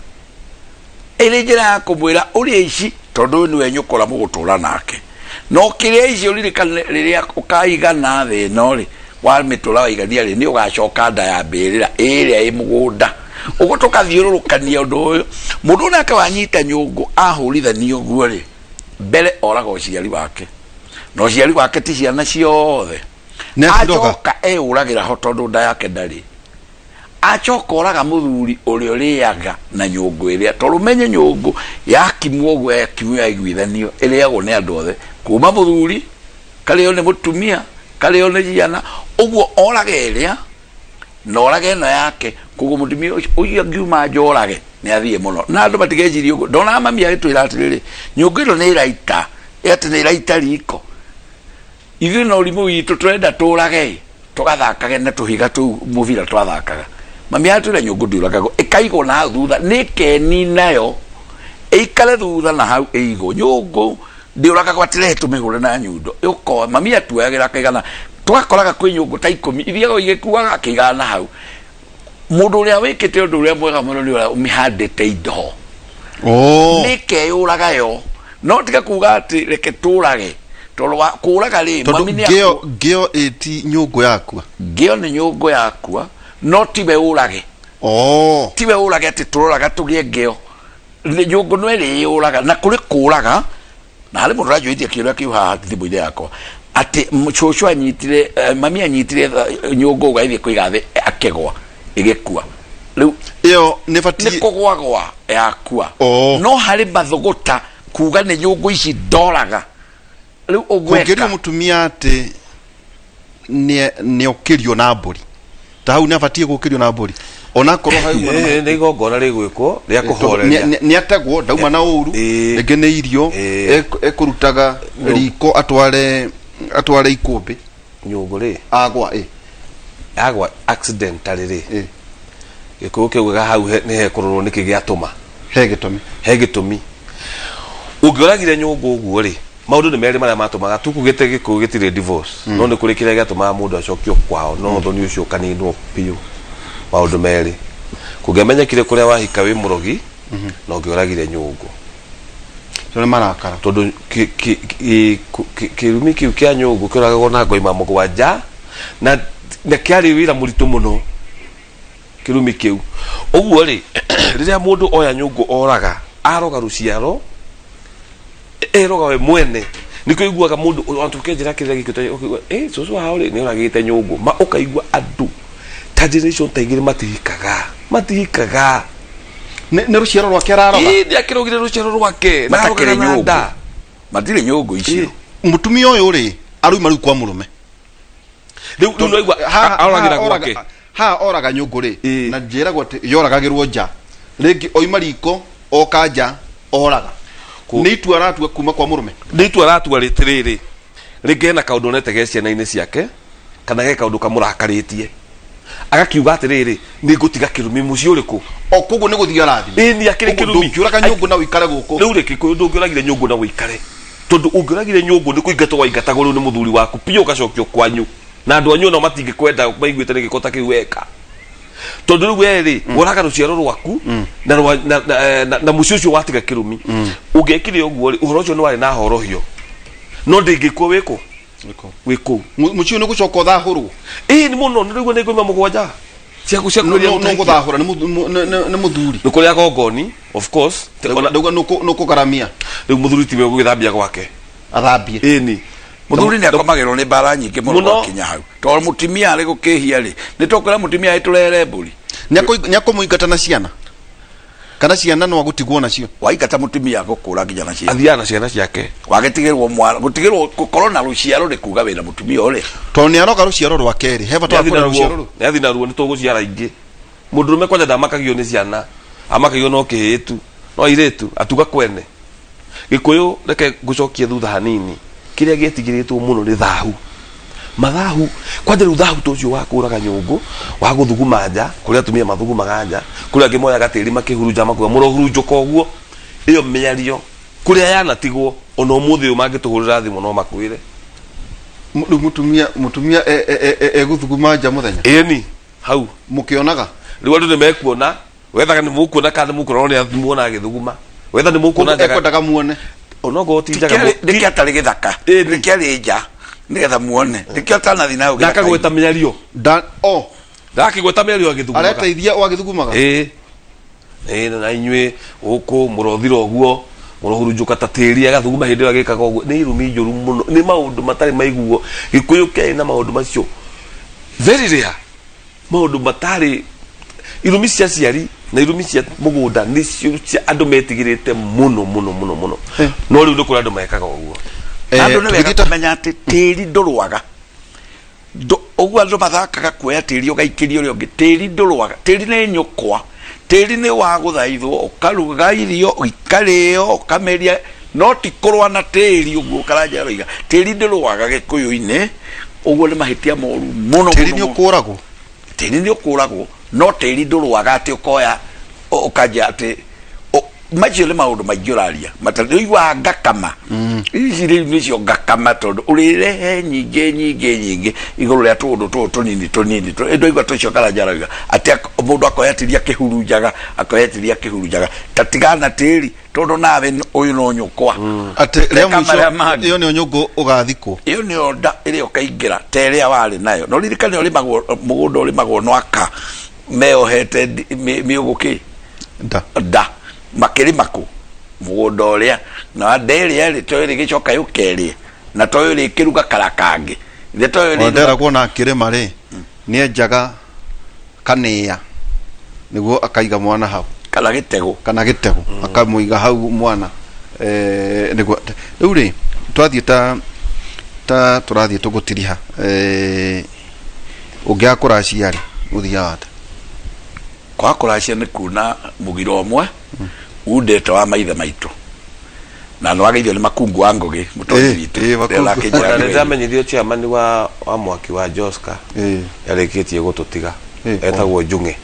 ĩrĩ njĩra ya kũmwĩra ũrĩe ici tondũ ũyũ nĩwe nyũkwa ũrĩa mũgũtũra nake. No kĩrĩa ici ũririkane rĩrĩa ũkaigana thĩ ĩno rĩ, wamĩtũra waigania rĩ, nĩ ũgacoka nda ya mbĩrĩra ĩrĩa ĩ mũgũnda. Ũguo tũkathiũrũrũkania ũndũ ũyũ. Mũndũ nake wanyita nyũngũ ahũrithania ũguo rĩ, mbere oraga ũciari wake, na ũciari wake ti ciana ciothe.
Nĩ aciroga.
Acoka eyũragĩra ho tondũ nda yake ndarĩ. Acoka oraga mũthuri ũrĩa ũrĩaga na nyũngũ ĩrĩa, tondũ ũmenye nyũngũ yakimwo ũguo, yakimwo yaiguithanio, ĩrĩagwo nĩ andũ othe, kuma mũthuri karĩo nĩ mũtumia, karĩo nĩ ciana. Ũguo oraga ĩrĩa na orage ĩno yake. Koguo mũtumia ũcio angiuma nja orage nĩ athiĩ mũno. Na andũ matigecirie ũguo. Ndonaga mami agĩtwĩra atĩrĩrĩ, nyũngũ ĩno nĩ ĩraita, atĩ nĩ ĩraita riko. Ithuĩ na ũrimũ witũ tũrenda tũrage, tũgathakage na tũhiga tũu mũbira twathakaga. Mami atwĩra nyũngũ ndĩũragagwo, ĩkaigwo na hau thutha, nĩ keni nayo ĩikare thutha na hau ĩigwo. Nyũngũ ndĩũragagwo atĩ rehe tũmĩhũre na nyundo. Ĩũkoa, mami atuoyagĩra akaigana. Tũgakoraga kwĩ nyũngũ ta 10 ithiaga igĩkuaga akĩigaga na hau. Mũndũ ũrĩa wĩkĩte ũndũ ũrĩa mwega mũno nĩ ũrĩa ũmĩhandĩte indo. Nĩ keyũraga yo. No tiga kuga atĩ reke tũrage, tondũ wa kũraga rĩ,
tondũ
mami nĩ
ngĩo ngĩo ĩti nyũngũ yakua.
Ngĩo nĩ nyũngũ yakua, no tiwe ũrage. Tiwe ũrage atĩ tũroraga tũgĩe ngĩo. Nĩ nyũngũ no ĩrĩ yũraga, na kũrĩ kũraga, na harĩ mũndũ ũranjũrĩtie kĩũria kĩu haha thimũ-inĩ yakwa, atĩ cũcũ anyitire, mami anyitire nyũngũ ũguo agĩthiĩ kũiga thĩ akĩgwa. Ĩgĩkua rĩu.
Ĩyo nĩ
Nĩ
batiĩ
kũgwagwa yakua.
Oh.
No harĩ mathũgũta kuga nĩ nyũngũ ici ndoraga rĩu
kũngĩrio
ũgweka.
Mũtumia atĩ nĩ okĩrio na mbũri, ta hau nĩ abatiĩ gũkĩrio na mbũri onakorwo hau
Nĩ igongona rĩgwĩkwo rĩa kũhoreria.
Nĩ ategwo ndauma na ũru. Rĩngĩ nĩ irio ekũrutaga riko atware ikũmbĩ.
Nyũngũ rĩ,
agwa ĩ.
Yagwa accidentally rĩ, gĩkũyũ kĩaugaga hau nĩ hekũrorwo nĩkĩ gĩatũma.
He gĩtũmi.
He gĩtũmi ũngĩoragire nyũngũ ũguo rĩ. Maũndũ nĩ merĩ marĩa matũmaga tukugĩte gĩkũyũ gĩtirĩ divorce, no nĩ kũrĩ kĩrĩa gĩatũmaga mũndũ acokio kwao, no ũthoni ũcio ũkaninwo biũ. Maũndũ merĩ: kũngĩamenyekire kũrĩa wahika wĩ mũrogi na ũngĩoragire nyũngũ.
Tondũ nĩ marakara.
Tondũ kĩrumi kĩu kĩa nyũngũ kĩoragagwo na ngoima 7, na kĩarĩ wĩra mũritũ mũno kĩrumi kĩu. Ũguo rĩ, rĩrĩa mũndũ oya nyũngũ oraga, aroga rũciaro, eroga we mwene. Nĩkĩo iguaga mũndũ ona tũkĩnjĩra kĩrĩa gĩkĩ, ũkaigua eh cũcũ wao rĩ nĩ oragĩte nyũngũ, ma ũkaigua andũ ta generation ta 2 matihikaga, matihikaga.
Nĩ rũciaro rwake araroga.
Ĩĩ, nĩ akĩrogire rũciaro rwake na
Matakĩrĩ
arogaga na
nyũngũ.
nda.
Matirĩ nyũngũ icio.
Mũtumia ũyũ rĩ, arauma rĩu kwa mũrũme.
Rĩu naigua aroragĩra gwake.
Haha oraga nyũngũ rĩ, na njĩragwo atĩ yoragagĩrwo nja. Rĩngĩ oima riko oka nja oraga, nĩ itua aratua kuma kwa mũrũme.
Nĩ itua aratua rĩtĩrĩrĩ, rĩngĩ hena kaũndũ onete ge ciana-inĩ ciake, kana he kaũndũ kamũrakarĩtie, agakiuga atĩrĩrĩ, nĩ ngũtiga kĩrumi mũciĩ ũrĩkũ.
O koguo nĩ gũthiĩ arathiĩ.
Ĩĩ, nĩ akĩrĩ
Koguo
kĩrumi.
ndũngĩũraga nyũngũ na ũikare gũkũ.
Rĩu rĩ, Gĩkũyũ ndũngĩoragire nyũngũ na ũikare, tondũ ũngĩoragire nyũngũ nĩ kũingatwo waingatagwo rĩu nĩ mũthuri waku biũ, ũgacokio kwanyu na andũ anyu onao matingĩkwenda maiguĩte nĩ gĩko ta kĩu weka, tondũ rĩu we rĩ woraga rũciaro rwaku na mũciĩ ũcio watiga kĩrumi. Ũngĩekire ũguo rĩ, ũhoro ũcio nĩ warĩ na horohio, no ndĩngĩkua wĩkũ wĩ kũu.
Mũciĩ ũyũ nĩ gũcoka ũthahũrwo.
Ĩĩ, nĩ mũno nĩ rĩu nĩ ngoima 7 ciaku cia kũgeria
No
gũtahĩkia.
gũthahũra nĩ mũthuri.
Nĩ kũrĩ agongoni, of course.
Ndauga nĩ ũkũgaramia.
Rĩu mũthuri tiwe ũgũgĩthambia gwake.
Athambie.
Ĩni.
Mũthuri nĩ akomagĩrwo nĩ mbara nyingĩ mũno.
Mũno.
Gwakinya hau, tondũ mũtumia arĩ gũkĩhia rĩ, nĩ tũkwĩra mũtumia ĩtũrere mbũri.
Nĩ akũmũingata na ciana, kana ciana no agũtigwo nacio?
Waingata mũtumia gũkũra nginya na ciana.
Athiaga na ciana ciake.
Wagĩtigĩrwo mwana, gũtigĩrwo gũkorwo na rũciaro nĩ kuga wĩna mũtumia ũrĩa.
Tondũ nĩ aroga rũciaro rwake rĩ, he bata wa
Nĩathi
kũrera
na
rũciaro
ruo
rũu.
Nĩathi na ruo, nĩ tũgũciara ingĩ. Mũndũrũme kwanja ndamakagio nĩ ciana, amakagio no kĩhĩĩ tu, no airĩtu atuga kwene. Gĩkũyũ, reke ngũcokie thutha hanini, kĩrĩa gĩetigĩrĩtwo mũno nĩ thahu, mathahu kwanja. Rĩu thahu ta ũcio wa kũraga nyũngũ, wa gũthuguma nja, kũrĩa atumia mathugumaga nja, kũrĩa angĩ moyaga tĩri makĩhurunja, makuga mũrohurunjũka ũguo. Ĩyo mĩario kũrĩa yanatigwo ona ũmũthĩ ũyũ, mangĩtũhũrĩra thimũ no makwĩre.
Rĩu mũtumia egũthuguma nja mũthenya?
Ĩni, hau.
Mũkĩonaga.
Rĩu andũ nĩ mekuona wethaga, nĩ mũkuona kana nĩ mũkuona, no nĩ muona agĩthuguma wetha nĩ mũkuona
Koguo
njaga.
Ekwendaga muone.
Onokorwo ti njaga.
Nĩkĩo atarĩ gĩthaka.
Ĩni.
Nĩkĩo arĩ nja nĩgetha muone, nĩkĩo atanathi nayo.
Na akagweta mĩario.
O.
Ndakĩgweta mĩario agĩthugumaga.
Areteithia o agĩthugumaga.
Ĩĩ, na inyuĩ gũkũ mũrothira ũguo, mũrohurunjũka ta tĩri. Agathuguma hĩndĩ ĩyo agĩkaga ũguo. Nĩ irumi njũru mũno, nĩ maũndũ matarĩ maiguo. Gĩkũyũ kĩarĩ na maũndũ macio very rare, maũndũ matarĩ irumi cia ciari na irumi cia mũgũnda nĩcio cia andũ metigĩrĩte mũno mũno mũno mũno, no rĩu nĩ kũrĩ andũ mekaga ũguo.
Andũ nĩ wega
Tũgĩthiĩ
kũmenya atĩ tĩri ndũrwaga. Ũguo andũ mathakaga kuoya tĩri ũgaikĩria ũrĩa ũngĩ, tĩri ndũrwaga. Tĩri nĩ nyũkwa, tĩri nĩ wa gũthaithwo, ũkaruga irio ikarĩo, ũkameria, no ti kũrũa na tĩri. Ũguo Karanja aroiga tĩri ndũrwaga gĩkũyũ-inĩ, ũguo nĩ mahĩtia moru mũno.
Tĩri
Mũno
nĩ
mũno.
ũkũragwo.
Tĩri nĩ ũkũragwo, no tĩri ndũrwaga atĩ ũkoya ũkanjia atĩ macio nĩ maũndũ maingĩ ũraria matarĩ ũiguaga ngakama. Ici rĩu nĩcio ngakama, tondũ ũrĩrehe nyingĩ nyingĩ nyingĩ igũrũ rĩa tũũndũ tũũ tũnini tũnini. Ndwaigua tũcio Karanja arauga atĩ mũndũ akoya tĩri akĩhurunjaga, akoya tĩri akĩhurunjaga, ta tigana tĩri, tondũ nawe ũyũ no nyũkwa.
Atĩ rĩa
Reka
mũico
marĩa mangĩ.
Ĩyo nĩyo nyũngũ ũgathikwo.
Ĩyo nĩyo nda ĩrĩa ũkaingĩra ta ĩrĩa warĩ nayo, no ririkane ũrĩmagwo mũgũnda ũrĩmagwo no aka meohete mĩũgũkĩ
nda.
Nda makĩrĩma kũ mũgũnda ũrĩa na nda ĩrĩa rĩ toyo ĩrĩgĩcoka yũke ĩrĩe na toyo ĩrĩkĩruga kara kangĩ ithe toyo
Ona
ĩrĩruga.
Nderagwo na akĩrĩma rĩ, nĩ enjaga Kanĩa nĩguo akaiga mwana hau.
Kana gĩtegũ.
Kana gĩtegũ, akamũiga hau mwana, nĩguo rĩu rĩ twathiĩ ta tũrathiĩ tũgũtiriha, ũngĩaga kũracia rĩ, ũthiaga atĩa?
Kwaga kũracia nĩ kuna mũgiro ũmwe undĩte wa maithe maitũ, na nĩ wageithio nĩ Makungu wa Ngũgĩ, mũtonyi witũ.
Makungu.
Rĩrĩa ũrakĩnjĩra
Na
nĩ
nĩ ndamenyithio chairman wa mwaki wa Joska nĩarĩkĩtie gũtũtiga. Etagwo Njung'e.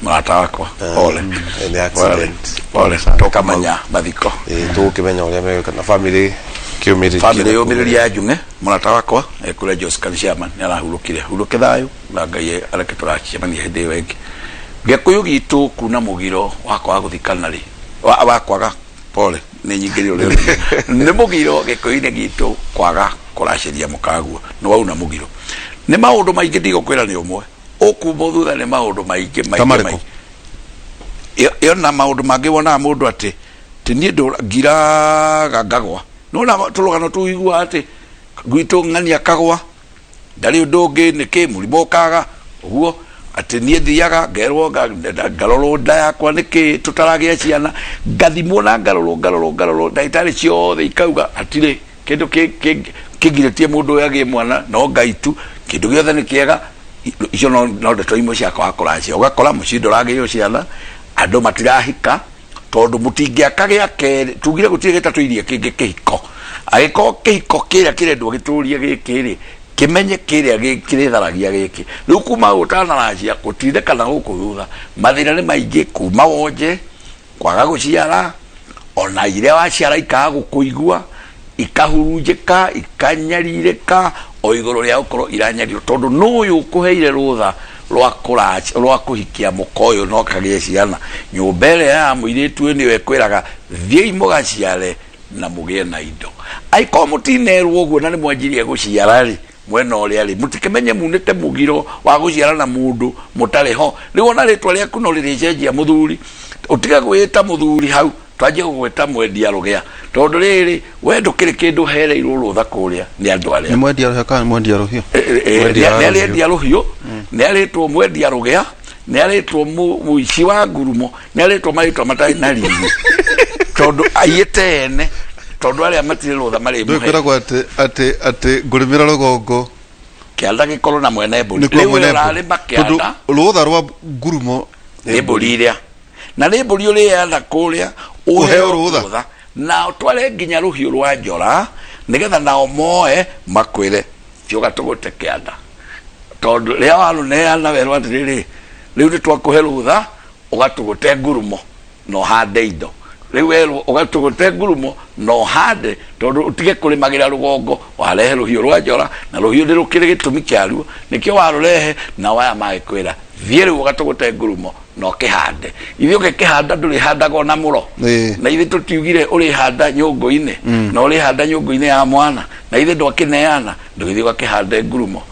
Mũrata wakwa, pole.
Nĩ accident.
Pole, tũkamenya mathiko.
Tũgũkĩmenya ũrĩa megwĩka na family kĩũmĩrĩrie.
Family yũmĩrĩrie ya Njung'e, mũrata wakwa ekũrĩa Joska nĩ chairman, nĩ arahurũkire. Hurũke thayũ na Ngai areke tũgacemania hĩndĩ ĩyo ĩngĩ. Gĩkũyũ gitũ kuna mũgiro wa kwaga gũthikana rĩ, wa kwaga, pole, nĩ nyingĩrire ũrĩa ũrĩa. Nĩ mũgiro gĩkũyũ-inĩ gitũ kwaga kũracĩria mũkaguo, nĩ wauna mũgiro. Nĩ maũndũ maingĩ, ndigũkwĩra nĩ ũmwe, ũkumwo thutha nĩ maũndũ maingĩ maingĩ.
Ta marĩkũ?
Maingĩ. Ĩyo na maũndũ mangĩ wonaga mũndũ atĩ ti niĩ ndũra ngiraga ngagwa. Nĩwona tũrũgano tũiguaga atĩ gwitũ ng'ania kagwa ndarĩ ũndũ ũngĩ, nĩkĩ mũrimũ ũkaga ũguo, atĩ niĩ thiaga ngerwo ngarorwo nda yakwa nĩkĩ tũtaragĩa ciana, ngathimwo na ngarorwo ngarorwo ngarorwo, ndagĩtarĩ ciothe ikauga hatirĩ kĩndũ kĩngirĩtie mũndũ ũyũ agĩe mwana, no Ngai tu, kĩndũ gĩothe nĩ kĩega. Icio no ndeto imwe cia kwaga kũracia. Ũgakora mũciĩ ndũragĩo ciana, andũ matirahika tondũ mũtingĩaka gĩa kerĩ, tugire gũtirĩ gĩtatũirie kĩngĩ kĩhiko. Angĩkorwo kĩhiko kĩrĩa kĩrendwo gĩtũrie gĩkĩ rĩ, kĩmenye kĩrĩa kĩrĩtharagia gĩkĩ. Rĩu kuma ũtanaracia gũtindĩkana gũkũ thutha, mathĩna nĩ maingĩ, kuma wonje, kwaga gũciara, ona iria waciara ikaga gũkũigua, ikahurunjĩka, ikanyarirĩka, o igũrũ rĩa gũkorwo iranyarirwo tondũ nũyũ ũkũheire rũtha rwa rwa kũhikia mũka ũyũ no kagĩe ciana. Nyũmba ĩrĩa ya mũirĩtu ũyũ nĩyo ĩkwĩraga thiĩi mũgaciare na mũgĩe na indo. Angĩkorwo mũtinerwo ũguo na nĩ mwanjirie gũciara rĩ, mwena ũrĩa rĩ, mũtikĩmenye munĩte mũgiro wa gũciara na mũndũ mũtarĩ ho. Rĩu ona rĩtwa rĩaku no rĩrĩcenjia mũthuri, ũtige gwĩta mũthuri hau, twanjie gũgwĩta mwendia rũgĩa, tondũ rĩrĩ we ndũkĩrĩ kĩndũ hereirwo rũtha kũrĩa nĩ andũ arĩa.
Nĩ mwendia rũhĩa kana nĩ mwendia rũhiũ?
Mwendia
Nĩ arĩendia rũhiũ, nĩ arĩtwo mwendia rũgĩa, nĩ arĩtwo mũici wa ngurumo, nĩ arĩtwo marĩtwa matarĩ na riri, tondũ aiyĩte ene, tondũ arĩa matirĩ rũtha marĩ
Ndũĩ
mũhe.
kwĩragwo atĩ ngũrĩmĩra rũgongo
Kĩanda gĩkorwo na mwene mbũri.
Nĩkuo
Rĩu
mwene mbũri.
ũrarĩma
Tondũ
kĩanda
rũtha rwa ngurumo
nĩ mbũri iria, na nĩ mbũri ũrĩana kũrĩa
ũheo rũtha.
Na ũtware nginya rũhiũ rwa njora, nĩgetha nao moe makwĩre thiĩ ũgatũgũte kĩanda, tondũ rĩrĩa warũneana werwo atĩrĩrĩ, rĩu nĩ twakũhe rũtha ũgatũgũte ngurumo na ũhande indo. Rĩu werwo ũgatũgũte ngurumo na ũhande, tondũ ũtige kũrĩmagĩra rũgongo, warehe rũhiũ rwa njora, na rũhiũ nĩ rũkĩrĩ gĩtũmi kĩaruo, nĩkĩo warũrehe. Nao aya magĩkwĩra thiĩ rĩu ũgatũgũte ngurumo na ũkĩhande. Ithuĩ ũgĩkĩhanda ndũrĩhandaga ona mũro. Na ithuĩ tũtiugire ũrĩhanda nyũngũ-inĩ, na ũrĩhanda nyũngũ-inĩ ya mwana, na ithuĩ ndwakĩneana, ndũgĩthiĩ ũgakĩhande ngurumo.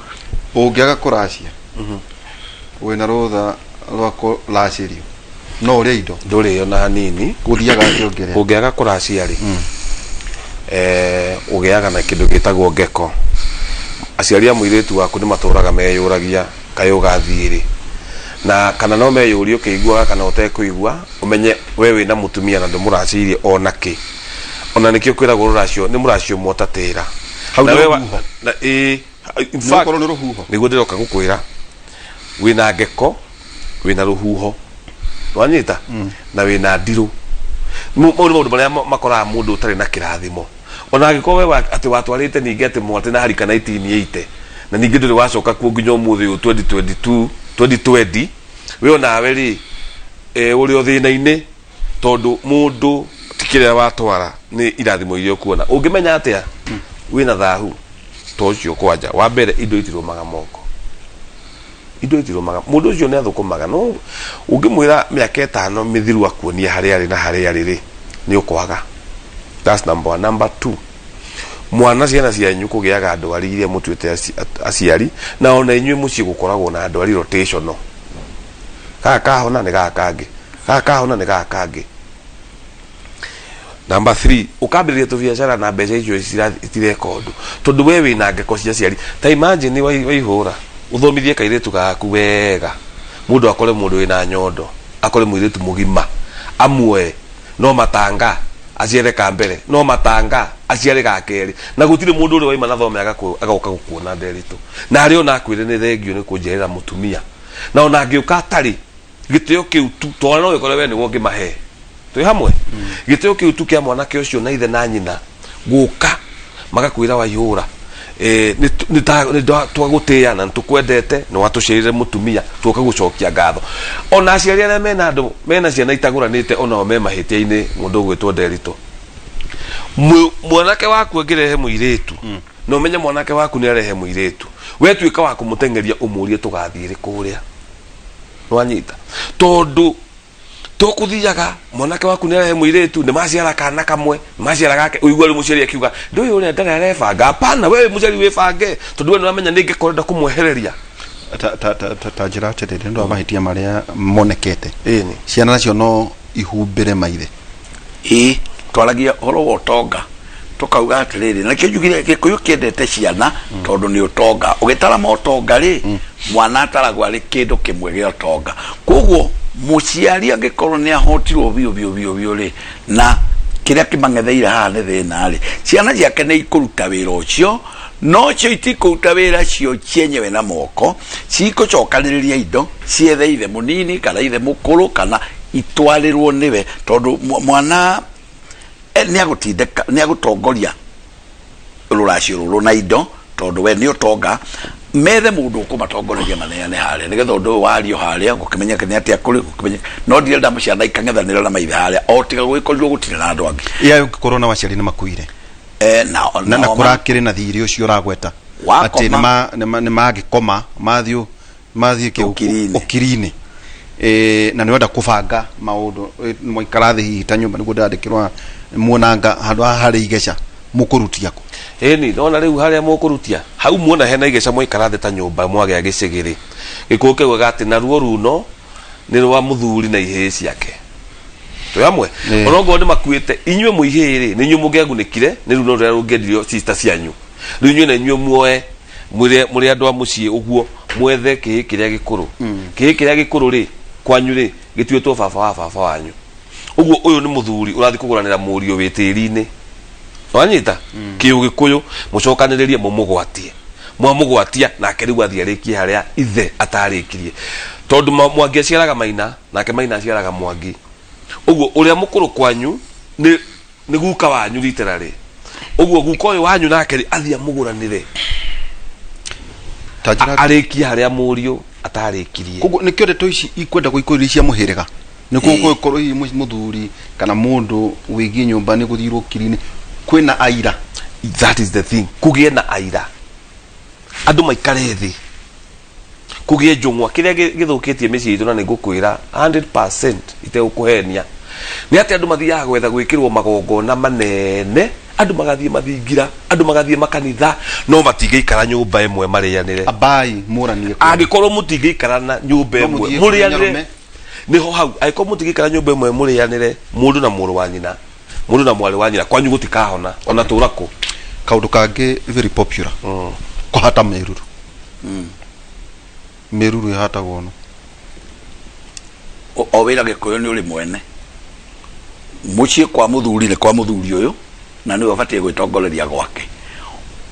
Ũngĩaga kũracia wĩna rũtha rwa kũracĩrio, no ũrĩe indo?
Ndũrĩo na hanini.
Gũthiaga atĩa ũngĩrĩa?
Ũngĩaga kũracia rĩ, ũgĩaga na kĩndũ gĩtagwo ngeko. Aciari a mũirĩtu waku nĩ matũraga meyũragia kaĩ ũgathiĩ rĩ, na kana no meyũrie ũkĩiguaga kana ũtekũigua, ũmenye we wĩna mũtumia na ndũmũracĩirie ona kĩ. Ona nĩkĩo kwĩragwo rũracio nĩ mũracio ũmwe ũtatĩra.
Hau
Na
nĩ
we wa-
rũhuho.
na ĩĩ, in fact,
Nĩgũkorwo nĩ rũhuho.
Nĩguo ndĩroka gũkwĩra, wĩna ngeko, wĩna rũhuho, wanyita, na wĩna ndirũ. Mau nĩ maũndũ marĩa makoraga mũndũ ũtarĩ na kĩrathimo. Ona angĩkorwo we atĩ watwarĩte ningĩ atĩ mwatĩ na harika 1980, na ningĩ ndũrĩ wacoka kuo nginya ũmũthĩ ũyũ 2022, 2020, we onawe rĩ, ũrĩ o thĩna-inĩ, tondũ mũndũ ti kĩrĩa watwara nĩ irathimo iria ũkuona. Ũngĩmenya atĩa wĩna thahu ta ũcio? Kwanja wa mbere, indo itirũmaga moko, indo itirũmaga. Mũndũ ũcio nĩ athũkũmaga, no ũngĩmwĩra mĩaka 5 mĩthiru akuonie harĩa arĩ na harĩa arĩ rĩ, nĩ ũkwaga. That's number one. Number two, mwana ciana cianyu kũgĩaga ndwari iria mũtuĩte aciari, na ona inyuĩ mũciĩ gũkoragwo na ndwari rotational. Gaka kahona nĩ gaka kangĩ, gaka kahona nĩ gaka kangĩ. Number three, ũkambĩrĩria tũbiacara na mbeca icio itireka ũndũ, tondũ we wĩna ngeko cia aciari. Ta imagine waihũra ũthomithie kairĩtu gaku wega, Mundu akore mundu wina nyondo, akore muiritu mugima, amuoe no matanga aciare ka mbere, no matanga aciare ga keri, na gutire mundu uri waima na thome agoka gukuona Nderitu, na ari ona akwire ni thengio ni kunjerera mutumia, na ona angiuka atari gitio kiu tu twana no gikore we niguo ngimahe twi hamwe. Gitio kiu tu kia mwanake ucio na ithe na nyina guka magakwira Waihura, ni twagutĩa na nĩtũkwendete nĩ watũciarire mũtumia tuoka gũcokia ngatho. Ona aciari arĩa mena andũ mena ciana itagũranĩte onao me mahĩtia-inĩ mũndũ ũgwĩtwo Nderitu. Mwanake waku angĩrehe mũirĩtu, na ũmenye mwanake waku nĩ arehe mũirĩtu, we tuĩka wa kũmũteng'eria ũmũrie tũgathiĩ rĩ kũrĩa. Nĩwanyita? Tondũ tokuthiaga mwanake waku nĩ arehe mũirĩtu, nĩ maciara kana kamwe, nĩ maciara gake, ũigua rĩu mũciari akiuga ndũyũ ũrĩa ndarĩ arebanga. Hapana, wewe mũciari wĩbange, tondũ we nĩũramenya nĩ ngĩkorwo kũmwehereria.
Ta ta ta ta ta njĩra atĩrĩrĩ, nĩ ũndũ wa mahĩtia marĩa monekete,
Ĩni.
ciana nacio no ihumbĩre maithe?
Ĩĩ, twaragia ũhoro wa ũtonga tũkauga atĩrĩrĩ, na kĩo njugire Gĩkũyũ kĩendete ciana tondũ nĩ ũtonga. Ũgĩtara motonga rĩ, mwana ataragwo arĩ kĩndũ kĩmwe gĩa ũtonga. Koguo mũciari angĩkorwo nĩ ahotirwo biũ biũ biũ biũ rĩ, na kĩrĩa kĩmang'etheire haha nĩ thĩna rĩ, ciana ciake nĩ ikũruta wĩra ũcio, no cio itikũruta wĩra cio cienyewe na moko, cikũcokanĩrĩria indo ciethe ithe mũnini kana ithe mũkũrũ kana itwarĩrwo nĩwe, tondũ mwana nĩ agũtindĩka, nĩ agũtongoria rũracio rũrũ na indo, tondũ we nĩ ũtonga. Methe mũndũ ũkũmatongoreria maneane harĩa, nĩgetha ũndũ ũyũ wario harĩa gũkĩmenyeke nĩ atĩa kũrĩ gũkĩmenyeke. No ndirenda ciana ikang'ethanĩra na maithe harĩa, o tiga gũgĩkorirwo gũtirĩ na andũ angĩ.
Iya, ũngĩkorwo na waciari nĩ makuire
na
na kũrakĩrĩ na thirĩ ũcio ũragweta
Wakoma.
atĩ nĩ mangĩkoma mathiĩ mathiĩ
Ũkiri-inĩ.
Ũkiri-inĩ. Na nĩ wenda kũbanga maũndũ, mwaikara thĩ hihi ta nyũmba nĩguo ndĩrandĩkĩrwo muonanga handũ haha harĩ igeca mũkũrutia kũ?
Ĩni, nona rĩu harĩa mũkũrutia hau muona hena igeca, mwaikara thĩ ta nyũmba mwagĩa gĩcĩgĩrĩ gĩkũyũ kĩugaga atĩ naruo runo nĩ rwa mũthuri na ihĩĩ ciake. Twĩ hamwe?
Ĩĩ.
Ona okorwo nĩ makuĩte, inyuĩ mwĩ ihĩĩ rĩ, nĩ inyuĩ mũngĩagunĩkire nĩ runo rũrĩa rũngĩendirio sister cianyu. Rĩu inyuĩ na inyuĩ muoe mwĩre mũrĩ andũ a mũciĩ ũguo mwethe kĩhĩ kĩrĩa gĩkũrũ. Kĩhĩ kĩrĩa gĩkũrũ rĩ, kwanyu rĩ, gĩtuĩtwo baba wa baba wanyu. Ũguo ũyũ nĩ mũthuri ũrathiĩ kũgũranĩra mũriũ wĩ tĩri-inĩ. Wanyita kĩũgĩkũyũ, mũcokanĩrĩrie mũmũgwatie, mwamũgwatia nake rĩu athiĩ arĩkie harĩa ithe atarĩkirie, tondũ Mwangi aciaraga Maina, nake Maina aciaraga Mwangi. Ũguo ũrĩa mũkũrũ kwanyu nĩ guka wanyu literally. Ũguo guka ũyũ wanyu nake rĩ, athiĩ amũgũranĩre
Ta njĩra
arĩkie harĩa mũriũ atarĩkirie.
Koguo nĩkĩo ndeto ici ikwenda gũikũrĩria cia mũhĩrĩga, nĩkuo gũgĩkorwo hihi mũthuri kana mũndũ wĩgiĩ nyũmba nĩ gũthirwo kiri-inĩ kwĩna aira.
That is the thing, kũgĩe na aira, andũ maikare thĩ, kũgĩe njũng'wa. Kĩrĩa gĩthũkĩtie mĩciĩ itũ, na nĩ ngũkwĩra 100% itegũkũhenia, nĩ atĩ andũ mathiaga gwetha gwĩkĩrwo magongona manene, andũ magathiĩ mathingira, andũ magathiĩ makanitha, no matingĩikara nyũmba ĩmwe marĩanĩre.
Abai mũranie kũu.
Angĩkorwo mũtingĩikara na nyũmba
No
ĩmwe
mũthiĩ
mũrĩanĩre
kũrĩ nyarũme.
Nĩho hau, angĩkorwo mũtingĩikara nyũmba ĩmwe mũrĩanĩre, mũndũ na mũrũ wa nyina, mũndũ na mwarĩ wa nyina, kwanyu gũtikahona ona tũra kũ.
Kaũndũ kangĩ very popular, kũhata mĩruru. Mĩruru ĩhatagwo no
O wĩra Gĩkũyũ nĩ ũrĩ mwene mũciĩ. Kwa mũthuri nĩ kwa mũthuri ũyũ, na nĩwe ũbatiĩ gwĩtongoreria gwake.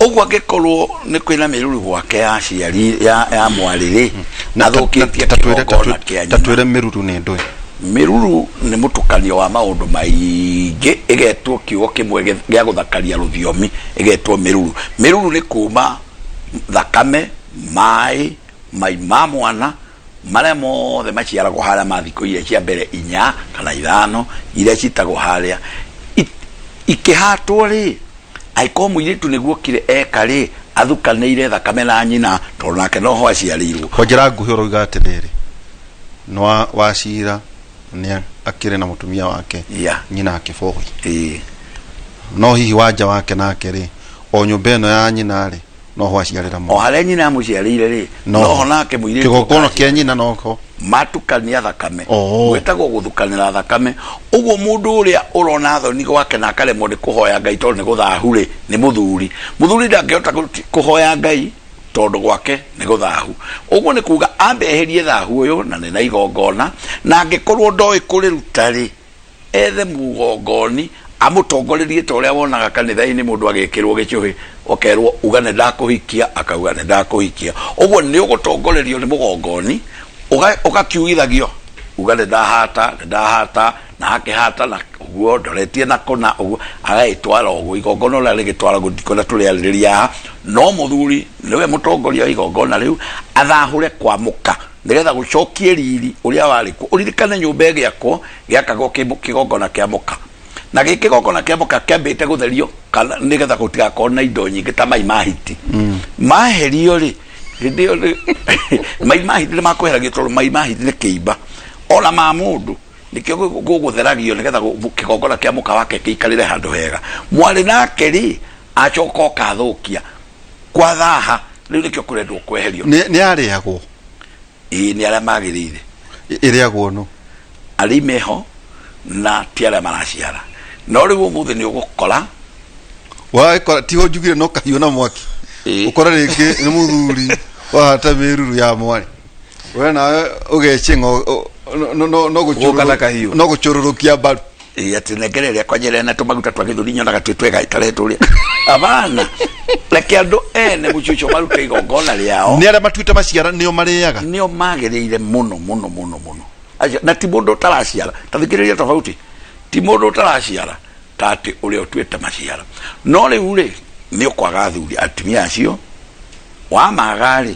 Ũguo angĩkorwo nĩ kwĩna mĩruru gwake ya aciari ya mwarĩ rĩ, athũkĩtie kĩgongona kĩa
Ta
nyina.
twĩre mĩruru nĩ ndũĩ.
Mĩruru nĩ mũtukanio wa maũndũ maingĩ, ĩgetwo kiugo kĩmwe gĩa gũthakaria rũthiomi, ĩgetwo mĩruru. Mĩruru nĩ kuma thakame, maĩ mai ma mwana marĩa mothe maciaragwo harĩa ma thikũ iria cia mbere 4 kana 5 iria citagwo harĩa. Ikĩhatwo rĩ, angĩkorwo mũirĩtu nĩguo kire eka rĩ, athukanĩire thakame na nyina, tondũ nake noho aciarĩirwo.
Kwa njĩra nguhĩ ũrauga atĩrĩrĩ, nĩ wa Wacira nĩ akĩrĩ na mũtumia wake, nyina akĩboi.
Ĩĩ.
No hihi wanja wake nake rĩ, o nyũmba ĩno ya nyina rĩ, noho aciarĩra
O
mwana?
harĩa nyina amũciarĩire rĩ, noho nake mũirĩtu
kĩgongona kĩa nyina noho
matukania thakame.
Oh.
Gwĩtagwo gũthukanĩra thakame. Ũguo mũndũ ũrĩa ũrona thoni gwake na akaremwo nĩ kũhoya Ngai tondũ nĩ gũthahu rĩ, nĩ mũthuri. Mũthuri ndangĩhota kũhoya Ngai. Tondũ gwake nĩ gũthahu. Ũguo nĩ kuga ambe eherie thahu ũyũ na nĩ na igongona, na angĩkorwo ndoĩ kũrĩruta rĩ, ethe mugongoni amũtongorerie ta ũrĩa wonaga kanitha-inĩ mũndũ agĩkĩrwo gĩcũhĩ, ũkerwo uga nĩ ndakũhikia, akauga nĩ ndakũhikia. Ũguo nĩ ũgũtongorerio nĩ mũgongoni, ũgakiugithagio uga nĩ ndahata, nĩ ndahata, na akĩhata na ũguo ndoretie na kũna ũguo, agagĩtwara ũguo igongona ũrĩa rĩgĩtwaragwo, ndikwenda tũrĩarĩrĩria haha. No mũthuri nĩwe mũtongoria wa igongona rĩu, athahũre kwa mũka nĩgetha gũcokie riri ũrĩa warĩ kuo. Ũririkane nyũmba ĩgĩakwo gĩakagwo kĩgongona kĩa mũka, na gĩ kĩgongona kĩa mũka kĩambĩte gũtherio kana nĩgetha gũtigakorwo na indo nyingĩ ta mai ma hiti. Maherio rĩ, hĩndĩ ĩyo mai ma hiti nĩ makweheragio, tondũ mai ma hiti nĩ kĩimba ona ma mũndũ, nĩkĩo gũgũtheragio nĩgetha kĩgongona kĩa mũka wake kĩikarĩre handũ hega. Mwarĩ nake rĩ, acoka ũkathũkia kwa thaha rĩu, nĩkĩo kũrendwo kweherio.
Nĩ yarĩagwo?
Ĩĩ, nĩ arĩa magĩrĩire.
Ĩrĩagwo no
arĩa meho na ti arĩa maraciara, no rĩu ũmũthĩ nĩ ũgũkora
wagĩkora tiho njugire no kahiũ na mwaki. Ũkore rĩngĩ nĩ mũthuri wahata mĩruru ya mwarĩ, we nawe ũgecing'a no
Gũka na kahiũ.
No gũcũrũrũkia mbaru.
Ĩĩ, atĩ nengere ĩrĩa kwanyere na tũmaguta twa gĩthũri nyonaga twĩ twega ĩtare tũrĩa abana. Reke andũ ene mũcuco marute igongona rĩao.
Nĩ arĩa matuĩte maciara nĩo marĩaga.
Nĩo magĩrĩire mũno mũno mũno mũno acio, na ti mũndũ ũtaraciara. Ta thikĩrĩria tofauti, ti mũndũ ũtaraciara ta atĩ ũrĩa ũtuĩte maciara. No rĩu rĩ, nĩ ũkwaga athuri, atumia acio wamaga rĩ,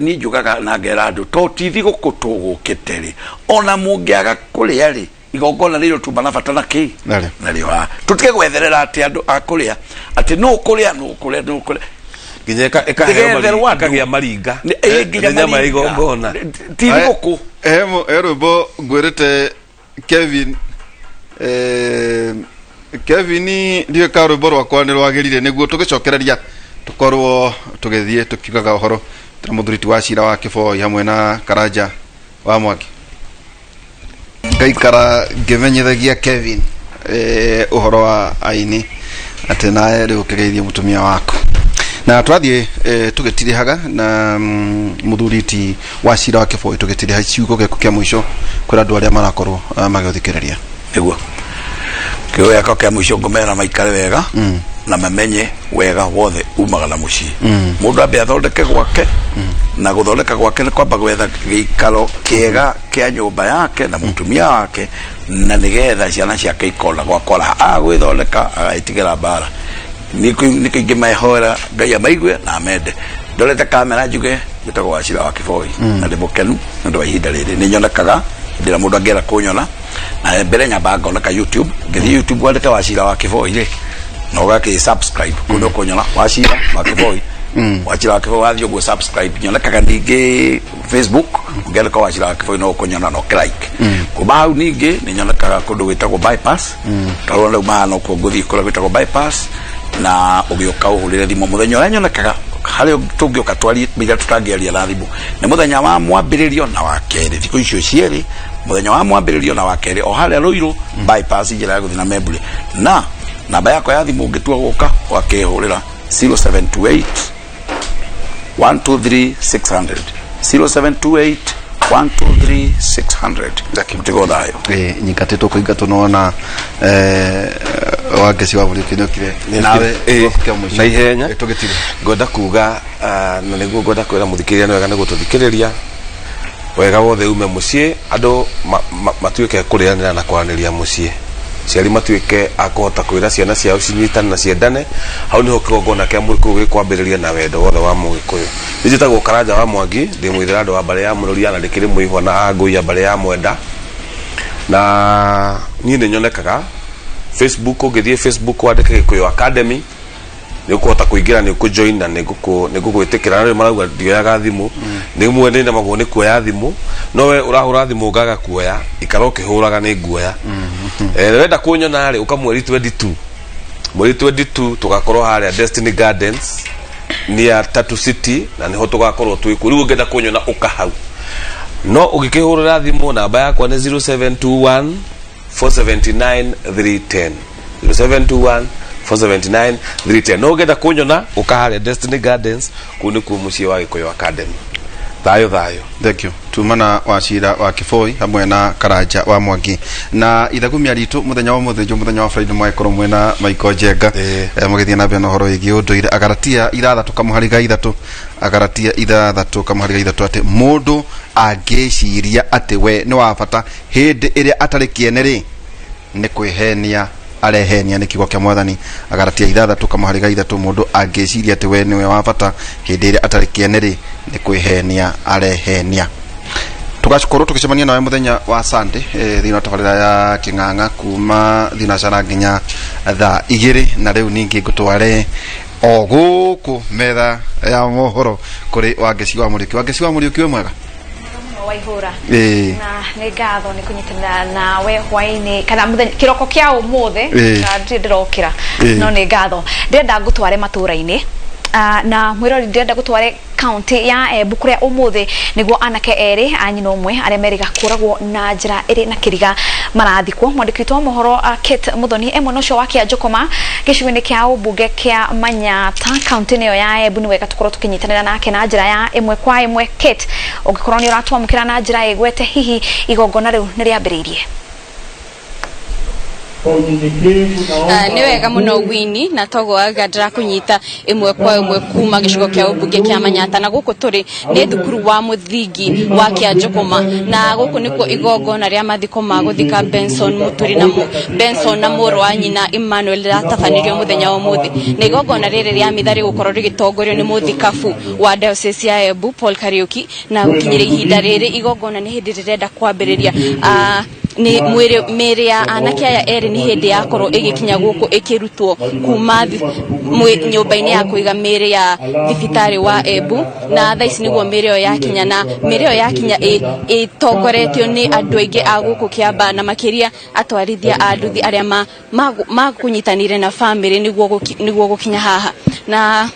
niĩ njugaga na ngera andũ to ti thigũkũ tũgũkĩte rĩ, ona mũngĩaga kũrĩa rĩ, igongona rĩrĩ tuma na bata na kĩ.
Narĩo.
Narĩo haha tũtige gwetherera atĩ andũ a kũrĩa, atĩ nũ kũrĩa, nũ kũrĩa, nũ kũrĩa.
Nginya ĩkaheo
Ndĩgetherwo andũ.
ĩkagĩa maringa.
Nginya
Nĩ nyama ya
maringa.
igongona.
Ti thigũkũ.
He rwĩmbo ngwĩrĩte Kevin, Kevin, ndiũĩ ka rwĩmbo rwakwa nĩ rwagĩrire nĩguo tũgĩcokereria tũkorwo tũgĩthiĩ tũkiugaga ũhoro na mũthuri ti wa cira wa Kĩboi hamwe na Karanja wa Mwangi. Ngaikara ngĩmenyithagia Kevin ũhoro wa aini atĩ nawe rĩu ũkĩgeithie mũtumia waku na twathiĩ tũgĩtirĩhaga na mũthuri ti wa cira wa Kĩboi, tũgĩtirĩha ciugo gĩaku kĩa mũico kũrĩ andũ arĩa marakorwo magĩthikĩrĩria.
Nĩguo kĩo gĩakwa kĩa mũico, ngũmera maikare wega na mamenye wega wothe umaga na mũciĩ. Mũndũ ambe athondeke gwake, na gũthondeka gwake nĩ kwamba gwetha gĩikaro kĩega kĩa nyũmba yake na mũtumia wake, na nĩgetha ciana ciake ikona gwa kwaraha. Agwĩthondeka agaitigĩra mbara. Nĩkĩo ingĩmehoera Ngai amaigue na amende. Ndorete kamera njuge njĩtagwo Wacira wa Kĩboi na ndĩ mũkenu nĩ ũndũ wa ihinda rĩrĩ. Nĩ nyonekaga hĩndĩ ĩrĩa mũndũ angĩenda kũnyona, na mbere nyambaga ngoneka YouTube. Ngĩthiĩ YouTube wandĩke Wacira wa Kĩboi rĩ, na ũgakĩ subscribe kũu nĩ ũkũnyona Wacira wa Kĩboi. Wacira wa Kĩboi, wathiĩ ũguo subscribe. Nyonekaga ningĩ Facebook, ũngĩandĩka Wacira wa Kĩboi no ũkũnyona na ũkĩ-like. Kuma hau ningĩ nĩ nyonekaga kũndũ gwĩtagwo Bypass, tarona rĩu mahana ũkuo, ngũthiĩ kũrĩa gwĩtagwo Bypass, na ũgĩũka ũhũrĩre thimũ mũthenya ũrĩa nyonekaga harĩa tũngĩũka twarie mĩira tũtangĩaria na thimũ nĩ mũthenya wa mwambĩrĩrio na wa kerĩ, thikũ icio cierĩ, mũthenya wa mwambĩrĩrio na wa kerĩ, o harĩa Rũirũ Bypass, njĩra ya gũthiĩ na Membule. Na namba yakwa ya thimũ ũngĩtua gũka ũgakĩhũrĩra 0728 123 600, 0728 123 600. Mũtigo thayũ.
Nyingatĩtwo kũingatwo nona Wangeci wa Mũriũki nĩokire nawe. Kĩa mũico.
Na ihenya.
Tũgĩtire.
Ngwenda kuga na nĩguo ngwenda kwĩra mũthikĩrĩria nĩ wega nĩ gũtũthikĩrĩria wega wothe ume mũciĩ, andũ matuĩke kũrĩanĩra na kwaranĩria mũciĩ, ciari matuĩke a kũhota kwĩra ciana ciao cinyitane na ciendane. Hau nĩho kĩgongona kĩa mũgĩkũyũ gĩkwambĩrĩria na wendo wothe wa mũgĩkũyũ. Nĩ njĩtagwo Karanja wa Mwangi, ndĩ mũithĩra andũ wa mbarĩ ya Mũrũria na ndĩkĩrĩ mũihwa na angũi a mbarĩ ya Mwenda, na niĩ nĩ nyonekaga Facebook. Ũngĩthiĩ Facebook wandĩke Gĩkũyũ Academy nĩ ũkũhota kũingĩra, nĩ ũkũjoin na nĩ ngũgwĩtĩkĩra. Na rĩu marauga ndioyaga thimũ, nĩ mwe nĩ nemagwo nĩ kuoya thimũ, no we ũrahũra thimũ ngaga kuoya, ikara ũkĩhũraga nĩ nguoya. Wenda kũnyona rĩ, ũka mweri 22, mweri 22 tũgakorwo harĩa Destiny Gardens near Tatu City, na niho tũgakorwo twĩ kuo. Rĩu ũngĩenda kũnyona ũka hau, no ũgĩkĩhũrĩra thimũ namba yakwa nĩ 0721 479 310, 0721. 479 310. No ũngĩenda kũnyona, ũka harĩa Destiny Gardens, kũu nĩkuo mũciĩ wa Gĩkũyũ Academy. Thayũ thayũ.
Thank you. Tuma na Wacira wa Kiboi hamwe na Karanja wa Mwangi na ithagumia ritũ mũthenya wa mũthĩ mũthenya wa Friday, mwagĩkorwo mwĩna Michael Njenga. Mũgĩthiĩ na mbere na ũhoro wĩgiĩ ũndũire. Agaratia 6 kamũhari ga 3, Agaratia 6 kamũhari ga 3, atĩ mũndũ angĩciria atĩ we nĩ wa bata hĩndĩ ĩrĩa atarĩ kĩene rĩ, nĩ kwĩhenia arehenia. Nĩ kiugo kĩa Mwathani. Agaratia 6 kamũhari ga 3, mũndũ angĩciria atĩ we nĩwe wa bata hĩndĩ ĩrĩa atarĩ kĩene rĩ, nĩ kwĩhenia arehenia. Tugakorwo tũgĩcemania nawe mũthenya wa Sunday thĩinĩ wa tabarĩra ya Kĩng'ang'a kuma thinacara nginya thaa 2. Na rĩu ningĩ ngũtware o gũkũ metha ya mohoro kũrĩ Wangeci wa Mũriũki. Wangeci wa Mũriũki, wĩ mwega?
Waihũra. Na nĩ ngatho nĩ kũnyitanĩra nawe hwainĩ kana mũthenya kĩroko kĩa ũmũthĩ. Na ndirĩ ndĩrokĩra. No nĩ ngatho. Ndĩrenda ngũtware matũra-inĩ. Ah, na mwĩrori, ndĩrenda gũtware kaunti ya Embu kũrĩa ũmũthĩ nĩguo anake erĩ a nyina ũmwe arĩa merĩga kũragwo na njĩra ĩrĩ na kĩriga marathikwo. Mwandĩki witũ wa mohoro Kate Muthoni e mwena ũcio wa Kĩanjũkũma, gĩcigo-inĩ kĩa ũmbunge kĩa Manyata, kaunti-inĩ ĩyo ya Embu. Nĩ wega tũkorwo tũkĩnyitanĩra nake na njĩra ya ĩmwe kwa ĩmwe. Kate, ũngĩkorwo nĩ ũratwamũkĩra na njĩra ĩgwete, hihi igongona rĩu nĩ rĩambĩrĩirie?
Nĩ wega mũno Wini, na toguo anga ndĩrakũnyita ĩmwe kwa ĩmwe kuma gĩcigo kĩa ũmbunge kĩa Manyata, na gũkũ tũrĩ nĩ thukuru wa mũthingi wa Kĩanjũkũma, na gũkũ nĩkuo igongona rĩa mathiko ma gũthika Benson Mũturi na Benson na mũrũ wa nyina Emmanuel rĩratabanirio mũthenya wa ũmũthĩ. Na igongona rĩrĩ rĩa mitha rĩgũkorwo rĩgĩtongorio nĩ mũthikabu wa Diocese ya Embu Paul Kariuki, na gũkinyĩria ihinda rĩrĩ igongona nĩ hĩndĩ rĩrenda kwambĩrĩria. Nĩ mwĩrĩ mĩĩrĩ ya anake aya erĩ nĩ hĩndĩ yakorwo ĩgĩkinya gũkũ ĩkĩrutwo kuma nyũmba-inĩ ya kũiga mĩĩrĩ ya thibitarĩ wa Embu, na thaa ici nĩguo mĩĩrĩ ĩyo yakinya. Na mĩĩrĩ ĩyo yakinya ĩtongoretio nĩ andũ aingĩ a gũkũ Kĩamba, na makĩria atwarithia a nduthi arĩa makũnyitanĩire na bamĩrĩ nĩguo gũkinya haha. Na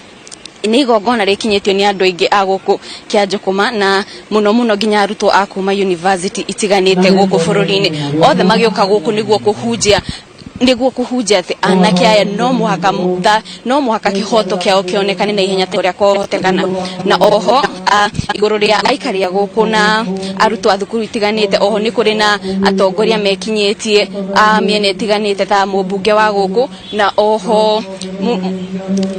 nĩ igongona rĩkinyĩtio nĩ andũ aingĩ a gũkũ Kĩanjũkũma, na mũno mũno nginya arutwo a kuma university itiganĩte gũkũ bũrũri-inĩ, othe magĩũka gũkũ nĩguo kũhunjia atĩ anake aya no mũhaka kĩhoto kĩao kĩonekane na ihenya ta ũrĩa kwahotekana. Na oho igũrũ rĩa aikari a gũkũ na arutwo a thukuru itiganĩte, oho nĩ kũrĩ na atongoria mekinyĩtie a mĩena ĩtiganĩte ta mũmbunge wa gũkũ, na oho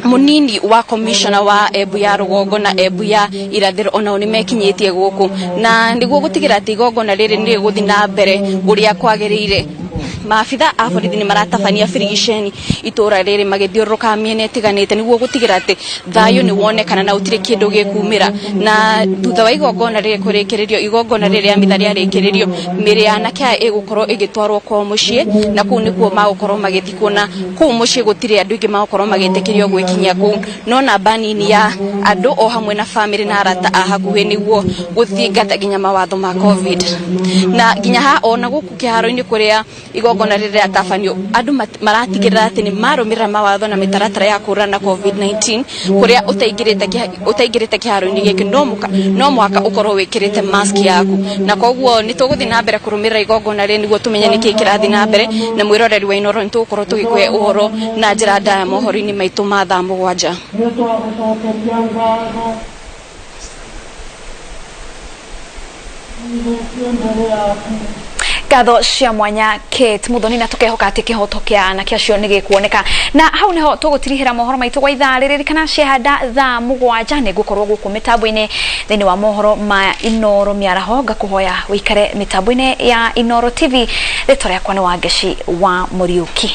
munini wa commissioner wa Embu ya rũgongo na Embu ya irathĩro, onao nĩ mekinyĩtie gũkũ na nĩguo gũtigĩra atĩ igongona rĩrĩ nĩ rĩgũthiĩ na mbere ũrĩa kwagĩrĩire. Maabitha a borithi nĩ maratabania birigiceni itũra rĩrĩ magĩthiũrũrũka mĩena ĩtiganĩte nĩguo gũtigĩra atĩ thayũ nĩ wonekana na gũtirĩ kĩndũ gĩkumĩra. Na thutha wa igongona rĩrĩ kũrĩkĩrĩrio, igongona rĩrĩ rĩa mitha rĩarĩkĩrĩrio, mĩrĩ ya anake aya ĩgũkorwo ĩgĩtwarwo kwao mũciĩ, na kũu nĩkuo magũkorwo magĩthikwo. Na kũu mũciĩ gũtirĩ andũ aingĩ magũkorwo magĩtĩkĩrio gwĩkinyia kũu, no namba nini ya andũ o hamwe na bamĩrĩ na arata a hakuhĩ, nĩguo gũthingata nginya mawatho ma COVID. Na nginya ha ona gũkũ kĩharo-inĩ kũrĩa igongona rĩrĩ rĩratabanio, andũ maratigĩrĩra atĩ nĩ marũmĩrĩra mawatho na mĩtaratara ya kũhũrana na COVID-19, kũrĩa ũtaingĩrĩte kĩharo-inĩ gĩkĩ no mũhaka ũkorwo wĩkĩrĩte mask yaku. Na koguo nĩ tũgũthiĩ na mbere kũrũmĩrĩra igongona rĩrĩ nĩguo tũmenye nĩkĩĩ kĩrathiĩ na mbere. Na mwĩroreri wa Inooro, nĩ tũgũkorwo tũgĩkũhe ũhoro na njĩra ndaya mohoro-inĩ maitũ ma thaa 7.
Nĩ twagũcokeria ngatho nyihĩtie mbere yaku.
Ngatho cia mwanya, Kate Muthoni, na tukehoka atĩ kĩhoto kĩa anake acio nĩ gĩkuoneka. Na hau nĩho tũgũtirihĩra mohoro maitũ gwa ithaa rĩrĩ. Ririkana ciahanda thaa 7 nĩ ngũkorwo gũkũ mĩtambo-inĩ thĩinĩ wa mohoro ma Inooro mĩaraho. Ngakũhoya wĩikare mĩtambo-inĩ ya Inooro TV. Rĩtwa rĩakwa nĩ Wangeci wa Mũriũki.